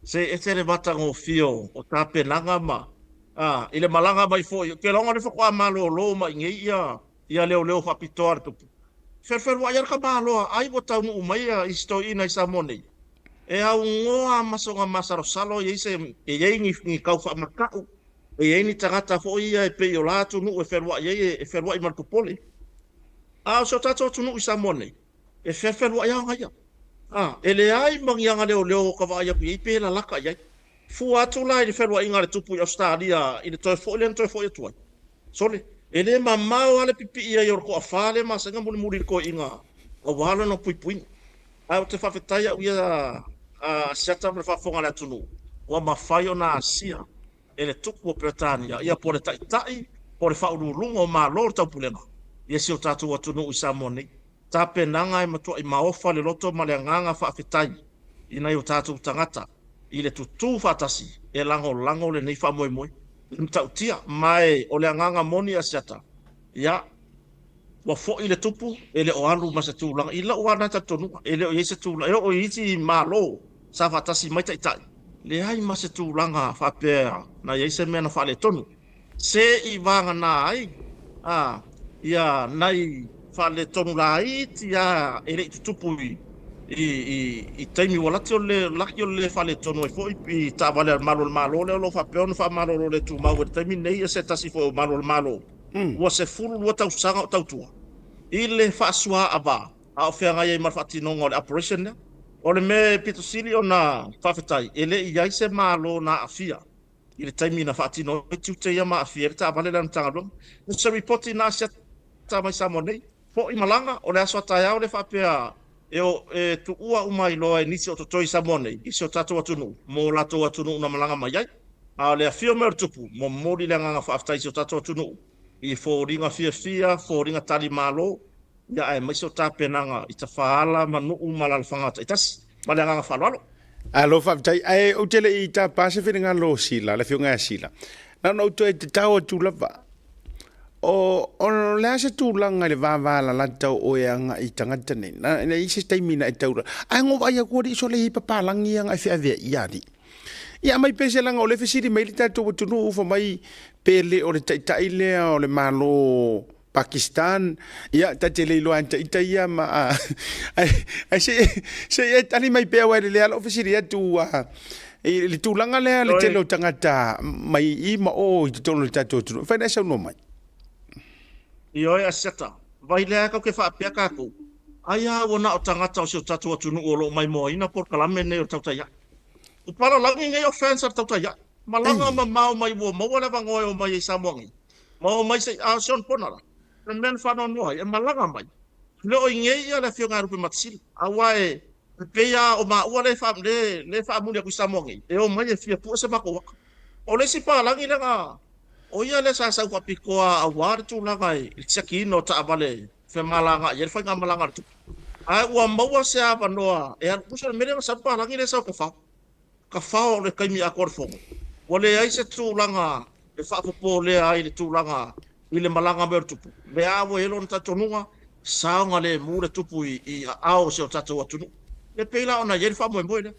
se ese le matagofie o tapenaga ma A, i le malaga mai foi, ou te iloa o lea faatoa malolo mai i inei ia leoleo faapitoa a le tupu. Felufeluai lava le tamaloa ai ua taunuu mai isi toeaiina i Samoa nei, e aunoa ma sona masalosalo e i ai se, e i ai ni tau faamatau, e i ai ni tagata foi ia e pei o la atunuu e feluai ai e feluai ma le popole. A o si o tatou atunuu i Samoa nei, e fefeluai lava aga ia. A, e leai ma ni aga leoleo o ka vaai atu i ai pe lalata i ai. Fua atu la i le feluaiga a le tupu i Ausetalia i le toe foi lea na toe foi atu ai. Sole, E le mamao lava le pipii ai o le toafa lea masani ona mulimuli i le toeaina aua lona puipuiga. Ae ou te faafetai au ia a Asiata ma le faafofoga a le atunuu, ua mafai ona asia e le Tupu o Peretania, ia po o le Taitai po o le Faauluuluga o Malo o le Taupulega ia si o tatou atunuu i Samoa nei. Tapenaga e matuai maofa le loto ma le agaga faafetai i nai o tatou tagata i le tutū faatasi e lagolago lenei faamoemoe i le matautia. Ma o le agaga moni Asiata, ia, ua foi le Tupu, e le o alu ma se tulaga. I lou lava lena talitonuga, e le o i ai se tulaga, e oo i isi Malo sa faatasi mai taitai, leai ma se tulaga faapea na i ai se mea na faaletonu. Se i vagana ai a ia nai faaletonu laiti lava e le i tutupu i i taimi ua lati o le laki o le faaletonu ai foi i taavale a le Malu o le Malo lea o lo o faapea ona faamalolo le tumau i le taimi lenei, se tasi foi o Malu o le Malo ua 12 tausaga o tautua i le faasuaava a o feagai ai ma le faatinoga o le operation lea. O le mea e pito sili ona faafetai, e le i ai se Malo na aafia i le taimi na faatino ai tiute ia ma aafia ai le taavale lea a le Matagaluega. O se ripoti na asiata mai Samoa nei, foi malaga o le aso a taeao le faapea e o e tuua uma ai loa e nisi o totoe i Samoa nei i si o tatou atunuu mo latou atunuu na malaga mai ai. A o le afio mai o le Tupu, momoli le agaga faafetai i si o tatou atunuu i foliga fiafia, foliga talimalo, ia aemaise o tapenaga i tafaala ma nuu ma alaalafaga taitasi. Ma le agaga faaaloalo. Alo, faafetai. Ae ou te le i tapa se finagalo o Sila, le afioga ia Sila. Na ona ou toe tatao atu lava. O le a se tulaga i le vavalalata o oe agai i tagata nei? Na i ai se taimi na e taura. Ae ngo vaai atu alii sole i papalagi ia na e feavea ia alii. Ia aumai pea se laga o lea e fesili mai le tatou atunuu fai mai pe le o le taitai lea o le Malo Pakistan, ia ta te le iloa ita ita ia ma ai se i e tali mai pea aua e lelei lava lou fesili atu i le tulaga lea le tele o tagata mai i ma o i totonu o le tatou atunuu. E mafai ona e saunoa mai. Ioe Asiata, vai lea tatou te faapea tatou, ai a ua na o tagata o si o tatou atunuu o lo o maimoaina polokalame nei o le tautai ae. O palalagi nei o fans a le tautai ae. Malaga mamao mai ua maua le avanoa e omai ai i Samoa nei. Ma omai se i a o si ona pona la. O le mea na faanoanoa ai, e malaga mai. Le o i nei ia le afioga ia Lupematasila. Aua e pei lava o maua lea e faamuli atu i Samoa nei, e omai e fia pue se matou aka. O le isi palagi lea na, o ia lea sa sau faapitoa aua le tulaga i le siakiina o taavale femalagaai ai le faigamalaga a le tupu. Ae ua maua se avanoa e alu, tusa o le mea lea na sau le palagi lea e sau e tafao. Tafao o le taimi atoa o le fono, ua leai se tulaga e faapopolea ai le tulaga i le malaga mai o le tupu. Lea ua i ai lona talitonuga, saogalemu le tupu i aao o si o tatou atunuu. E pei la ona i ai le faamoemoe lea.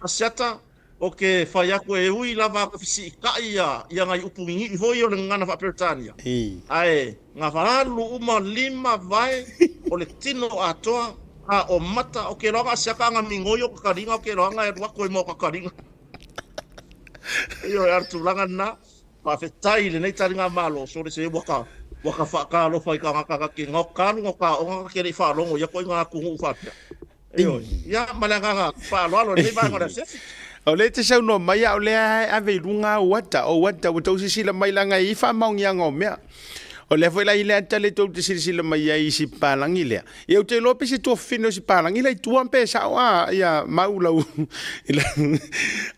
Asiata, ou te fai atu e ui lava ina fesiitai ia nai upu ninii foi ia o le gagana faa-Peretania, ae na alu uma 5 vae o le tino atoa, a o mata, o ke loaga asiata aga migoi o kakaliga, o ke loaga e alu atu ai ma o kakaliga. Ioe, a o le tulaga lena, faafetai i lenei taligamalo, sole se ua ka, ua ka faatalofa i tagata ka te kalu no ka oga ka te le i faalogo ia koe i ngā atunuu faapea. Ioe, ia ma le agaga faaaloalo i lenei vaega o le afiafi. O lea e te saunoa mai a o lea e ave i luga au ata, o ata ua tou silasila mai leaga e i ai faamaoniaga o mea. O lea foi la i le ata lea tou te silasila mai ai i si papalagi lea. Ia ou te iloa pe se tuafafine o si papalagi la i tua pe sao a ia mau lau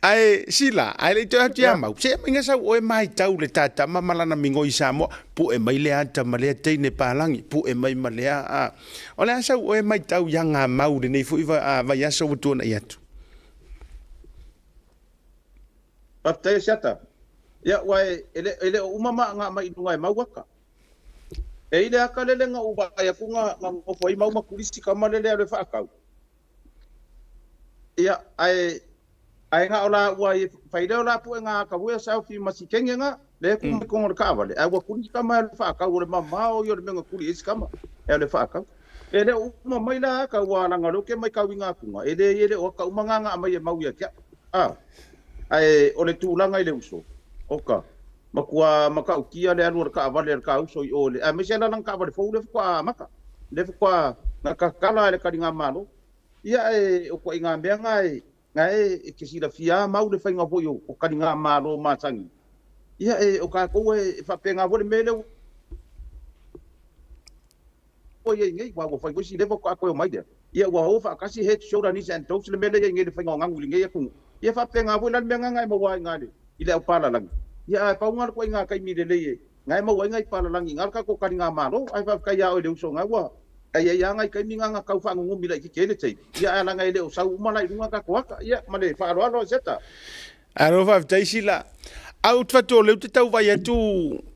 ae sila ae le i toe atu ia mau. Se mai sau oe maitau le tatama ma lana migoi Samoa pue mai lea ata ma lea teine palagi pue mai ma lea a o le a sau oe maitau ia ngā mau lenei foi vaiaso ua tuanai atu. Faafetai Asiata. Ia, ua e, e le, e le o uma ma nga mai i luga e mau aka. E i le aka lele nga u vaai atu nga, nga nofo ai mau ma kulisi kama lele alu e faakau. Ia, ae, ae nga o la ua i fai leo la pue nga aka wea selfie ma si kenge nga, le ku mai kongo le kaavale. Ae ua kulisi kama e alu e faakau o le mamao ia o le mea nga kuli e si kama e alu e faakau. E le o uma mai la aka ua langa leo ke mai kau i nga kunga. E le i e le o aka uma nga nga mai e mau ia kia. A, ae o le tulaga i le uso, oka, matua matautia le alu a le taavale a le ta uso i o i le, aemaise la lana taavale fou lea faatoa amata, lea faatoa na tatala e le taligamalo. Ia ae o ituaiga mea na e, na e, e te silafia lava mau le faiga foi o taligamalo masani. Ia e, o tatou e faapena foi le mea lea ua i ai nei, aua ua fai foi si leva faatoa toe omai lea, ia ua o faatasi head, shoulder, knees and toes le mea lea e i ai nei i le faiga o gagu i lenei atunuu. Ia e faapena foi la le mea lena na e maua ai i ina i le aupalalagi. Ia ae pau lena o le ituaiga taimi lelei e na e maua ai nai palalagi i ina le tatou taligamalo. Ae faafetai ia oe le uso na ua e i ai lava nai taimi na na tau faanunumi laitiiti ai le taimi, ia ae leaga e le o sau uma la i luga tatou ata. Ia ma le faaaloalo Zeta. Alo faafetai Sila. Ae ou te fatu o lea ou te tau vaai atu,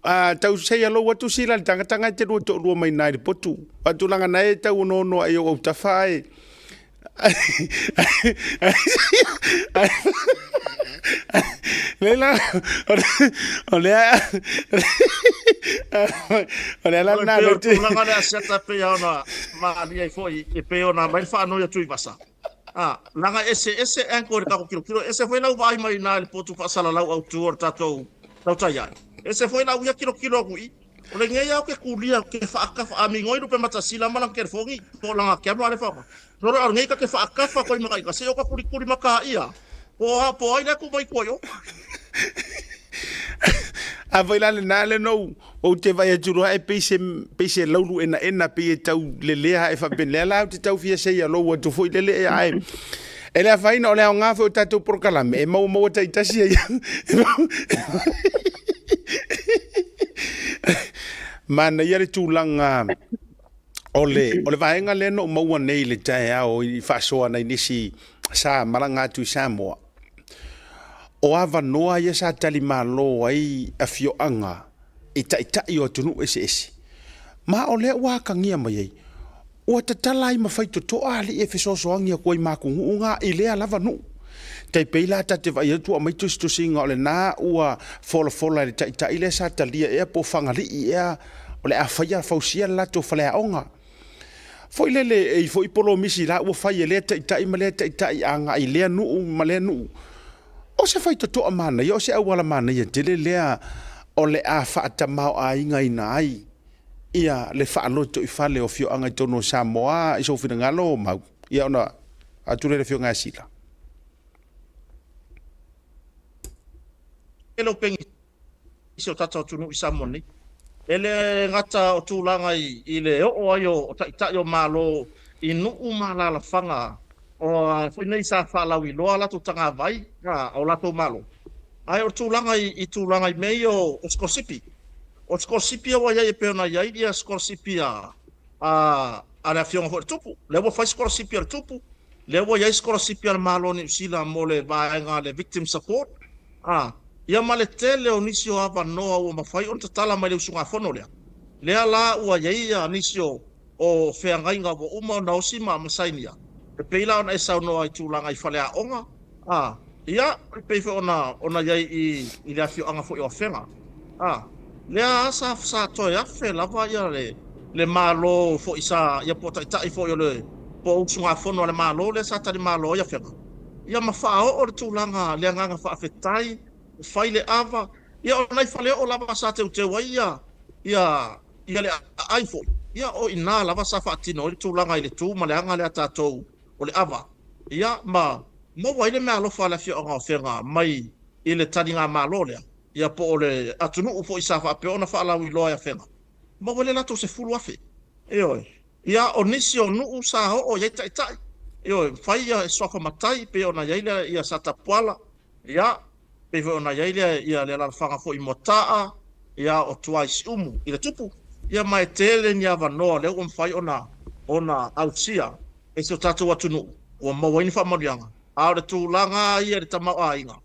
a tau seia lou atu Sila i le tagataga e te lua toalua mai ina i le potu. Faatulaga na e tau onoono ai i ou autafa ae Lea la, o lea, o lea la na o le tulaga lea Asiata e pei ona malie ai foi, e pei ona aumai le faanoi a Tuivasa. A, leaga e eseese angle i le tatou tilotilo, e ese foi lau vaai mai i ina i le potu faasalalau autu o le tatou tautai ae. Ese foi lau ia tilotilo atu i i. O lenei lava ou te kulia, ou te faakafa, a migoi Lupematasiila ma lana telefoni po o lana camera lea e faaaoga. Sole o lenei ta te faakafa atu ai ma ita, se o ka kulikuli mata ia, po o ai lea tu mai tua i o. A foi la lena lea na ou te vaai atu loa e pei se, pei se laulu enaena pei e tau lelea ae faapena. Lea la ou te tau fia seia lou atu foi lele e ae. E le afaina o le aoga foi o tatou polokalame e maua taitasi ai. Manaia le tulaga o le, o le vaega lea na ou maua nei i le taeao i faasoa nai nisi sa malaga atu i Samoa. O avanoa ia sa talimalo ai afioaga i taitai o atunuu eseese. Ma o lea ua atagia mai ai, ua tatala ai ma faitotoa alii e fesoasoani atu ai ma atunuu na i lea lava nuu. Tai pei la ta te vaai atu ua aumai tusitusiga o lena ua folafola e le taitai lea sa talia ea po o Fagalii ea o le a faia fausia le latou faleaoga. Foi lele e i foi polomisi la ua fai e lea taitai ma lea taitai agai i lea nuu ma lea nuu. O se faitotoa manaia, o se auala manaia tele lea o le a faatamaoaigaina ai ia le faalotoifale o afioaga i totonu o Samoa i sou finagalo Mau. Ia ona atu lea i le afioga ia Sila. E le o penisi o tatou atunuu i Samoa nei. E le gata o tulaga i le oo ai o taitai o Malo i nuu ma alaalafaga o a foi nei sa faalauiloa latou tagavai o latou Malo, ae o le tulaga i tulaga i mea ia o sikolasipi. O sikolasipi ia ua i ai e pei ona i ai ia sikolasipi a le Afioga foi i le Tupu. Lea ua fai sikolasipi a le Tupu, lea ua i ai sikolasipi a le Malo o Niu Sila mo le vaega a le Victim Support, ia ma le tele o nisi o avanoa ua mafai ona tatala mai le usugafono lea. Lea la ua i ai nisi o feagaiga ua uma ona osi ma sainia, e pei la ona e saunoa i tulaga i faleaoga, ia, e pei foi ona i ai i le afioaga foi o Afega. Lea lava sa toe afe lava le Malo foi sa, ia po o taitai foi o le, po o usugafono a le Malo lea sa talimalo ai Afega, ia ma faaoo le tulaga, le agaga faafetai, fai le ava, ia o nai faleoo lava sa teuteu ai ia le aai foi, ia o i ina lava sa faatino ai le tulaga i le tu ma le aga lea a tatou o le ava, ia ma maua ai le meaalofa a le afioaga o Afega mai i le taligamalo lea, ia po o le atunuu foi sa faapea ona faalauiloa e Afega, maua ai le latou 10,000. Ioe. Ia, o nisi o nuu sa oo i ai taitai, ioe, fai ia suafa matai pei ona i ai le ia Satapuala, ia, pei foi ona i ai le ia le alaalafaga foi i Moataa, ia o Tuaisiumu i le Tupu, ia ma e tele ni avanoa lea ua mafai ona ona ausia e si o tatou atunuu ua maua ai ni faamanuiaga. A o le tulaga lava ia i le tamaoaiga,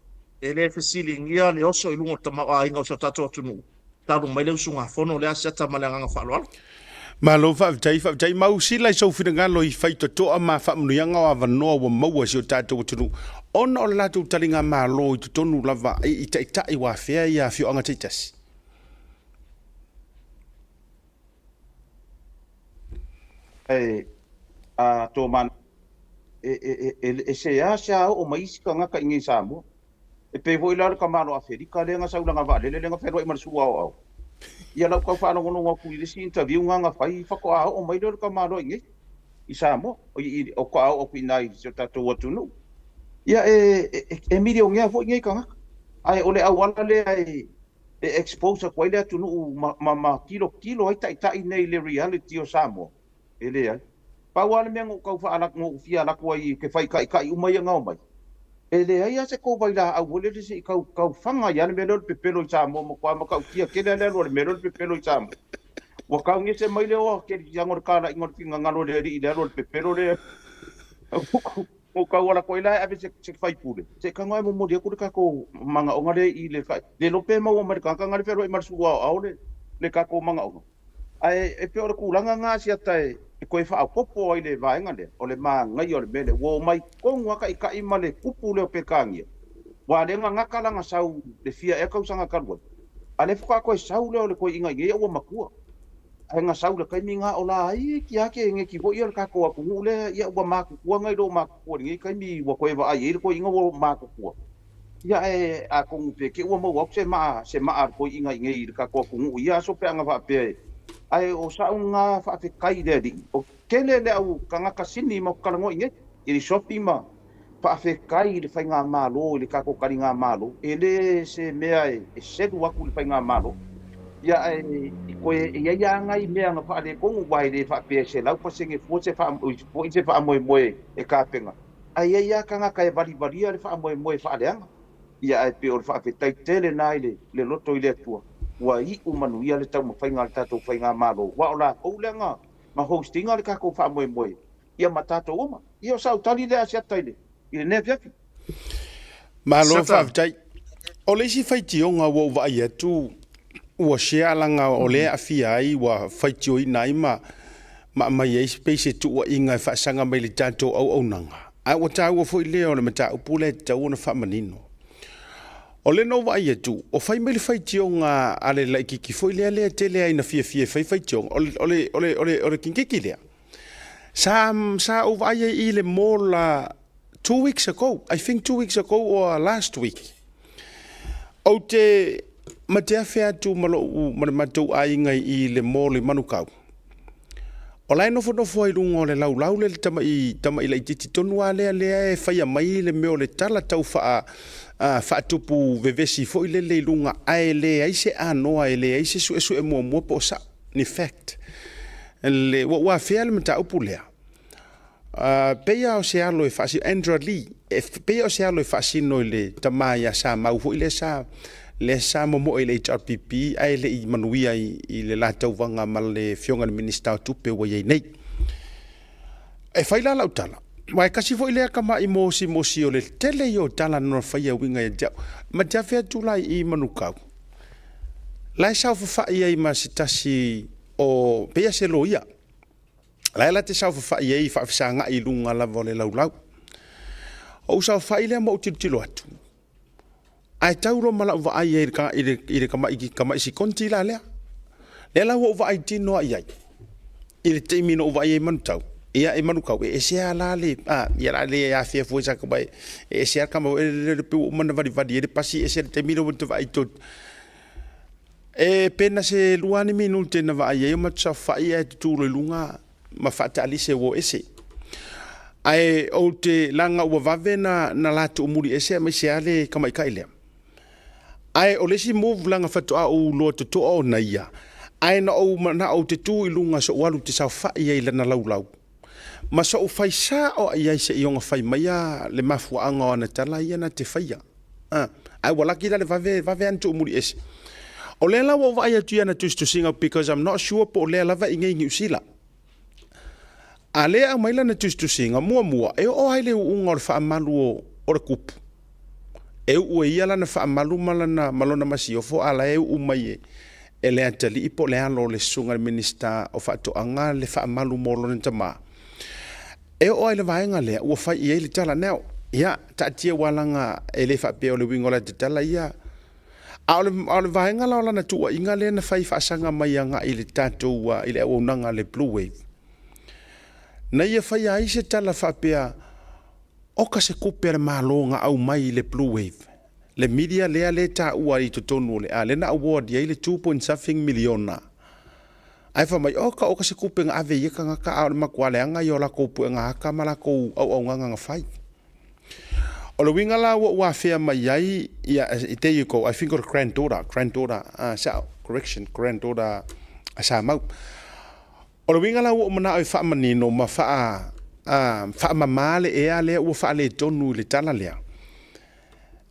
e le fesiligia le oso i luga o le tamaoaiga o si o tatou atunuu talu mai le usugafono lea Asiata ma le agaga faaaloalo. Malo faafetai, faafetai mau Sila i sou finagalo i faitotoa ma faamanuiaga o avanoa ua maua e si o tatou atunuu ona o le latou taligamalo i totonu lava i taitai ua afea ia afioaga taitasi. Ae a toma e seasea oo mai isi tagata i inei i Samoa. E pei foi la o le tamaloa Afelika lea na sau i lana vaalele lea na fealuai ma le sulu aoao. Ia lau tau faalogologo atu i le isi interview na na fai faatoa oo mai lea o le tamaloa i inei i Samoa, faatoa oo atu i ina i si o tatou atunuu. Ia e milionea foi nei tagata, ae o le auala lea e expose atu ai le atunuu ma tilotilo ai taitai nei i le reality o Samoa. E leai. Pau lava le mea na ou tau faalak, na ou fia alu atu ai ou te faikaika'i uma ia na omai, e leai lava se tou vailaau foi lele se i tau tau faga ai lava le mea lea o le pepelo i Samoa, matua matautia tele lava le alu a le mea lea o le pepelo i Samoa. Ua taugese mai le oa kerisiano i le talaiga o le finagalo o le alii i le alu a le pepelo lea. Ua ou tau alu atu ai la e ave se se faipule, se i tago ae momoli atu le tatou manaoga lea i le le iloa pe maua mai le tagata lena le fealuai ma le sulu aoao le le tatou manaoga. Ae e pei o le tulaga lena Asiata e toe faaopoopo ai le vaega lea, o le manaia o le mea lea. Ua omai tonu lava Taitai ma le tupu lea o Peretania, aua o lea na gata lana sau le fia ea tausaga talu ai, a o lea faatoa toe sau lea o le toeaina i inei ua matua. Ae na sau i le taimi lena o laiti lava keneti foi ia le tatou atunuu lea, ia ua matutua nai lo matutua i lenei taimi ua toe vaai ai le toeaina ua matutua. Ia ae atonu pe te i ua maua atu se maa se maa a le toeaina i inei i le tatou atunuu i ia aso pe ana faapea e Ae o sa'u lena faafetai i le Alii, o tele le au tagata sini ma talanoa i inei i le shopping ma faafetai i le faigamalo i le tatou taligamalo e le se mea e selu atu i le faigamalo ia ae toe e i ai lava nai mea na faaletonu aua e le faapea e 100% fua se foi se faamoemoe e tapena. Ae i ai lava tagata e valivalia le faamoemoe faaleaga. Ia ae pei o le faafetai tele lena i le le loto i le Atua ua iu manuia le taumafaiga a le tatou faigamalo aua o latou lea na na host ina le tatou faamoemoe ia ma tatou uma. Ia o sau tali lea Asiata i le i lenei afiafi. Malo Siata. faafetai. O le isi faitioga ua ou vaai atu ua share laga o lea e aafia ai ua faitioina ai ma ma aumai ai pei se tuuaiga e faasaga mai i le tatou auaunaga. Ae ua taua foi lea o le mataupu lea e tatau ona faamanino. O lea na ou vaai atu, o fai mai le faitioga a le laitiiti foi lea lea e tele ai ina fiafia e fai faitioga, o le, o le, o le, o le, o le kinkiki lea. Sa, sa ou vaai ai i le mall 2 weeks ago, I think 2 weeks ago or last week. Ou te mateafe atu ma lou, ma le matou aiga i le mall i Manukau. O la e nofonofo ai i luga o le laulau le tamai, tamai laitiiti tonu lava lea lea e faia mai le mea o le tala tau faa, faatupu vevesi foi lele i luga ae leai se anoa, e leai se suesue muamua po o sa'o ni fact. Le, ua ou afea le mataupu lea. Pei lava o se alo e faasino, Andra Lee, e pei o se alo e faasino i le tama ia Samau foi lea sa lea sa momoe i le HRPP ae le i manuia i le la tauvaga ma le afioga i le Minisita o Tupe ua i ai nei. E fai la lau tala, aua e tasi foi lea tama'i mosimosi o le tele ia o tala na faia e uiga ia te au. Ma te afe atu la i Manukau, la e saofafai ai ma se tasi o, pei lava se loia. La e la te saofafai ai faafesagai i luga lava o le laulau. Ou saofai lea ma ou tilotilo atu, ae tau loa ma lau vaai ai i le, i le tama'i, tama'i sikonti la lea. Lea la ua ou vaai tino lava i ai, i le taimi na ou vaai ai i Manutau, ia i Manukau, e ese lava la le, a, ia la le afea fua i sa tama, e ese lava le tama foi lele pei ua uma ona valivali ai le pasi, ese le taimi lea ua ta vaai E pe na se lua ni minute na vaai ai o matou saofai ae tutu loa i luga ma faataalise ua o ese. Ae ou te leaga ua vave na na la tuumuli ese aemaise lava le tamaitai lea. Ae o le isi move leaga faatoa ou iloa totoa o naia, ae na ou manao ou te tu i luga so'u alu ou te saofai ai i lana laulau ma so'u fai sa'o i ai seia fai maia le mafuaaga o ana tala ia na te faia. Ae ua laki la le vave, vave lava ona tuumuli ese. O lea la ua ou vaai atu i ana tusitusiga because I'm not sure po o lea lava i inei i Niu Sila. A lea e aumai lana tusitusiga, muamua, e oo lava i le uuga o le faamalu o le kupu. E uu e ia lana faamalu ma lana ma lona masiofo a la e uu mai e e le atalii po o le alo o le susuga i le Minisita o Faatoaga le faamalu mo lona tama. E oo lava i le vaega lea ua fai i ai le tala. Now, ia, taatia aua leaga e le faapea o le uiga o lata tala ia. A o le, a o le vaega la o lana tuuaiga lea na fai faasaga mai agai i le tatou, i le auaunaga a le Blue Wave, na ia faia ai se tala faapea, oka se tupe a le Malo na aumai i le Blue Wave, le media lea lea e taua ai i totonu o le, a lea na award i ai le two point something miliona. Ae fai mai, oka, oka se tupe na ave i ia tagata, a o le matua leaga ia o latou puega ata ma latou auaunaga na fai. O le uiga la ua ou afea mai ai, ia, there you go, I think o le granddaughter, granddaughter, sao, correction, granddaughter a Samau. O le uiga la ua ou manao e faamanino ma faa faamama le ea lea ua faaletonu i le tala lea.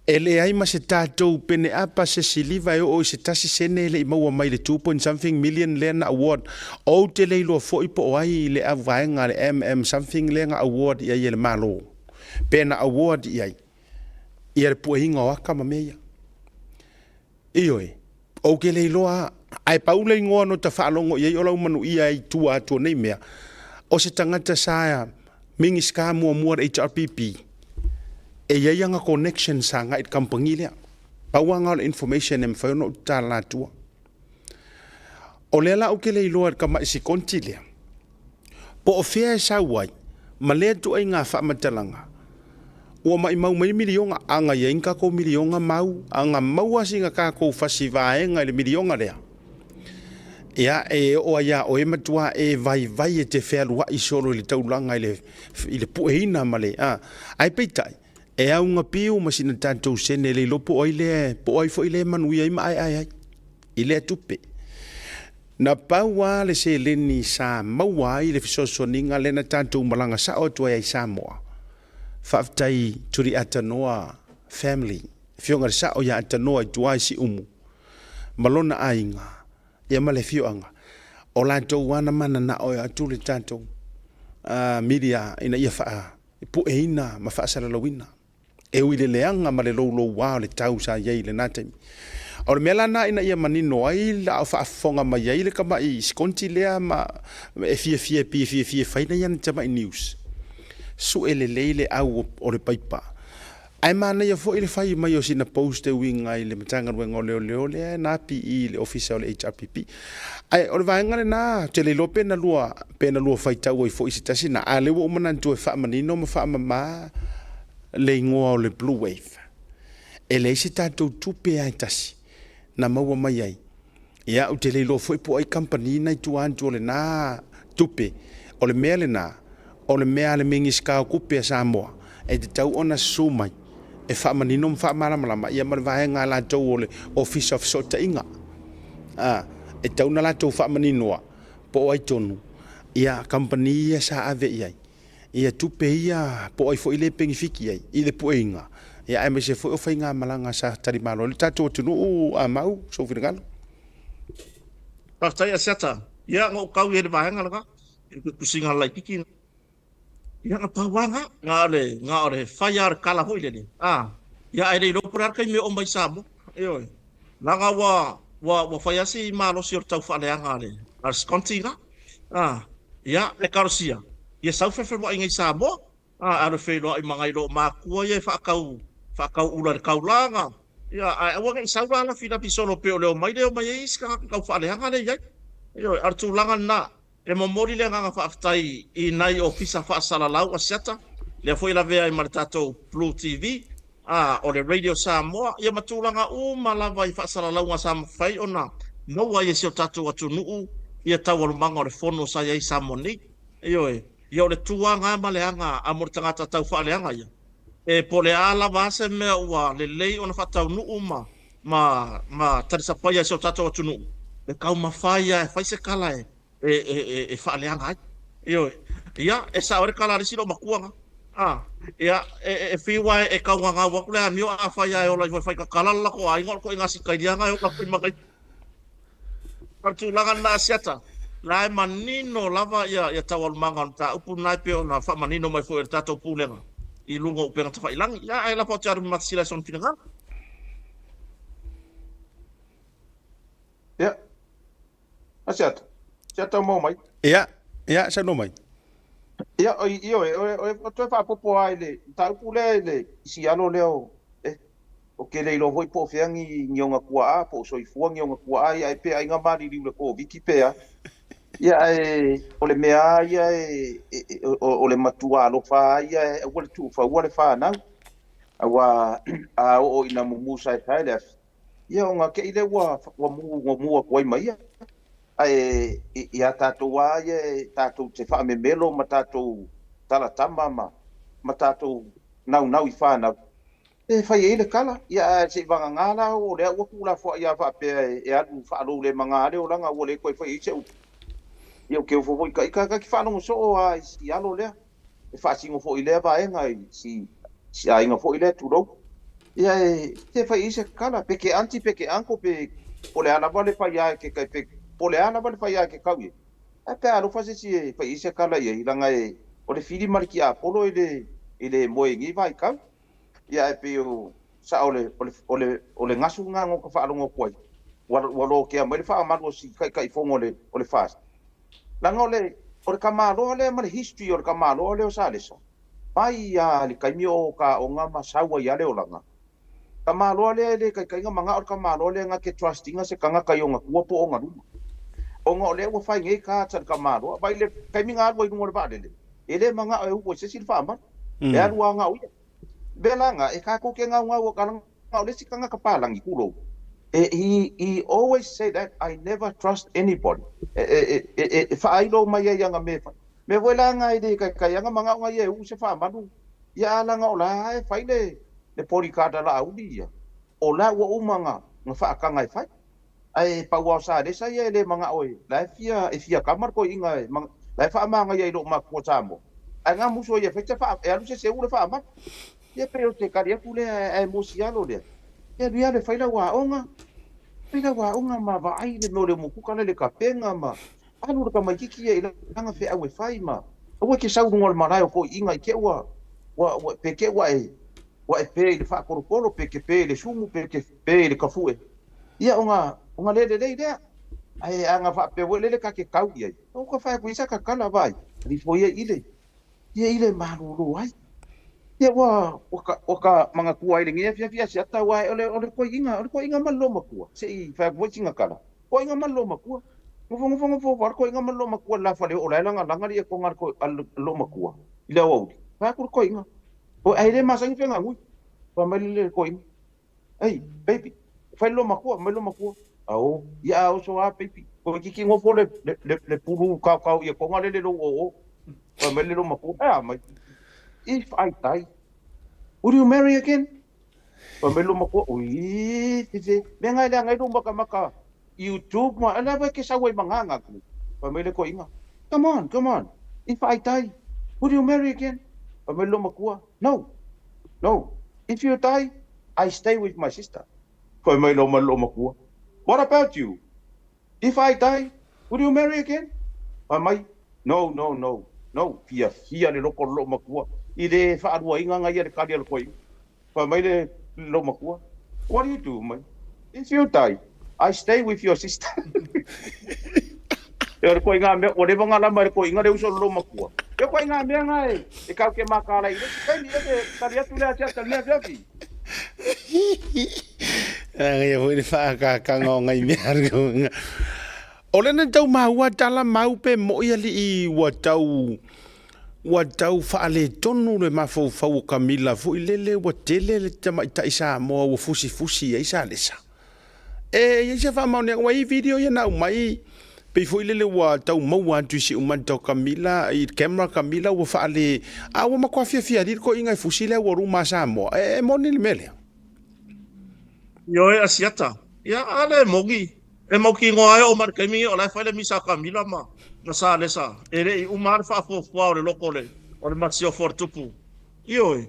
E leai ma se tatou pene apa se siliva e oo i se tasi sene e le i maua mai le two point something million lea na award. Ou te le iloa foi po o ai le au vaega a le MM something lea na award i ai e le Malo. Pe na award i ai ia le puaiga o aka ma mea ia. Ioe, ou te le iloa a. Ae pau le igoa na ota faalogo i ai o lau manuia i tua atu o nei mea, o se tagata sa Minisita muamua le HRPP, e i ai ana connections agai i le kamupani lea. Pau lava lena o le information e mafai ona ou tatala atua. O lea la ou te le iloa i le tamai sikonti lea, po o fea e sau ai ma lea ituaiga faamatalaga, ua maimau mai miliona, a na i ai ni tatou miliona mau, a na maua sina tatou fasi vaega i le miliona lea, ia e oo ai ia oe matua e vaivai e te fealuai solo i le taulaga i le, i le pueina ma le, a, ae peitai, e augapiu ma sina tatou sene le iloa po o ai lea, po o ai foi lea e manuia ai ma aeae ai i lea tupe. Na pau lava le seleni sa maua ai le fesoasoaniga lea na tatou malaga sao atu ai i Samoa. Faafetai to the Atanoa family, Afioga i le Sao ia Atanoa i tua i Siumu ma lona aiga ia ma le afioaga. O latou lava na mananao e atu le tatou media ina ia faapueina ma faasalalauina. E ui i le leaga ma le louloua o le tau sa i ai i lena taimi. O le mea la lena ina ia manino ai la o faafofoga mai ai le tamai sikonti lea ma e fiafia e pei e fiafia e fai nai ana tamai news. Sue lelei le au o le paipa. Ae manaia foi le fai mai o sina post e uiga i le Matagaluega o Leoleo lea na api i le Ofisa o le HRPP. Ae o le vaega lena, ou te le iloa pe na lua, pe na lua faitau ai foi i se tasi na, a o lea ua ou manatu e faamanino ma faamama le igoa o le Blue Wave. E leai se tatou tupe lava e tasi na maua mai ai. Ia, ou te le iloa foi po o ai kamupani na i tua atu o lena tupe. O le mea lena, o le mea a le Minisita o Tupe a Samoa e tatau ona susu mai e faamanino ma faamalamalama ia ma le vaega a latou o le Ofisa o Fesootaiga. A, e tatau ona latou faamaninoa po o ai tonu ia kamupani ia sa ave i ai ia tupe ia po o ai foi le penefiti ai i le pueiga, ia aemaise foi o faigamalaga sa talimalo ai le tatou atunuu a mau sou finagalo. Faafetai Asiata. Ia na ou tau i ai le vaega lena i le tusiga laititi. Ia na pau lava na, na o le, na o le fai lava o le tala foi lele, a, ia ae le iloa po o le a le taimi e oo mai i Samoa. Ioe. Leaga ua, ua, ua fai lava si malosi o le taufaaleaga a le, a le Sconti la. A, ia, e talosia, ia sau fefeluaiga i Samoa, a, alu e feiloai ma nai loomatua ia e faatau, faatau ula i le taulaga, ia, ae aua ne i sau la lafilafi solo pei o le omai lea e omai ai isi tagata taufaaleaga lea e i ai. Ioe, a o le tulaga lena, E momoli le agaga faafetai i nai ofisa faasalalau a Siata, lea foi e lavea ai ma le tatou Blue TV, a o le Radio Samoa, ia ma tulaga uma lava i faasalalauga sa mafai ona maua ai e si o tatou atunuu ia taualumaga o le fono sa i ai i Samoa nei. Ioe, ia o le tuaga ma le aga a mo le tagata tau faaleaga ia, e po o le a lava se mea ua lelei ona faataunuu ma ma ma talisapaia e si o tatou atunuu, e taumafai lava e fai se tala e e, e, e, e faaleaga ai. Ioe. Ia, e sao ai le tala a le isi loomatua na. A, ia, e, e, e fiu lava e, e taugagau atu le amio, afai lava e ola ifo e faitatala le latou aiga, o le ituaiga sitailiaga e ola foi ma O le tulaga lena Asiata, la e manino lava ia, ia taualumaga o le mataupu lena e pei ona faamanino mai foi e le tatou Pulega i luga o upega tafailagi. Ia, ae lafo atu ia Alumatasila i sona finagalo. Ia, Asiata, Asiata o maua mai. Ia, ia, saunoa mai. Ia, oi, ioe, o e toe faaopoopo lava i le mataupu lea i le isi alo lea o, eh, Ou te le iloa foi po o fea ni, ni ona tuaa, po o soifua ni ona tuaa, ia ae pe aiga maliliu i le Koviti pe a. Ia ae o le mea lava ia e, e, e, o, o le matua alofa lava ia e aua le tuufaua le fanau. Aua a oo ina mumu saesae le afi, ia ona te i lea ua, ua mu, ua mu atu ai ma ia. Ae ia tatou lava ia e tatou te faamemelo ma tatou talatama ma, ma tatou naunau i fanau, E fai ai le tala, ia ae se i vagana la o lea ua tuulafoai a faapea e alu faaloulemaga le olaga ua le toe fai ai se upu. Ia ou te ofo foi ka ika ka ki faalogo soo a i si alo lea e faasino foi i lea vaega i si si aiga foi lea tulou. Ia e te fai i se kala pe ke aunty pe ke uncle pe po le a lava le faia e ke kai pe po le a lava le faia e ke kau i ai. Ae pe alofa se isi e fai i se kala i ai leaga e o le fili ma le tiapolo e le moe i nei vaitau. Ia ae pei o sao o le o le o le o le gasu lena na ka faalogo atu ai ua ua lotea mai le faamalu o si Taitaifono o le o le FAST. Leaga o le o le tamaloa lea ma le history o le tamaloa lea o Salesa mai lava i le taimi o taoga ma sau ai lava le olaga. Tamaloa lea e le taitai ona manao le tamaloa lea na te trust ina se tagata i ona tua po o ona luma. Ona o lea ua fai nei cards a le tamaloa. Vaai i le taimi na alu ai i luga o le vaalele, e le manao e uu ai se isi le faamalu. E alu lava na o ia. Mea la na, e tatou te gaugau leaga o le isi tagata palagi, tulou, e, he always say that I never trust anybody. E faailo mai ai ana mea e fai. Mea foi la na e le taitai ana manao na ia e uu se faamalu, ia a leaga o la e fai le bodyguard a Laauli ia, o la ua uma na faataga e fai. Ae pau lava o Salesa ia e le manao e, la e fia, e fia kama le toeaina e, la e faamagaia i lou matua Samoa. Ae na musu ai e fai te faa, e alu se seu le faamalu. Ia pei o te tali atu lea ae mosi alo lea. Ia alu ia alu e fai lau aoga, fai lau aoga ma vaai le mea o le umukuka le le kapega ma alu le tamaititi ia i lana feau e fai ma aua e te sau i luga o le malae o toeaiina i te ua, ua, ua, pe te ua e, ua e pe i le faatolotolo, pe te pe i le sumu, pe te pe i le kafue. Ia ona, ona le lelei lea. Ae a na faapea foi lele ta te tau i ai, o ka fai atu i sa tatala vaai, alifo ia ile, ia ile malolo ai. Ia ua, ua ka, ua ka manatua ai lenei afiafi Asiata aua o le, o le toeaina, o le toeaina ma le loomatua. Se i fai atu foi sina tala. Toeaina ma le loomatua. Nofo nofo nofo nofo le toeaina ma le loomatua i le la faleoo la e lagalaga le ietoga a le loomatua i le aoauli. Fai atu le toeaina. O ae le masani feaganui. Fai mai le toeaina. Hey, baby, fai le loomatua, mai le loomatua. Ao, ia a oso a baby. Toeitiiti nofo le, le, le, le pulu kaokao ietoga lele lou oo. Fai mai le loomatua. E a mai. If I die, would you marry again? Fai mai le loomatua, ui, te mea ngai le ngai lou makamaka YouTube ma ala vai ke sau ai manganga ku. Fai mai le toeaina. Come on, come on. If I die, would you marry again? Fai mai le loomatua. No, no. If you die, I stay with my sister. Fai mai lo ma loomatua. What about you? If I die, would you marry again? Fai mai, no, no, no. No, fia fia le loko loomatua. I le faaluaina ngai le kali a le toeaina. Fai mai le loomatua. What do you do, mai? If you die, I stay with your sister. E o le koe ngā mea, ua leva ngā lama e le koe inga le uso le loomatua. E koe ngā mea ngā e, e kau ke makala i le si kaimi e te tali atu lea tia tal mea fiafi. Ia foi le faakakaga o ngai mea. O le na tau maua tala mau pe moi alii ua tau ua tau faaletonu le mafaufau o Kamila foi lele ua tele le tamaitai Samoa ua fusifusi ai Salesa. E i ai se faamaoniaga ua i video ia na aumai pei foi lele ua tau maua atu i si umata o Kamila i camera Kamila ua faale a ua matua fiafia alii le toeaina e fusi le aualuma a Samoa. E moni le mea lea. Ioe Asiata. Ia a le moni. E mau ki ngoa e o ma le taimi o la e fai le misa a Kamila ma na Salesa. E le i uma le faafuafua o le loko o le o le masiofo o le tupu. Ioe.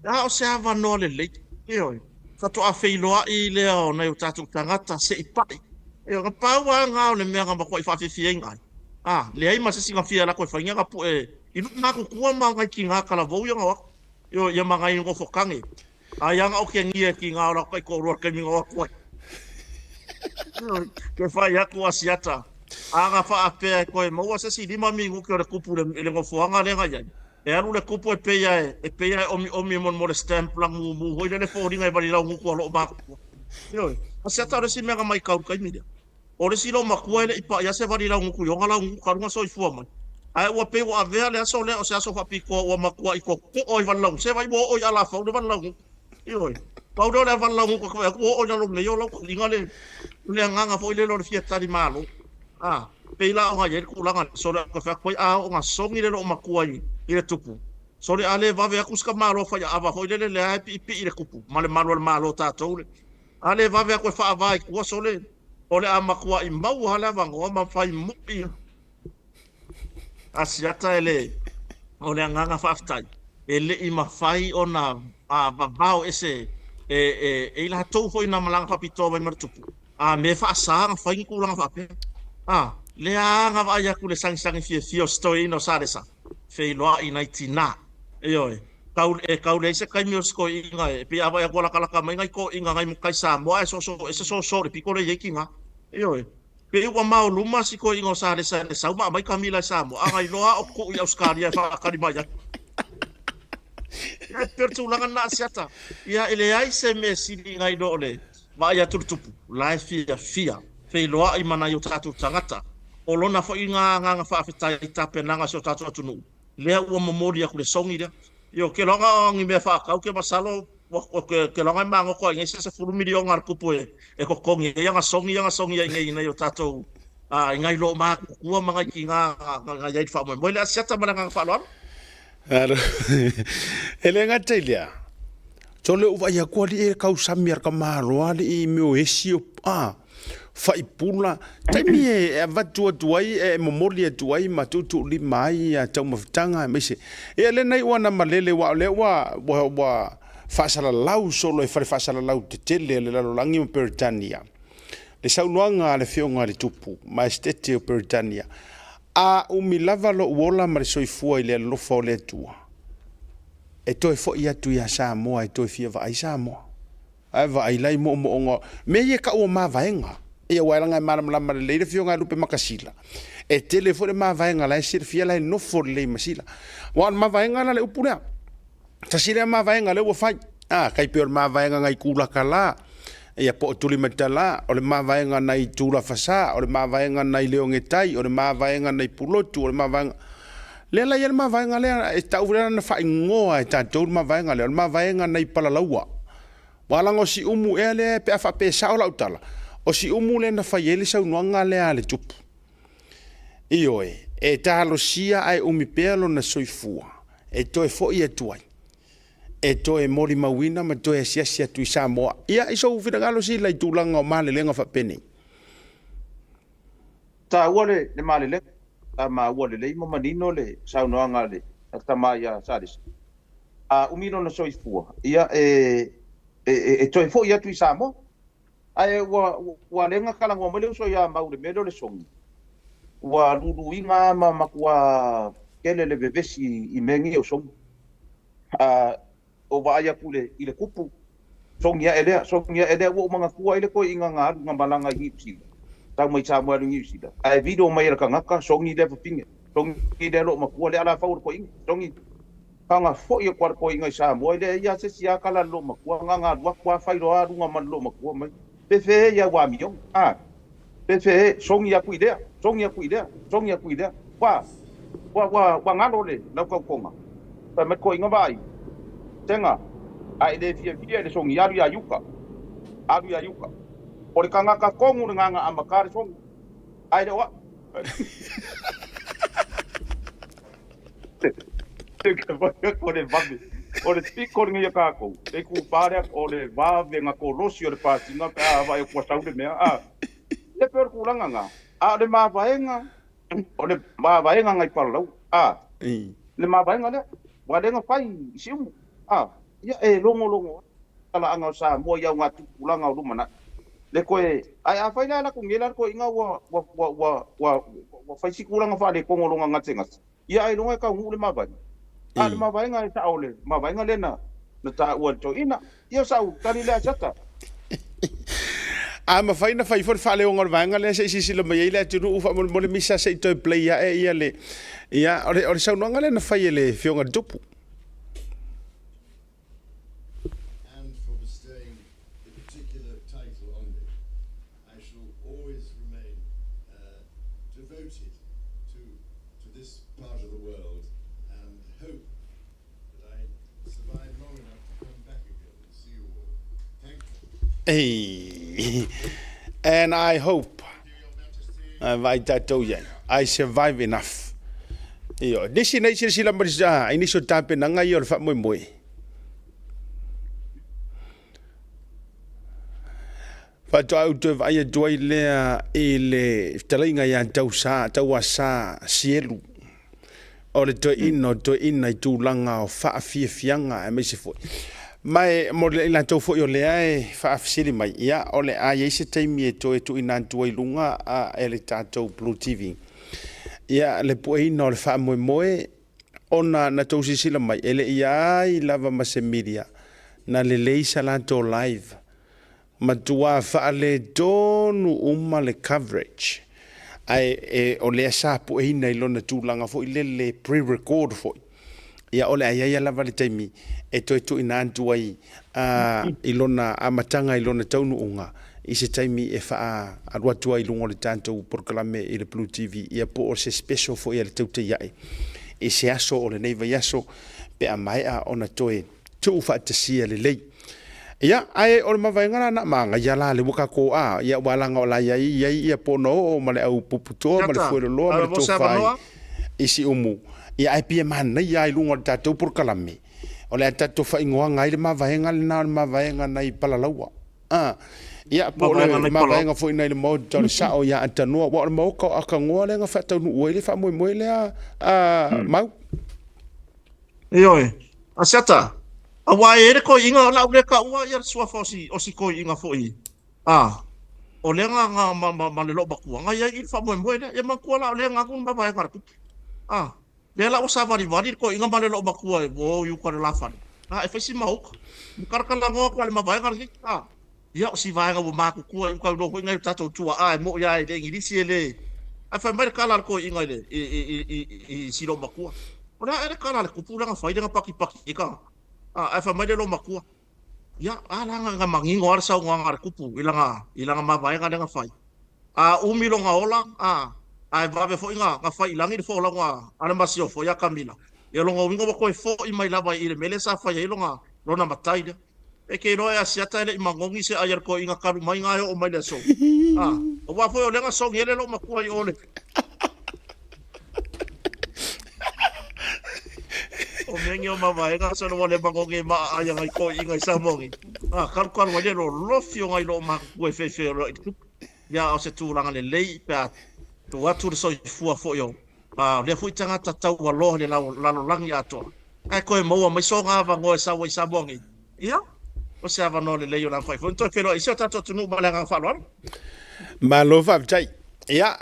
A o se avanoa lelei. Ioe. Faatoa feiloai lea o nai o tatou tagata se i pai. Ioe, na pau lava ngā o le mea na matuai faafiafiaina ai. A, leai ma se isi na fia lako e fainga na pu'e i lou matutua ma ngai ki ngā kalavou ia na o atu. Ioe, ia ma ngai nofo kage. A ia na o ke ngia ki ngā o lako kai kōrua taimi na o atu ai. Ioe, ke whai atu Asiata. A nga whaapea e koe maua se si 5 minuti o le kupu le, le ngofoanga le ngai ai. E alu le kupu e peia e, e peia e omi omi e mo mo le stamp la mu mu hoi le le fōringa e vali lau nguku a loo matua. Ioe, Asiata o le si mea nga mai kau kaimi lea. O le si loomatua e le i paʻi a se valilau guku i ona lau guku kaluga soifua mai. Ae ua pei ua avea le aso lea o se aso faapitoa ua matuaʻi totoʻo ai valilau se vai ua oo i alafau le valilau guku. Ioe, pau lea o le valilau guku e atu ua oo i lalo nei o lau taliga le le agaga foi lele o le fia tali malo. A, pei la ona i ai le tulaga lea, sole atu e fai atu ai a oo ina sogi le loomatua i le tupu. Sole a le vave atu si tamaloa faiaava foi lele lea e piipii le tupu ma le malu a le Malo tatou le. A le vave atu e faavā i tua sole o le a matuaʻi maua le avanoa ma fai moʻi. Asiata e le o le agaga faafetai e le i mafai ona vavao ese e e i latou foi na malaga faapitoa mai ma le tupu a mea e faasa ona fai ni tulaga faapea. A lea lava na vaai atu i le sagisagi fiafia o si toeaina o Salesa feiloai nai tina. Ioe, tau e tau leai se taimi o si toeaina e pei a vaai atu ua latalata mai nai toeaiina nai matai Samoa ae soosoo ese soosoo i le pito lea e i ai tina. Ioe. Pei ua maoluma si toeaina o Salesa i le sau ma aumai kamila i Samoa, a na iloa o tuu i Ausetalia e faatali mai ai. Ia, e pei o le tulaga lena Asiata. Ia, e leai se mea sili nai lo o le vaai atu i le tupu, la e fiafia, feiloai ma nai o tatou tagata. O lona foi lena agaga faafetai i tapenaga a si o tatou atunuu, lea ua momoli atu le sogi lea. Ia, ou te iloa na o ni mea faatau, ou te masalo Ou te iloa e magoto ai nei se 10 miliona a le tupu e totogi ai ana sogi ia na sogi ai nei i nai o tatou i nai loomatutua ma nai tina na i ai le faamoemoe lea. Asiata ma le agaga faaaloalo. Alo. E le gata i lea, tole ou vaai atu alii e tausami a le tamaloa alii i mea o esi o a faipula taimi e avatu atu ai e momoli atu ai ma tuutuulima ai ia taumafataga aemaise ia lea na iu ana malele aua o lea ua ua ua faasalalau solo e fale faasalalau tetele a le lalolagi ma Peretania le saunoaga a le afioga i le Tupu Maestete o Peretania a umi lava lou ola ma le soifua i le alofa o le Atua e toe foi atu ia Samoa e toe fia vaai Samoa. Ae vaai la i moomooga o mea ia e tau o mavaega. Ia aua leaga e malamalama lelei le afioga ia Lupe Makasila, e tele foi le mavaega la e silafia la e nofo lelei ma Sila. Aua o le mavaega la le upu lea. Tasi lea mavaega lea ua fai. A, tai pei o le mavaega nai Tulakala, ia po o Tulimatala, o le mavaega nai Tulafasa, o le mavaega nai Leogetai, o le mavaega nai Pulotu, o le mavaega lea la i ai le mavaega lea e tau lea na faaigoa e tatou le mavaega lea, o le mavaega nai Palalaua. Aua leaga o Siumu ea lea pe a faapea e sao lau tala, o Siumu lea na fai ai le saunoaga lea a le tupu. Ioe, e talosia ae umi pea lona soifua e toe foi atu ai, e toe molimauina ma toe asiasi atu i Samoa. Ia, i sou finagalo sila i tulaga o malelega faapenei. Taua le malelega, sa maua lelei ma manino le saunoaga a le tama ia Salesa. A umi lona soifua, ia e e toe foi atu i Samoa. Ae ua ua lenga talanoa mai le uso ia Mau i le mea lea o le sogi, ua luluina lava ma matua tele le vevesi i mea nei o sogi. A o vaai atu i le kupu, sogi ae lea, sogi ae lea, ua ou manatua ai le toeaina na alu na malaga i Niu Sila, tau mai Samoa e alu i Niu Sila, ae vilo mai e le tagata, sogi lea fafine, sogi lea loomatua lea alafau o le toeaina, sogi. Taga foi atu a le toeaina i Samoa, e leai lava se isi a tala a le loomatua, na ona alu atu lava fai loa aluga ma le loomatua mai. Fefe e ia ua amioga, a. Fefe e, sogi atu i lea, sogi atu i lea, sogi atu i lea. Ua, ua, ua, ua galo le lau tautoga. Fai mai le toeaina, Vaai, sega, a e le fiafia i le sogi, alu ia Iuka, alu ia Iuka. O le tagata tonu lena na amata le sogi, ae le o au. O le vave, o le piko lenei a tatou, e kūpā lea, o le vave na kolosi o le pasiga pe a vaai atu ua sau le mea, a. Ia pei o le tulaga lena, a o le mavaega, o le mavaega nai Palalaua, a, le mavaega lea, ua le na fai i Siumu, a, ia e logologo talaaga o Samoa i augatupulaga o lumanai, le toe, ae afai la e alu atu nei la le toeaina ua, ua, ua, ua, ua, ua fai si tulaga faaletonu o lona gasegase, Ia ailoga e taunuu le mavaega. A o le mavaega e sao o le mavaega lea na na taua e le toeaina. Ia o sau tali lea Asiata. A mafai ona fai foi le faaleoga o le vaega lea se i silasila mai ai le atunuu faamolemole Misa se i toe play ae ia le ia o le o le saunoaga lea na fai e le Afioga i le Tupu. And for bestowing a particular title on me. I shall always remain uh, devoted to, to this part of the world and hope that I survive long enough to come back again and see you all. Thank you. And I hope vai tātou iai. I survive enough. Io, nisi nei silasila mai i nisi o tapenaga ia o le faamoemoe. Faatoa ou toe vaai atu ai lea i le fetalaiga ia Tausa, Tauasa Sielu. O le toeaina, o le toeaina i tulaga o faafiafiaga aemaise foi. Ma e mo i latou foi o lea e faafesili mai, ia, o le a i ai se taimi e toe tuuina atu ai i luga e le tatou Blue TV. Ia, le pueina o le faamoemoe, ona na tou silasila mai, e le i ai lava ma se media na lelei sa latou live. Matua faaletonu uma le coverage ae e, o lea sa pueina i lona tulaga foi lele pre-record foi. Ia o le a i ai lava le taimi e toe tuuina atu ai i lona amataga i lona taunuuga i se taimi e faaalu atu ai i luga o le tatou polokalame i le Blue TV ia po o se special foi a le Teuteiae i se aso o lenei vaiaso pe a maea ona toe tuufaatasia lelei. Ia, ae o le mavaega la na magaia la le ua tatou a, ia ua laga o la i ai i ai ia pona oo ma le au puputoa ma le Siata, fueloloa ma ae le mo se tofa avanoa? i Siumu. Ia ae pei e manaia lava i luga o le tatou polokalame, o le a tatou faaigoaga ai le mavaega lena o le mavaega nai Palalaua. A, ia po o Mavaega le nai Palalaua. mavaega foi nai le Maota o le Sao ia Atanoa, aua o le Maota o Akanoa lea na faataunuu ai le faamoemoe lea a Mau. Ioe. Asiata, aua e i ai le toeaina o le a ou le taua ia le suafa o si, o si toeaina foi, a, o lea na, na, ma, ma, ma le loomatua, na i ai i le faamoemoe lea. Ia manatua la o lea na alu le mavaega a le tupu. A, lea la ua savalivali le toeaina ma le loomatua e o i uta i le lafale, a, e fai si maota. Mutalatalanoa atu lava i le mavaega lenei, a. Ia, o si vaega ua matutua i uta iloa foi nai o tatou tuaa e mo'i lava i le Igilisi e le. Ae fai mai le tala a le toeaina i le, i, i, i, i, i si loomatua, O le a ea le tala a le tupu lea na fai lea na patipati ai tagata? A, ae fai mai le loomatua, Ia, a la na, na manino lava le saunoaga a le tupu i lana, i lana mavaega lea na fai. A umi lona ola, a, ae vave foi na, na fai i lagi le folauga a le masiofo ia Kamila, ia lona uiga ua toe foi mai lava i le mea lea sa fai ai lona, lona matai lea. E te iloa e Asiata e le i magogi se ai a le toeaina talu mai na e oo mai le aso. A, aua foi o lea na sogi ai le loomatua i o le. O mea nei o mavaega solo ua le magogi e maa ai a nai toeaiina i Samoa nei. A, kalukalu ai le lolofi o nai loomatua e feofeoai i le tupu. Ia, a o se tulaga lelei pe a tuu atu le soifua foi o a lea foi tagata taualoa i le lalolagi atoa, ae toe maua mai sona avanoa e sau ai i Samoa nei, ia, o se avanoa lelei o le a mafai foi ona toe feiloai i si o tatou atunuu ma le agaga faaaloalo. Malo faafetai. Ia,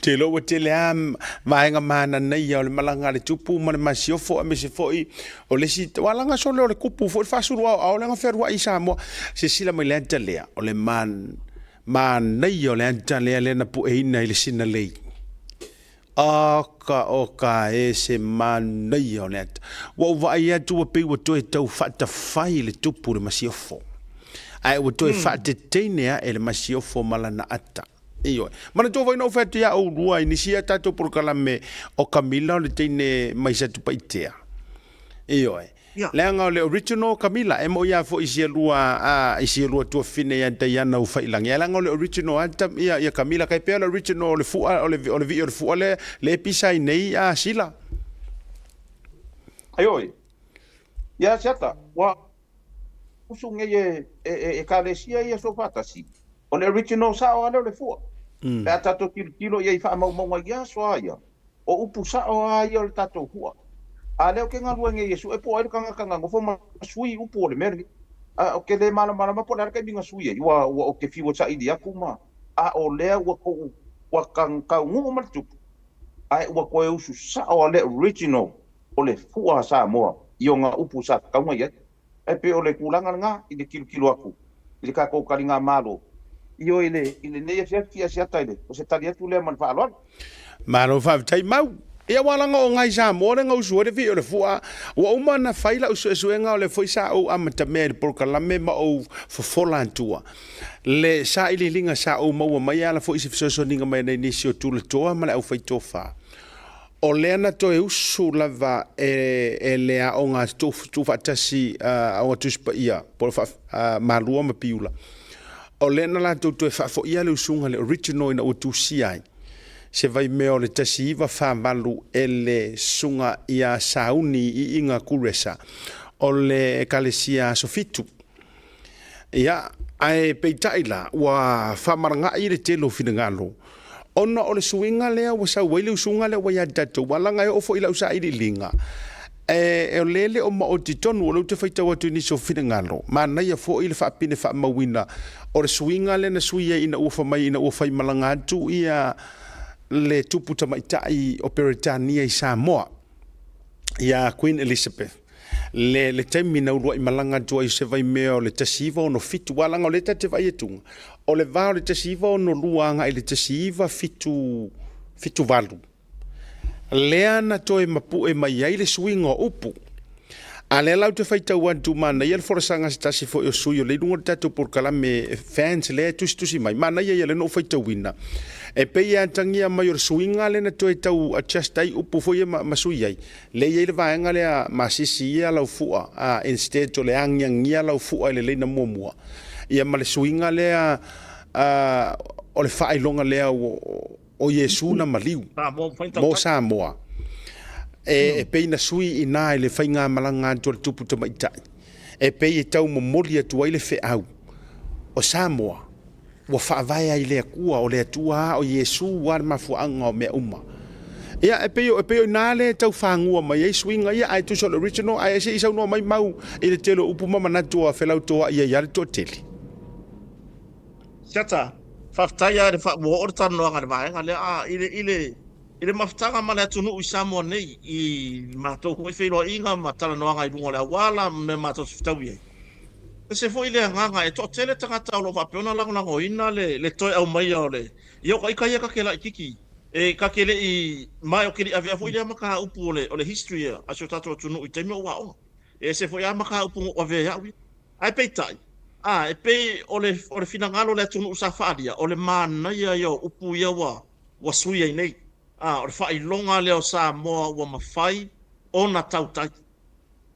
te iloa ua tele lava vaega mananaia o le malaga a le Tupu ma le Masiofo aemaise foi o le isi walaga sole o le kupu foi le faasulu aoao lea na fealuai i Samoa. Silasila mai le ata lea, o le man, manaia o le ata lea lea na pueina i le sinalei. Oka, oka e se manaia o le ata. Ua ou vaai atu ua pei ua toe tau faatafai le tupu le masiofo. Ae ua toe faateteine ae le masiofo ma lana ata. Ioe. Manatua foi na ou fai atu ia oulua i nisi a tatou polokalame o Kamila o le teine mai Satupaitea. Ioe. Ia. Leaga o le original Kamila, e moi lava foi i sia lua a i sia lua tuafafine ia Diana Ufailangi. Ae leaga o le original lava ta, ia, ia Kamila kai pea o le original o le fua, o le, o le vii o le fua lea, le e pisa ai nei a Sila. Ioe. Ia Siata, ua usu nei e, e, e ekalesia ia soofaatasi, o le original sao lava lea o le fua. Pe a tatou tilotilo i ai i faamaumauga i aso a ia, o upu sao lava ia o le tatou fua. A lea ou te galue nei e sue po o ai le tagata na nofo ma sui upu o le mea lenei. A ou te le malamalama po o le a le taimi na sui ai, ua, ua ou te fiu e saili atu ma, a o lea ua tou, ua taunuu ma le tupu, ae ua toe usu sao lava le original o le fua a Samoa i ona upu sa tatau ona i ai. Ae pei o le tulaga lena i le tilotilo atu i le tatou taligamalo, ioe i le i lenei afiafi Asiata i le, o se tali atu lea ma le faaaloalo. Malo faafetai Mau. Ia ua laga o ngai Samoa le gausu ai le vii o le fua. Ua uma ona fai lau suesuega o lea foi sa ou amatamea i le polokalame ma ou fofola atua le sailiiliga sa ou maua mai e ala foi i se fesoasoaniga mai nai nisi o tulatoa ma le aufaitofa. O lea na toe usu lava e le aoga tuufaatasi Aoga Tusi Paia po o Malua ma Piula, o lea na latou toe faafoia le usuga le original ina ua tusia ai se vaimea o le 1948 e le Susuga ia Sauni Iiga Kuresa o le Ekalesia Aso Fitu. Ia, ae peitai la, ua faamalaga'i le tele o finagalo. Ona o le suiga lea ua sau ai le usuga lea ua ia tatou, aua leaga e oo foi i lau sailiiliga, e, o lea e le o maoti tonu, o lea ou te faitau atu i nisi o finagalo, manaia foi le faapine faamauina o le suiga lea na sui ai ina ua fai mai ina ua faimalaga atu ia le tupu tamaitai o Peretania i Samoa, ia Queen Elizabeth. Le, le taimi na uluai malaga atu ai i se vaimea o le 1967, aua leaga o lea ta te vaai atuga, o le va o le 1962 agai i le 1978, lea na toe mapu'e mai ai le suiga o upu. A lea la ou te faitau atu, manaia le folasaga a se tasi foi o sui o lea i luga o le tatou polokalame fans lea e tusitusi mai, manaia ia lea na ou faitauina, e pei e atagia mai o le suiga lea na toe tau adjust ai upu foi ia ma, ma sui ai, lea e i ai le vaega lea masisi ia lau fua, a, instead o le agiagia lau fua i le leina muamua, ia ma le suiga lea a, o le faailoga lea o Iesu na maliu mo Samoa, e pei na sui i ina i le faigamalaga atu a le tupu tamaitai, e pei e tau momoli atu ai le feau o Samoa ua faavae ai i le Atua, o le Atua lava o Iesu lava le mafuaaga o mea uma. Ia, e pei, e pei o i ina lea e tau fagua mai ai suiga ia, ae tusa o le original, ae se i saunoa mai Mau i le tele o upu ma manatu a felautoa'i ai lava le toatele. Siata, faafetai lava i le ua oo le talanoaga i le vaega lea. A, i le, i le, i le mafutaga ma le atunuu i Samoa nei, i matou foi feiloaiga ma talanoaga i luga o le auala ma mea matou te fetaui ai, e ese foi le agaga, e toatele tagata o lo o faapea ona lagolagoina le, le toe aumaia o le, ia o ita ia ta te laititi, e ta te le i, ma ou te le i avea foi lea mataupu o le, o le history a si o tatou atunuu i taimi o ou aoga. E ese foi lava mataupu na ou avea e au ia. Ae peitai, a, e pei o le, o le finagalo o le atunuu sa faaalia, o le manaia ia o upu ia ua, ua sui ai nei. A, o le faailoga lea o Samoa ua mafai ona tautai.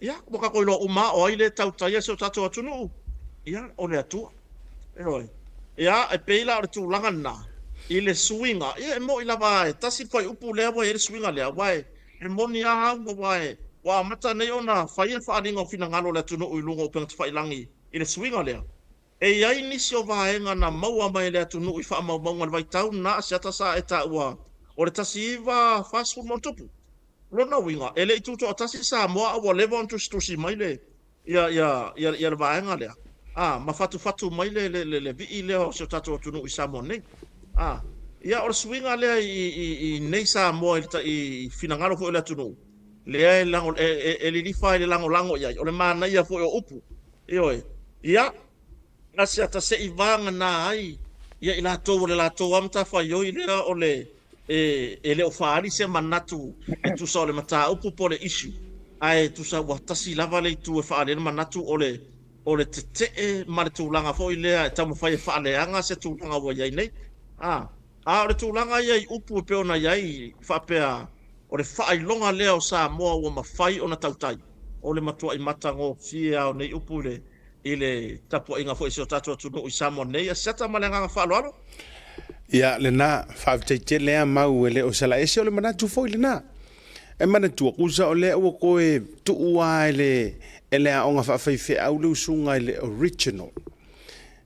Ia, ua tatou iloa uma lava o ai lea e tautaia si o tatou atunuu. Ia, o le Atua. Ioe. Ia, e pei la o le tulaga lena i le suiga, ia e moni lava e tasi le fuaiupu lea ua i ai le suiga lea, aua e, e moni lava au aua e, ua amata nei ona fai le faaaliga o finagalo o le atunuu i luga o upegatafailagi i le suiga lea. E i ai nisi o vaega na maua mai e le atunuu i faamaumauga i le vaitau lena a Siata sa e taua o le 1940+. O lona uiga, e le i tutoatasi Samoa a ua leva ona tusitusi mai le, ia, ia, ia, ia le vaega lea, a, ma fatufatu mai le, le, le, le vii lea o si o tatou atunuu i Samoa nei. A, ia, o le suiga lea i, i, i nei Samoa i le, i finagalo foi o le atunuu, lea e, lago, e, e, e lilifa ai le lagolago i ai, o le manaia foi o upu. Ioe. Ia, Asiata se i vagana ai ia i latou o le latou lava matafaioi lea o le e, e le o faaali se manatu e tusa o le mataupu po o le issue, ae tusa ua tasi lava le itu e faaali ai le manatu o le o le tetee ma le tulaga foi lea e taumafai e faaleaga se tulaga ua i ai nei. A, a o le tulaga ia i upu e pei ona i ai faapea o le faailoga lea o Samoa ua mafai ona tautai, o le matuai matagofie lava o nei upu i le i le tapuaiga foi a si o tatou atunuu i Samoa nei. Asiata ma le agaga faaaloalo. Ia, lena, faafetai tele a Mau e le o salaese, o le manatu foi lena. E manatua, kusa o lea ua toe tuu a e le, e le aoga faafaifeau le usuga i le original.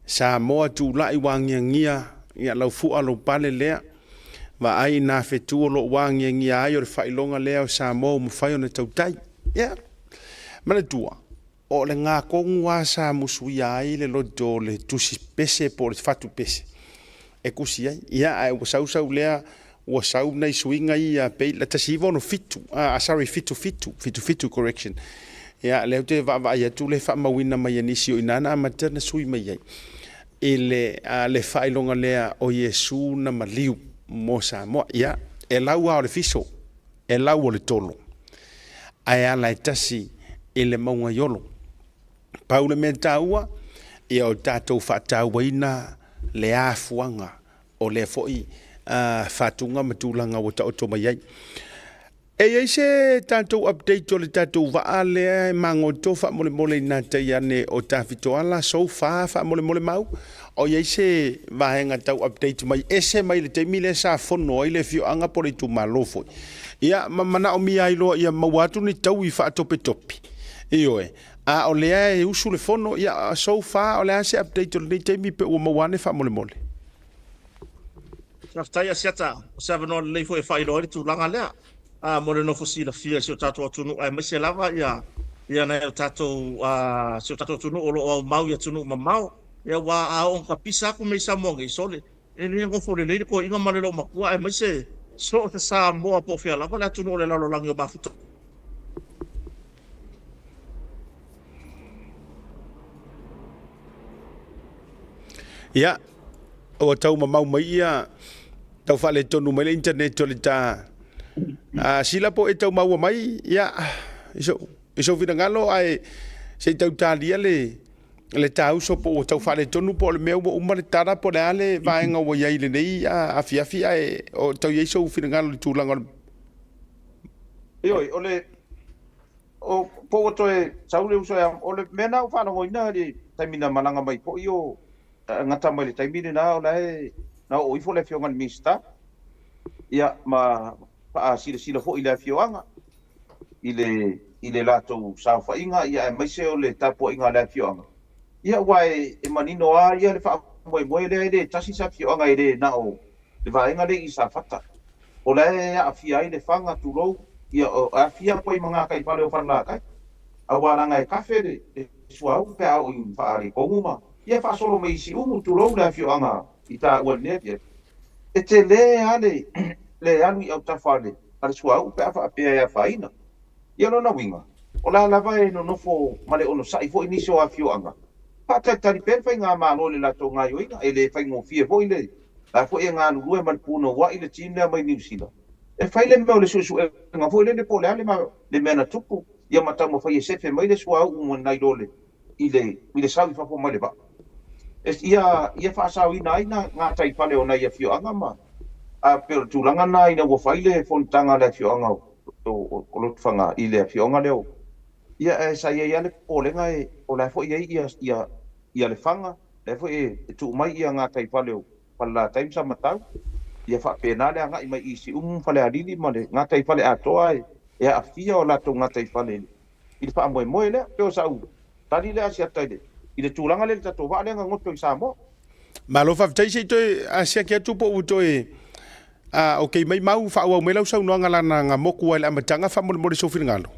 Samoa tulai ua agiagia, ia lau fua lou pale lea. Vaai i nā fetu o lo o ua agiagia ai o le faailoga lea o Samoa ua mafai ona tautai. Ia, manatua, O le ga tonu lava sa musuia ai le loto o le tusi pese po o le fatu pese e tusi ai. Ia, ae ua sau sau lea, ua sau nai suiga ia pei la 1967, ah, sorry, 77, 77 correction. Ia, lea ou te vaavaai atu le faamauina mai e nisi o i ina na amata na sui mai ai i le, le faailoga lea o Iesu na maliu mo Samoa. Ia, e lau lava o le fiso, e lau o le tolo, ae ala e tasi i le mauga i Olo. Pau le mea taua, ia o tatou faatauaina le afuaga o lea foi fatuga ma tulaga ua taoto mai ai. E i ai se tatou update o le tatou vaa lea e magoto faamolemole i nā tai ane o Tafitoala, so far faamolemole mau, o i ai se vaega tau update mai ese mai le taimi lea sa fono ai le afioaga po o le itumalo foi. Ia, ma manaomia ai loa ia maua atu ni taui faatopetope. Ioe, a o lea e usu le fono, ia, so far o le a se update o lenei taimi pe ua maua ane faamolemole? Faafetai Asiata, o se avanoa lelei foi e faailoa ai le tulaga lea mo le nofo silafia i si o tatou atunuu aemaise lava ia ia nai o tatou si o tatou atunuu o lo o aumau i atunuu mamao. Ia aua a oo ina tapisa atu mea i Samoa nei, sole, e le nofo lelei le toeaina ma le loomatua aemaise so o se Samoa po o fea lava le atunuu o le lalolagi o mafuta. Ia, ua tau mamau mai ia tau faaletonu mai le internet o le ta a sila po e tau maua mai ia i sou finagalo ae se i tau talia le le tauso po ua tau faaletonu po o le mea ua uma le tala po o le a le vaega ua i ai i lenei afiafi ae o tau i ai sou finagalo i le tulaga o le Ioe, o le o po ua toe sau le uso o le mea na ua faalogoina i le taimi na malaga mai foi o gata mai le taimi lena o la e na oo ifo le afioga i le Minisita ia ma faasilasila foi i le afioaga i le i le latou saofaiga ia aemaise o le tapuaiga a le afioaga ia aua e manino lava ia le faamoemoe lea e le tasi se afioaga e le na o le vaega lea i Safata o la e aafia ai Lefaga tulou ia e aafia atu ai ma gataifale o Falelatai aua leaga e kafe le suauu pe a oo i faaletonu ma ia faasolo mai i Siumu tulou le afioaga i taua i lenei afiafi e tele lava le alu i autafa a le suauu pe a faapea e afaina. Ia lona uiga, o la lava e nonofo ma le onosai foi nisi o afioaga, faatalitali pea le faigamalo i le latou gaoioiga, e le faigofie foi le la foi e galulue ma le punouai le team lea mai Niu Sila e fai le mea o le suesuega foi lele po o le a le mea na tupu, ia ma taumafai e sefe mai le suauu nai lo le i le i le sau i fafo mai le vaa. E, ia ia faasaoina ai na gataifale o nai afioaga ma a pei o le tulaga lena ina ua fai le fonotaga a le afioaga o Lotofaga i le afioaga lea o ia ae sa i ai lava le popolega e o la e foi e i ai ia ia Lefaga, la foi e tuu mai ia gataifale o Falelatai ma Samatau, ia faapena le agai mai i Siumu ma Falealili ma le gataifale atoa e aafia o latou gataifale i le faamoemoe lea. Pei o sau tali lea Asiata i le tulaga lea i le tatou vaa lea na goto i Samoa. Malo faafetai se i toe asiaki atu po ua toe okay mai mau faaauau mai lau saunoaga lana na moku ai le amataga faamolemole sou finagalo.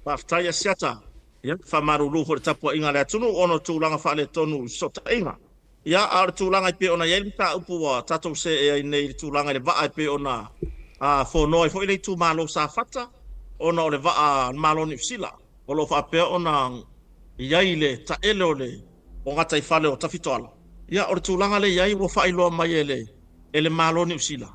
Faafetai Asiata. Ia, faamalulu foi i le tapuaiga a le atunuu ona o tulaga faaletonu i fesootaiga. Ia, a o le tulaga e pei ona i ai le mataupu ua tatou see ai nei i le tulaga i le vaa e pei ona fonoa ai foi le itumalo o Safata ona o le vaa a le Malo o Niu Sila o lo o faapea ona i ai i le taele o le o gataifale o Tafitoala. Ia, o le tulaga lea e i ai ua faailoa mai e le e le Malo o Niu Sila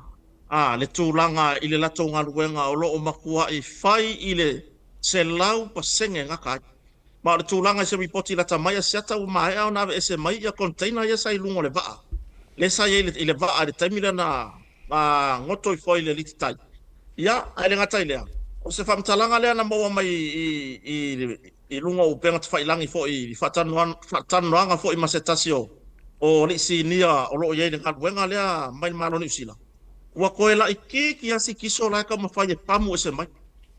le tulaga i le latou galuega o lo o matuai fai i le 100% gata ai. Ma o le tulaga i se ripoti lata mai a Siata ua maea ona aveese mai ia container ia sa i luga o le vaa, lea sa i ai i le vaa i le taimi lea na goto ifo ai i le alititai. Ia, ae le gata i lea, o se faamatalaga lea na maua mai i luga o upega tafailagi foi i faatalanoaga foi ma se tasi o alii sinia o lo o i ai i le galuega lea mai le Malo o Niu Sila, ua toe laitiiti lava si kiso la e taumafai e pamu ese mai.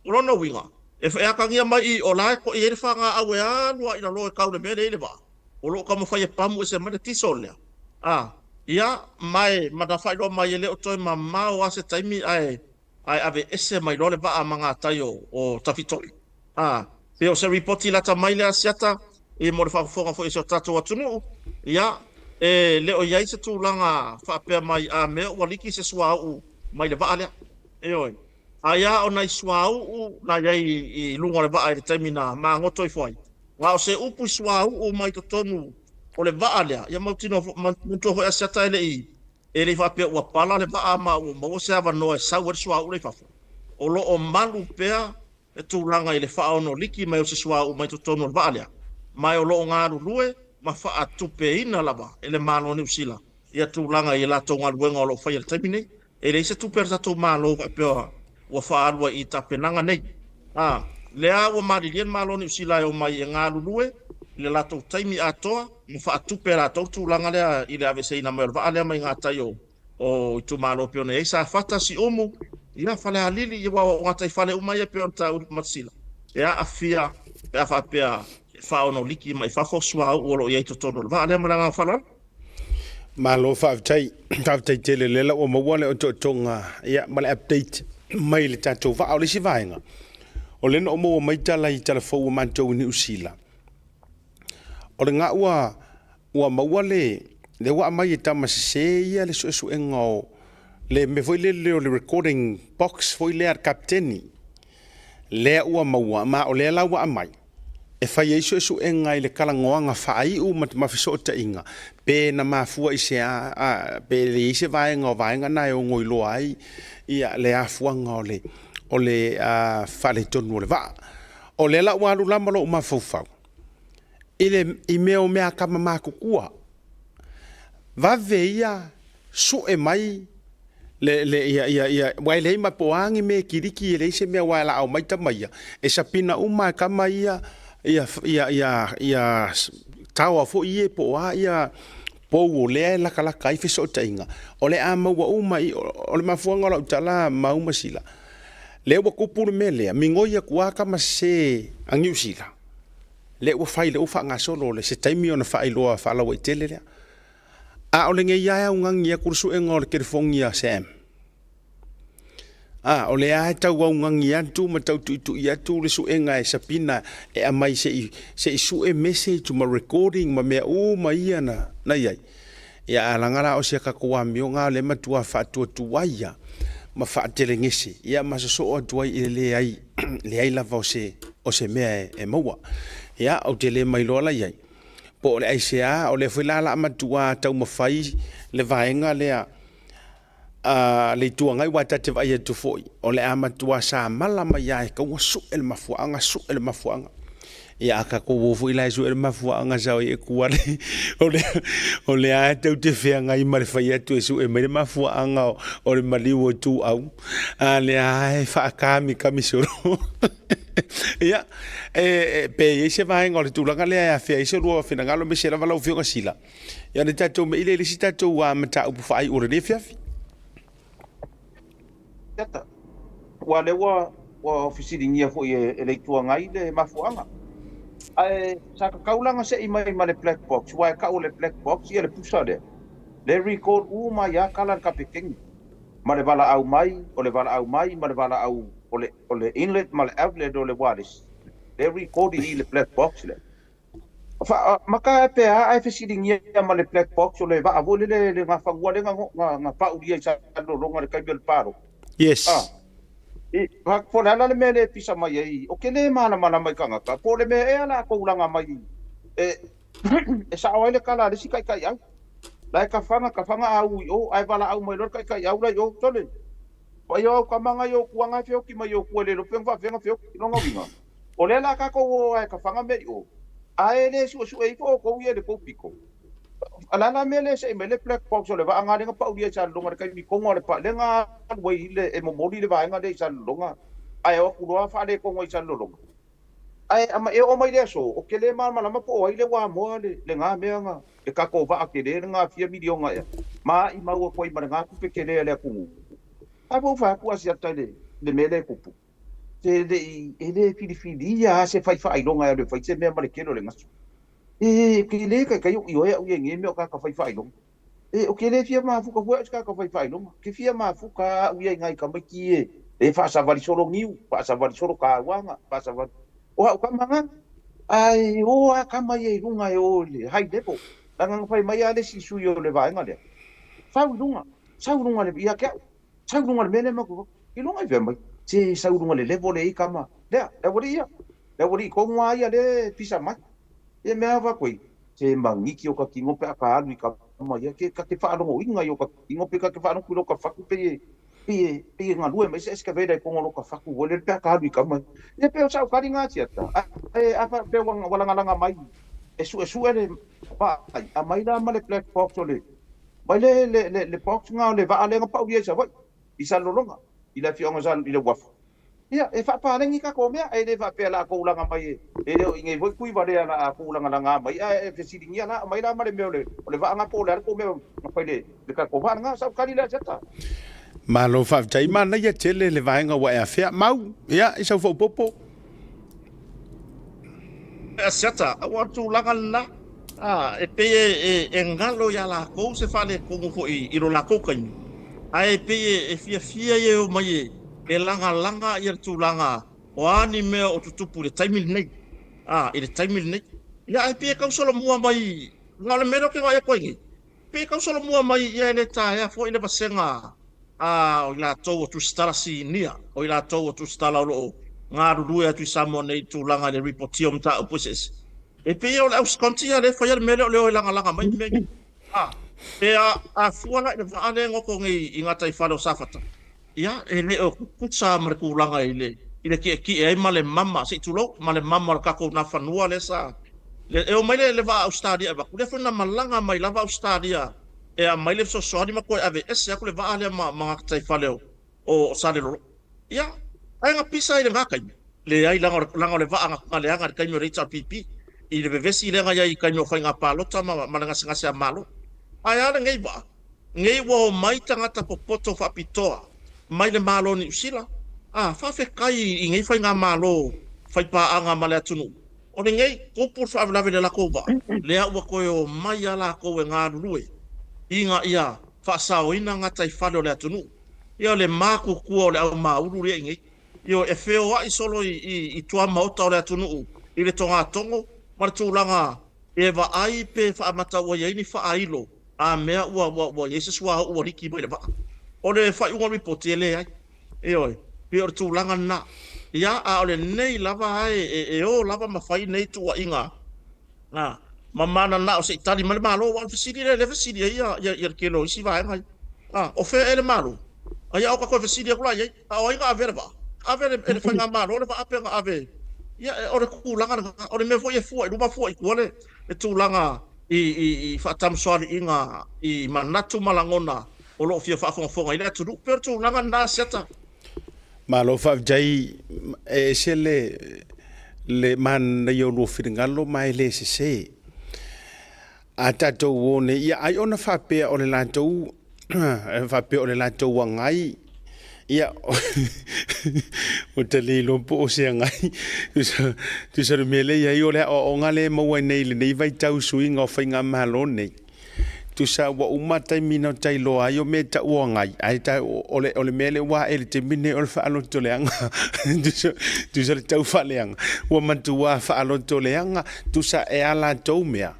O lona uiga, e atagia mai i o la e i ai le fagaau e alu lava i lalo e tau i le mea lea e i ai le vaa, o lo o taumafai e pamu ese mai le tiso lea. A, ia, ma e, ma na faailoa mai e le o toe mamao lava se taimi ae, ae aveese mai loa le vaa ma gatai o, o Tafito'i. A, pe o se ripoti lata mai lea Asiata, i mo le faafofoga foi a si o tatou atunuu, ia, e le o i ai se tulaga faapea mai a mea ua liki se suauu mai le vaa lea. Ioe. Ai a o nai suauu na i ai i luga o le vaa i le taimi na magoto ifo ai, na o se upu i suauu mai totonu o le vaa lea, ia mautinoa, manatua foi Asiata e le i E le i faapea ua pala le vaa ma ua maua se avanoa e sau ai le suauu lea i fafo. O lo o malu pea le tulaga i le faaono liki mai o se suauu mai totonu o le vaa lea, ma o lo o galulue ma faatupeina lava e le Malo o Niu Sila ia tulaga i a latou galuega o lo o faia i le taimi nei. E leai se tupe a le tatou Malo faapea ua faaalu ai i tapenaga nei. A lea ua malilie le Malo o Niu Sila e omai e galulue i le latou taimi atoa ma faatupe e latou tulaga lea i le aveeseina mai o le vaa lea mai gatai o itumalo e pei ona i ai Safata, Siumu, ia Falealili, aua o gataifale uma ia e pei ona taua i Matasila, e aafia pe a faapea e faaono liki mai fafo suauu o lo o i ai i totonu o le vaa lea. Ma le agaga faaaloalo. Malo faafetai, faafetai tele lea la ua maua le otootoga ia ma le update mai le tatou vaa. O le isi vaega, o lea na ou maua mai tala i tala fou a matou i Niu Sila, o le ga ua ua maua le lea ua aumai e tama sese ia le suesuega o le mea foi lele o le recording box foi lea a le kapeteni, lea ua maua ma o lea la ua aumai e fai ai suesuega i le talanoaga faaiu ma fesootaiga pe na mafua i se a, pe leai se vaega o vaega na e ono iloa ai ia le afuaga o le o le faaletonu o le vaa. O lea la ua alu la ma lou mafaufau i le i mea o meatama matutua, vave ia sue mai le, le, ia, ia, ia, aua e leai ma po o a ni mea e kiliki, e leai se mea aua o le a aumai tama ia, e sapina uma e tama ia, ia, ia, ia, ia taoa foi ia po o a ia pou o lea e latalata ai fesootaiga, o le a maua uma i, o le mafuaaga o lau tala Mau ma Sila, lea ua tupu le mea lea, migoi atu lava tama sese a Niu Sila, lea ua fai, lea ua faagasolo le se taimi ona faailoa faalauaitele lea. A o lenei lava e augani atu le suega o le telefoni a Sam. A, o lea lava e tau augani atu ma tau tuitui atu le suega e Sabina e aumai se i, se i sue message ma recording ma mea uma ia na, na i ai. Ia, a laga la o si a tatou amioga o lea e matua faatuatuai lava ma faatelegese, ia ma sosoo atu ai i le leai, leai lava o se, o se mea e maua. Ia, ou te le mailoa la i ai. Po o le aisea, o lea foi la o le a matua taumafai le vaega lea a le Itu Agai, aua ta te vaai atu foi, o le a matua samala mai lava e taua sue le mafuaaga, sue le mafuaaga. Ia a tatou o foi la e sue le mafuaaga sao ai e tu ale, o le, o lea lava tou te feagai ma le fai atu e sue mai le mafuaaga o le maliu o Ituau, a o lea lava e faakamikami solo. Ia, e, pe i ai se vaega o le tulaga lea e afea ai se lua finagalo, aemaise lava lau Afioga Sila, ia ona tatou me'i lea i le isi tatou mataupu faaiu o lenei afiafi. Siata, aua o lea ua, ua fesiligia foi e, e le Itu Agai le mafuaaga. Ae sa tatau la ona sei mai ma le black box, aua e tau o le black box ia le pusa lea, lea e record uma ai lava tala a le kapeteni, ma le valaau mai, o le valaau mai ma le valaau o le, o le inlet ma le outlet o le wireless, lea e record i i le black box lea. Fa, maka e pe a ae fesiligia ma le black box o le vaa foi lele le gafanua lea na, na, na paulia i Salelologa i le taimi o le palota. Yes. Ah. I, ha, po o le a la le mea lea e pisa mai ai, o ke le malamalama i tagata, po o le mea ea la kou laga mai e, e sao ai le tala a le isi taitaiau. La e kafaga, kafaga a u i o, ae valaau mai loa le taitaiau la i o, sole, Pai o au tama ngai o kua ngai feoki mai o kua le lo fenga fenga feoki longa winga. O lea la tatou o ae ka fanga mea i o. Ae le suesue ifo outou ia i le tou pito. O le a la mea lea e se'i mai le black box o le vaa lea na paulia i Salelologa i le taimi tonu a le pa lea na alu ai i le e momoli le vaega lea i Salelologa ae o atu loa faaletonu ai i Salelologa. Ae ama e oo mai le aso ou te le malamalama po o ai le ua amoa le lena mea na le tatou vaa tele lena fia miliona ea ma aimau atu ai ma lena tupe tele a le atunuu. Ae ua ou fai atu Asiata i le mea lea e tupu. E le i, e le filifilia lava se fai faailoga e alu e fai se mea ma le tele o le gasu. E, ke le taitai ou ioe au ia i nei mea o tagata fai faailoga. E, ou te le fia mafuta foi au i se tagata fai faailoga. Ke fia mafuta lava au ia i nai tamaiti e, e faasavali solo niu, faasavali solo tauaga, faasavali. O au tama na, ae o lava tama ia i luga e o i le high level. Leaga na fai mai lava le isi sui o le vaega lea, sau i luga, sau i luga i le, ia te au. Sau i luga o le mea lea matou i luga i fea mai. Se sau i luga i le level lea i tama. Lea, le aualii ia. Le aualii tonu lava ia lea e pisa mai. Ia mea lava koe, se magiki o ka tino pe a ka alu i tama ia, ke ka te faalogoina i o ka tino pe ka te faalogo i lo ka fatu pe e, pe e, pe e galue mai se excavator i koga o lo ka fatu foi lele pe a ka alu i tama ia. Ia pe o sau kali nga tiata, a e a fa pe ua lagalaga mai e suesue le vaai, aumai la ma le black box o le Mai le, le, le, le box nga o le vaa lea na paulia i Savaii, i Salelologa, i le afioaga sa, i le uafu. Ia, e faapaleni tatou mea, e le faapea la tou laga mai e, e le o i nei foi tui valea la a tou lagalaga mai, ae e fesiligia la, aumai la ma le mea o le, o le vaa nga po o le a le tou mea na fai le, le tatou vaa lena, sau tali lea Seta. Malo faafetai, manaia tele le vaega ua e afea. Mau, ia, i sau faaopoopo. Seta, ua tulaga lena. A, e pei e, e, e galo iā lakou se faaletonu foi i lo lakou taimi, ae e pei e, e fiafia ia e omai e, e lagalaga ia le tulaga o a ni mea o tutupu i le taimi lenei. A, i le taimi lenei. Ia, ae pei e tau solomua mai, na o le mea lea ou te vaai atu ai nei, pei e tau solomua mai ia e le taea foi le vasega a o i latou o tusitala sinia, o i latou o tusitala o lo o galulue atu i Samoa nei i le tulaga i le ripotia o mataupu eseese. E pei o le au sconti ia lea e faia le mea lea o le o e lagalaga mai le mea nei. A, pe a, a fua la i le vaa lea e goto nei i gataifale o Safata, ia, e le o tutusa ma le tulaga i le, i le tietie ai ma le mama, se i tulou, ma le mama o le tatou Nafanua lea sa, le, e omai le, le vaa Ausetalia e avatu, lea foi na malaga mai lava Ausetalia e aumai le fesoasoani ma toe aveese atu le vaa lea ma, ma gataifale o, o Salelologa. Ia, ae na pisa ai i lena taimi. Leai, leaga o le, leaga o le vaa na, na leaga i le taimi o le HRPP, i le vevesi lea na i ai i taimi o faiga palota ma, ma le gasegase a Malo. Ae a lenei vaa? Nei ua omai tagata popoto faapitoa mai le Malo o Niu Sila, a, faafetai i nei faigamalo faipaaga ma le atunuu. O lenei, tupu le faalavelave i le latou vaa, lea ua toe omai a latou e galulue ina ia faasaoina gataifale o le atunuu. Ia o le matutua o le aumāulu lea i nei. Ioe, e feoai solo i tuamaota o le atunuu i le togatogo ma le tulaga e vaai pe faamatau ai ai ni faailo a mea ua i ai se suauu ua liki mai le vaa. O le faaiuga o le lipoti, e leai. Ioe, pei o le tulaga lena. Ia, a o lenei lava e o lava ma fai nei tuuaiga ma mananao se i tali mai le Malo, aua o le fesili lea, lea e fesili ai le tele o isi vaega ia. O fea ea le Malo? Aia o ta toe fesili atu la i ai, a o ai na avea le vaa? Ave e le Faigamalo le vaa pe na ave? Ia, o le tulaga lena. O le mea foi e fua i luma fua i tua le tulaga i faatamasoaliiga i manatu ma lagona o lo o fia faafogafoga ai le atunuu. Pei o le tulaga lena, Asiata. Malo faafetai, e ese le le manaia o lua finagalo ma e le sese. A tatou o nei, ia ai ona faapea o le latou faapea o le latou agai, ia ua ta le iloa po o se agai. Tusa o le mea lea e i ai o le aoaoga lea e maua nei i lenei vaitau suiga o faigamalo nei. Tusa ua uma taimi na ta iloa ai o mea e tau o agai, ae ta, o le, o le mea lea ua ae i le taimi lenei o le faalotoleaga. Tusa, tusa le tau faaleaga. Ua matua faalotoleaga, tusa e a latou mea,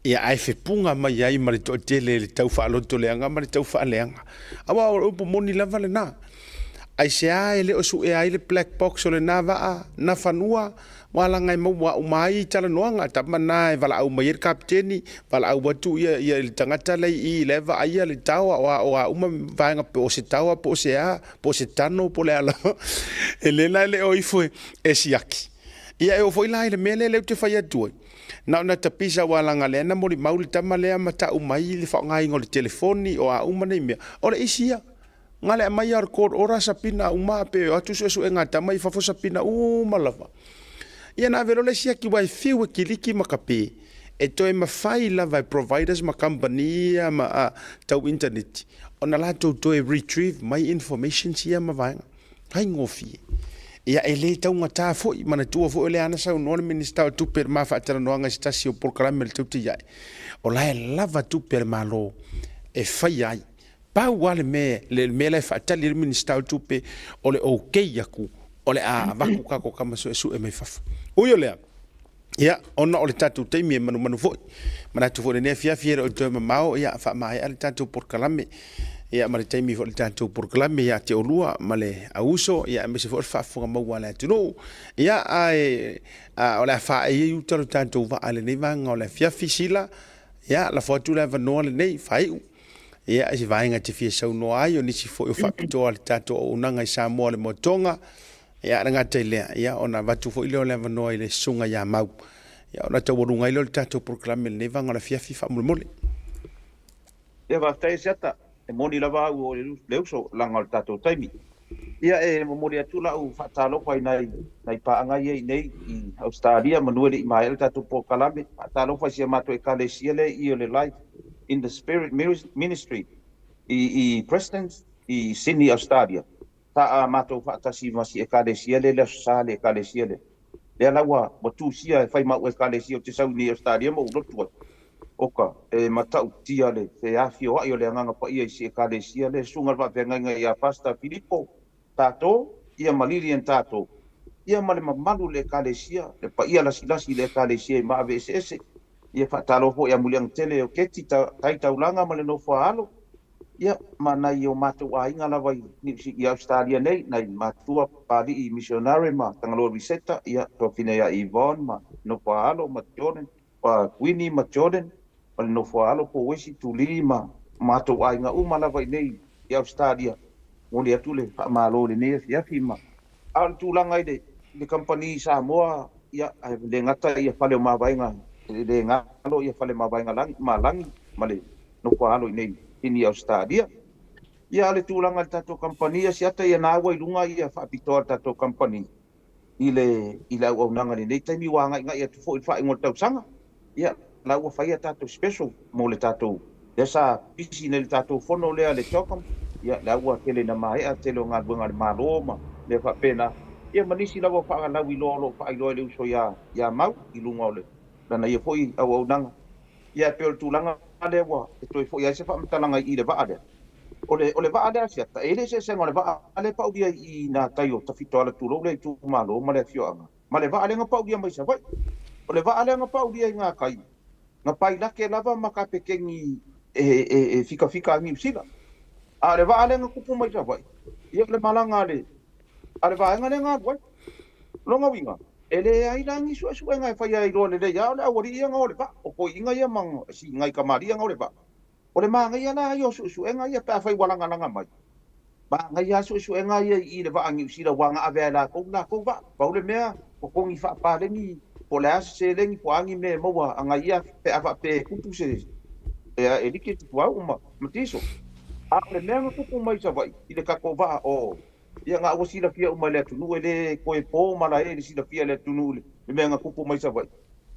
ia ae fepuga mai ai ma le toatele i le tau faalotoleaga ma le tau faaleaga. Aua o le upu moni lava lena. Aisea e le o suea ai le black box o lena vaa Nafanua? Ua laga e maua uma ai talanoaga, tama na e valaau mai ai le kapiteni, valaau atu ia, ia i le tagata la i i la e vaaia le taoa, o a, o a uma vaega po o se taoa po o se a, po o se tano po o le a lava. E le la e le o ifo e, e siaki. Ia e oo foi la i le mea lea lea ou te fai atu ai, na ona tapisa aua leaga lea na molimau le tama lea ma tau mai le faaaogaina o le telefoni o a uma nei mea. O le isi ia, Na le aumai lava o le court order sapina uma pe o atu suesuega a tama i fafo sapina uma lava. Ia na ave loa le isi aki aua e fiu e kiliki ma kape e toe mafai lava e providers ma company ia ma a tau internet ona latou toe retrieve mai informations ia ma vaega. Faigofie. Ia e le taugata foi, manatua foi o lea na saunoa le Minisita o Tupe i le ma faatalanoaga i se tasi o polokalame o le tautia ai, o la e lava tupe a le Malo e faia ai. Pau lava le mea, le mea la e faatali ai le Minisita o Tupe, o le okay atu o le a avatu tatou tama suesue mai fafo. Ui o lea, ia, ona o le tatou taimi e manumanu foi, manatu foi i lenei afiafi e le o toe mamao, ia, faamaea le tatou polokalame, ia, ma le taimi foi o le tatou polokalame ia te oulua ma le auuso, ia, aemaise foi o le faafofoga maua a le atunuu. Ia, ae o le a faaei ai uta lo tatou vaa i lenei vaega o le afiafi, Sila, ia, lafo atu le avanoa lenei, faaiu. Ia, i se vaega e te fia saunoa ai, o nisi foi o faapitoa le tatou auaunaga i Samoa le Moetoga, ia, le gata i lea, ia, ona avatu foi lea o le avanoa i le susuga ia Mau, ia, ona taualuga ai lea o le tatou polokalame i lenei vaega o le afiafi faamolemole. Ia, faafetai Asiata, e moni lava au o le uso, leaga o le tatou taimi. Ia, e momoli atu lau faatalofa i nai, nai paaga ia i inei i Ausetalia, manu e le i maea le tatou polokalame. Faatalofa i si a matou Ekalesia lea i i o le Life in the Spirit Ministry i, i Preston, i Sydney, Ausetalia. Sa a matou faatasi ma si Ekalesia lea i le Aso Sa le Ekalesia lea. Lea la ua, ua tusia e fai ma au Ekalesia ou te sau i inei i Ausetalia ma ou lotu ai. Oka, e matautia le feafioai o le Agaga Paia i si Ekalesia le Susuga i le Faafeagaiga ia Pastor Filipo Tato, ia ma Lilian Tato, ia ma le mamalu o le Ekalesia, le paia lasilasi i le Ekalesia i maave eseese. Ia faatalofa foi ia Muliagatele o Keti Tai Taulaga ma le nofo a alo, ia ma nai o matou aiga lava i Niu i Ausetalia nei, nai matua Papalii Misionare ma Tagaloa Riseta, ia Tuafine ia Yvonne ma nofo a alo ma Jordan, Winnie ma Jordan ma le nofo a alo po o isi Tuli ma matou aiga uma lava i nei i Ausetalia. Momoli atu le faamalo i lenei afiafi ma a o le tulaga i le kamupani i Samoa, ia, e le gata ia fale o mavaega, e le galo ia fale mavaega lagi, ma lagi ma le nofo a alo i nei i Ausetalia. Ia, a o le tulaga i le tatou kamupani, Asiata, ia na ua i luga ia faapitoa le tatou kamupani i le i le auaunaga i lenei taimi ua agaigai atu foi i le faaiuga o le tausaga. Ia, la ua fai a tatou special mo le tatou lea sa pisi nei le tatou fono lea le CHOGM. Ia, la ua tele na maea tele o galuega a le Malo ma mea faapena. Ia, ma nisi lava o faalauiloa o lo o faailoa i le uso ia ia Mau i luga o le lana ia foi auaunaga. Ia, e pei o le tulaga lea ua e toe foi ai se faamatalaga i le vaa lea. O le o le vaa lea Asiata, e i ai le eseesega o le vaa lea e paulia i nā tai o Tafitoala tulou le itumalo ma le afioaga, ma le vaa lea na paulia mai Savaii. O le vaa lea na paulia i ngā kai, na pailake lava ma kapekeni e fikafika a Niu Sila. A o le vaa lea na tupu mai Savaii, ia o le malaga a le a le vaega lea na alu ai. O lona uiga, e leai la ni suesuega e faia ai loa lelei lava o le aualii ia na o le vaa, o toeaiina ia ma nai tamalii ia na o le vaa. O le manaia la ia o suesuega ia pe afai ua lagalaga mai, manaia lava suesuega ia i le vaa Niu Sila aua na ave lava e latou le latou vaa. Pau le mea, totogi faapaleni po o le a se seleni po o a ni mea e maua a nai ia pe a faapea e tupu se e like se suauu ma diesel. A o le mea na tupu mai Savaii i le tatou vaa o ia na ua silafia uma e le atunuu e le toe po malae i le silafia e le atunuu le mea na tupu mai Savaii.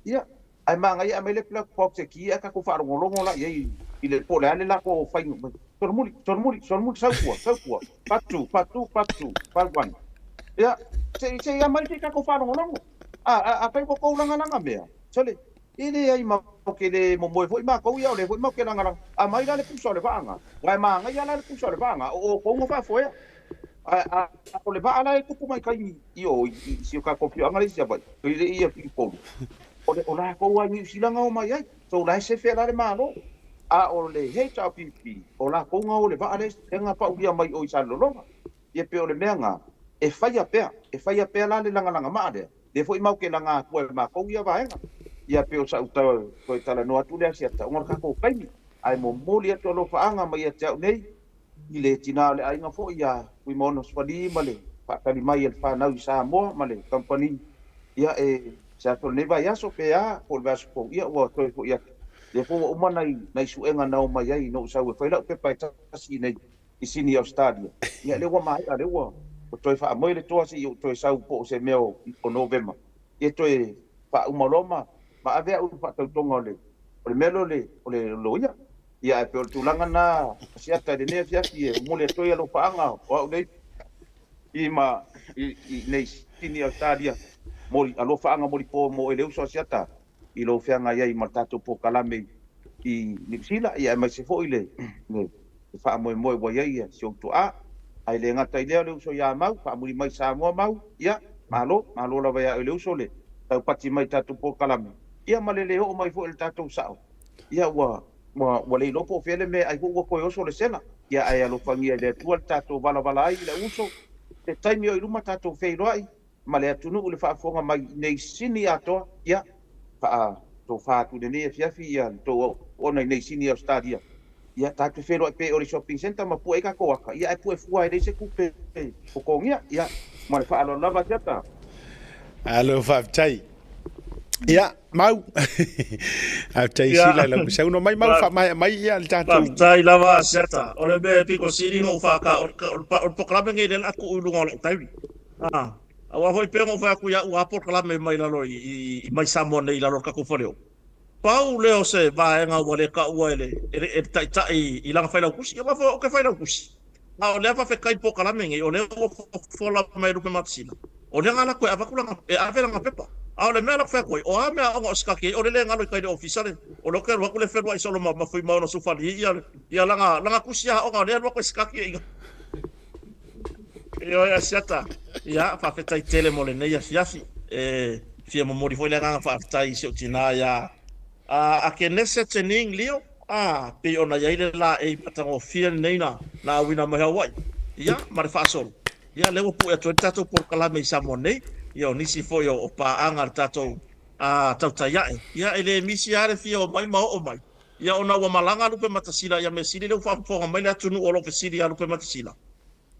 Ia Ae manaia aumai le black box e ki ae tatou faalogologo la i ai i le po o le a le latou faiga mai. Solomuli, solomuli, solomuli, sau tua, sau tua, patu, patu, patu, 51. Ia, se i, se i aumai se i tatou faalogologo. A, a, afai ua tou lagalaga mea, sole, e leai matou te le momoe foi matou ia, o lea foi matou te lagalaga. Aumai la le pusa o le vaa na, aua e manaia la le pusa o le vaa na, o outou na faafoea. A, a, o le vaa la e tupu mai tai i o, i si o tatou afioaga lea i Savaii, i le i Upolu, O le o latou lava i Niu Sila na omai ai. So la e sefe la le Malo. A o le HRPP, o latou na o le vaa lea na paulia mai o i Salelologa. Ia pei o le mea na, e faia pea, e faia pea la le lagalaga maa lea, lea foi matou te laga atua e matou ia vaega. Ia pei o sau toe talanoa atu lea Asiata, ona o le tatou taimi, ae momoli atu alofaaga mai ia te au nei, i le tina o le aiga foi ia Fuimaono Sefali ma le faatali mai a le fanau i Samoa ma le kamupani, ia e se aso o lenei vaiaso pe a, po o le vaiaso fou, ia ua toe foi atu. Lea foi ua uma nai, nai suega na omai ai ina ua sau e fai lau pepa e tasi i nei i Sini Ausetalia. Ia lea ua maea, lea ua toe faamoe le toa se i ou toe sau po o se mea o, o Novema. Ia toe faauma loa ma, ma ave au i le faatautoga o le, o le mea lea o le, o le loia. Ia ae pei o le tulaga lena Asiata i lenei afiafi e momoli atu ai alofaaga o au nei i ma i nei Sini Ausetalia moli alofaaga molipo mo oe le uso Asiata i lou feagai ai ma le tatou polokalame i Niu Sila ia aemaise foi le le faamoemoe ua i ai si ou tuaa. Ae le gata i lea o le uso ia Mau faamuli mai Samoa Mau ia malo malo lava ia oe le uso le taupati mai i tatou polokalame ia ma le le oo mai foi o le tatou sao ia ua Ua, ua le iloa po o fea le mea ai foi ua toe oso le sela. Ia ae alofagia e le Atua le tatou valavala ai i le uso, le taimi o i luma tatou feiloai ma le atunuu i le faafofoga mai i nei sini atoa. Ia, faa tofa atu i lenei afiafi ia le tou auauna i nei sini Ausetalia. Ia, tatou te feiloai pea i o i le shopping centre ma pue ai tatou aka, ia ae pue fua e leai se tupe totogia. Ia, ma le faaaloalo lava Asiata. Alo, faafetai. Ia, Mau. Faafetai Ia. Sila i lau saunoa mai Mau faamaea mai ia le tatou. Faafetai lava Asiata. O le mea e pito sili ona ou faata, o le polokalame lenei lea o le a tuu i luga o lau taimi. Aua foi pei ona ou fai atu ia au a polokalame mai lalo i mai Samoa nei i lalo o le tatou faleoo. Pau lea o se vaega ua le taua e le Taitai i lana failautusi. Aua foi ou te failautusi. A o lea faafetai i polokalame nei, o lea ua fofola mai e Lupe Matasila, o lea na alu atu e avatu lana, e ave lana pepa. A o le mea la ku fai atu ai, o a mea aoga o sikaki ai, o le le galo i tai i le ofisa le, o lea ou te alu atu le feluai solo ma ma Fuimaono Sufali ia ia lana lana tusi aoga o lea e alu atu e sikaki ai i ina. Ioe Asiata, ia faafetai tele mo lenei afiafi. E fia momoli foi le agaga faafetai i si ou tina ia Akenese Tening Leo, a pei ona i ai le laei matagofie lenei na na auina mai Hawaii, ia ma le faasolo. Ia lea ua pue atu ai le tatou polokalame i Samoa nei, ia o nisi foi o paaga a le tatou tautai ae. Ia e le misi lava le fia omai ma oo mai, ia ona ua malaga Lupematasila, ia measili lea ua faafofoga mai le atunuu o lo o fesili ia Lupematasila,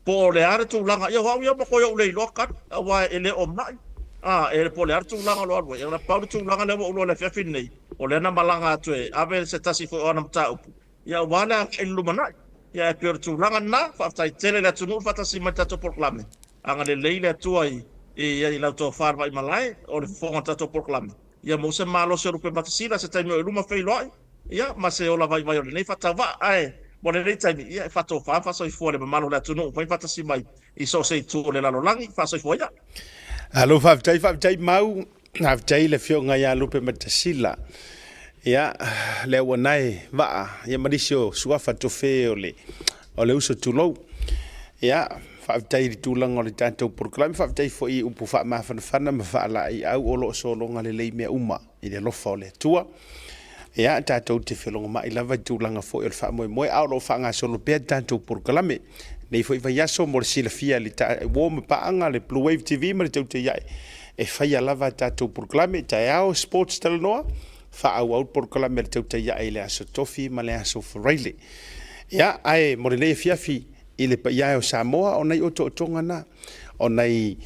po o le a le tulaga, ia o au ia ma toe ou le iloa Kali, aua e le o mai, a, e po o le a le tulaga o lo o alu ai. Ia na pau le tulaga lea ua ou iloa i le afiafi lenei, o lea na malaga atu e ave se tasi foi o ana mataupu, Ia aua le agai i le lumanai. Ia ae pei o le tulaga lena, faafetai tele i le atunuu le faatasi mai i le tatou polokalame. Agalelei le Atua i i lau tofa le Vaimalae o le fofoga o le tatou polokalame. Ia maua se malosi o Lupematasila se taimi o i luma feiloai, ia ma se ola vaivai o lenei faatauvaa. Ae mo lenei taimi, ia e faatofa ma faasoifua le mamalu o le atunuu mai faatasi mai i so o se itu o le lalolagi. Faasoifua ia. Alo faafetai faafetai Mau. Faafetai i le afioga ia Lupematasila. Ia, lea ua nae vaa, ia ma nisi o suafa tofe o le, o le uso tulou. Ia, faafetai i le tulaga o le tatou polokalame, faafetai foi i upu faamafanafana ma faalaeiau o lo o sologa lelei mea uma i le alofa o le Atua. Ia, tatou te felogomai lava i tulaga foi o le faamoemoe, a o lo o faagasolo pea tatou polokalame. Nei foi vaiaso mo le silafia i le uo ma paaga le Blue Wave TV ma le Teuteiae e faia lava tatou polokalame taeao sports talanoa faaauau le polokalame a le Teuteiae i le aso Tofi ma le aso Faraile. Ia, ae mo lenei afiafi i le paia e o Samoa o nai otootoga na, o nai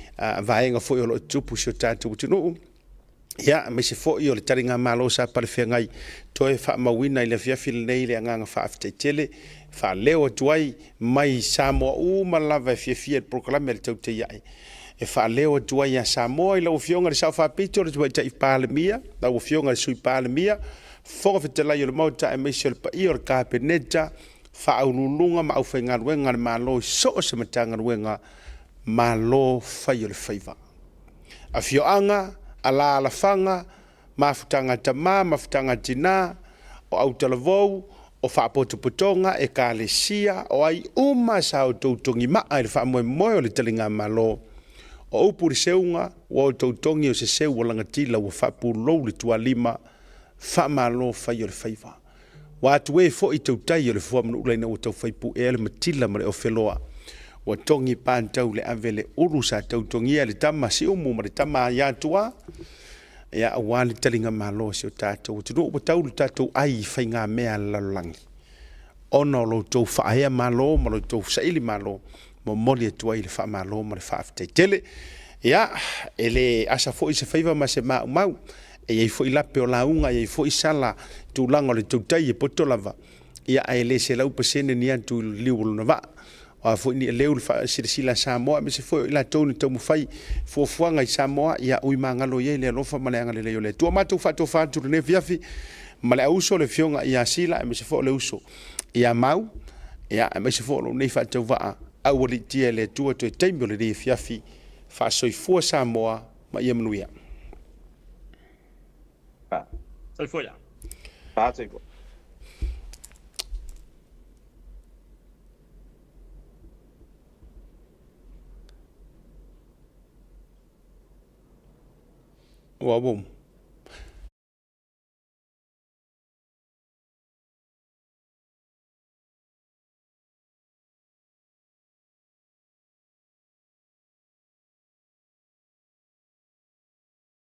vaega foi o lo o tutupu i si o tatou atunuu. Ia, aemaise foi o le taligamalo sa palefeagai toe faamauina i le afiafi lenei le agaga faafetai tele faaleo atu ai mai Samoa uma lava e fiafia i le polokalame a le Tautaiae e faaleo atu ai ia Samoa i lau Afioga i le Sao Faapito, le Tamaitai Palemia, lau Afioga i le Sui Palemia, Fofoga Fetalai o le Maota aemaise o le paia o le Kapeneta, Faauluuluga ma aufaigaluega a le Malo i so o se Matagaluega, Malo fai o le faiva. Afioaga, alaalafaga, mafutaga tama, mafutaga tina, o autalavou, o faapotopotoga, ekalesia, o ai uma sa outou togimaa i le faamoemoe o le taligamalo. O upu i le seuga, ua outou togi o se seu ua lagatila ua faapulou le tualima, faamalo fai o le faiva. Ua atu e foi tautai o le fuamanuula ina ua taufai puea le matila ma le ofeloa. Ua togi patau le ave le ulu sa tautogia e le tama Siumu ma le tama ia Tua, ia aua le taligamalo a si o tatou atunuu ua tau lo tatou ai i faigamea a le lalolagi. Ona o lo outou faaea malo ma lo outou saili malo, momoli atu ai le faamalo ma le faafetai tele. Ia, e le asa foi se faiva ma se maumau. E i ai foi lape o lauga, e i ai foi sala tulaga o le tautai e poto lava, ia ae le 100% ni atu i le liu o lona vaa. O a foi ni aleu le faasilasila a Samoa, aemaise foi o i latou na taumafai fuafuaga i Samoa, ia ui magalo i ai le alofa ma le agalelei o le Atua. Matou faatofa atu i lenei afiafi ma le auuso le afioga ia Sila, aemaise foi o le uso ia Mau, ia aemaise foi o lou nei faatauvaa aualiitia e le Atua toe taimi o lenei afiafi. Faasoifua Samoa ma ia manuia. Soifua ia. Soifua. Ua ua.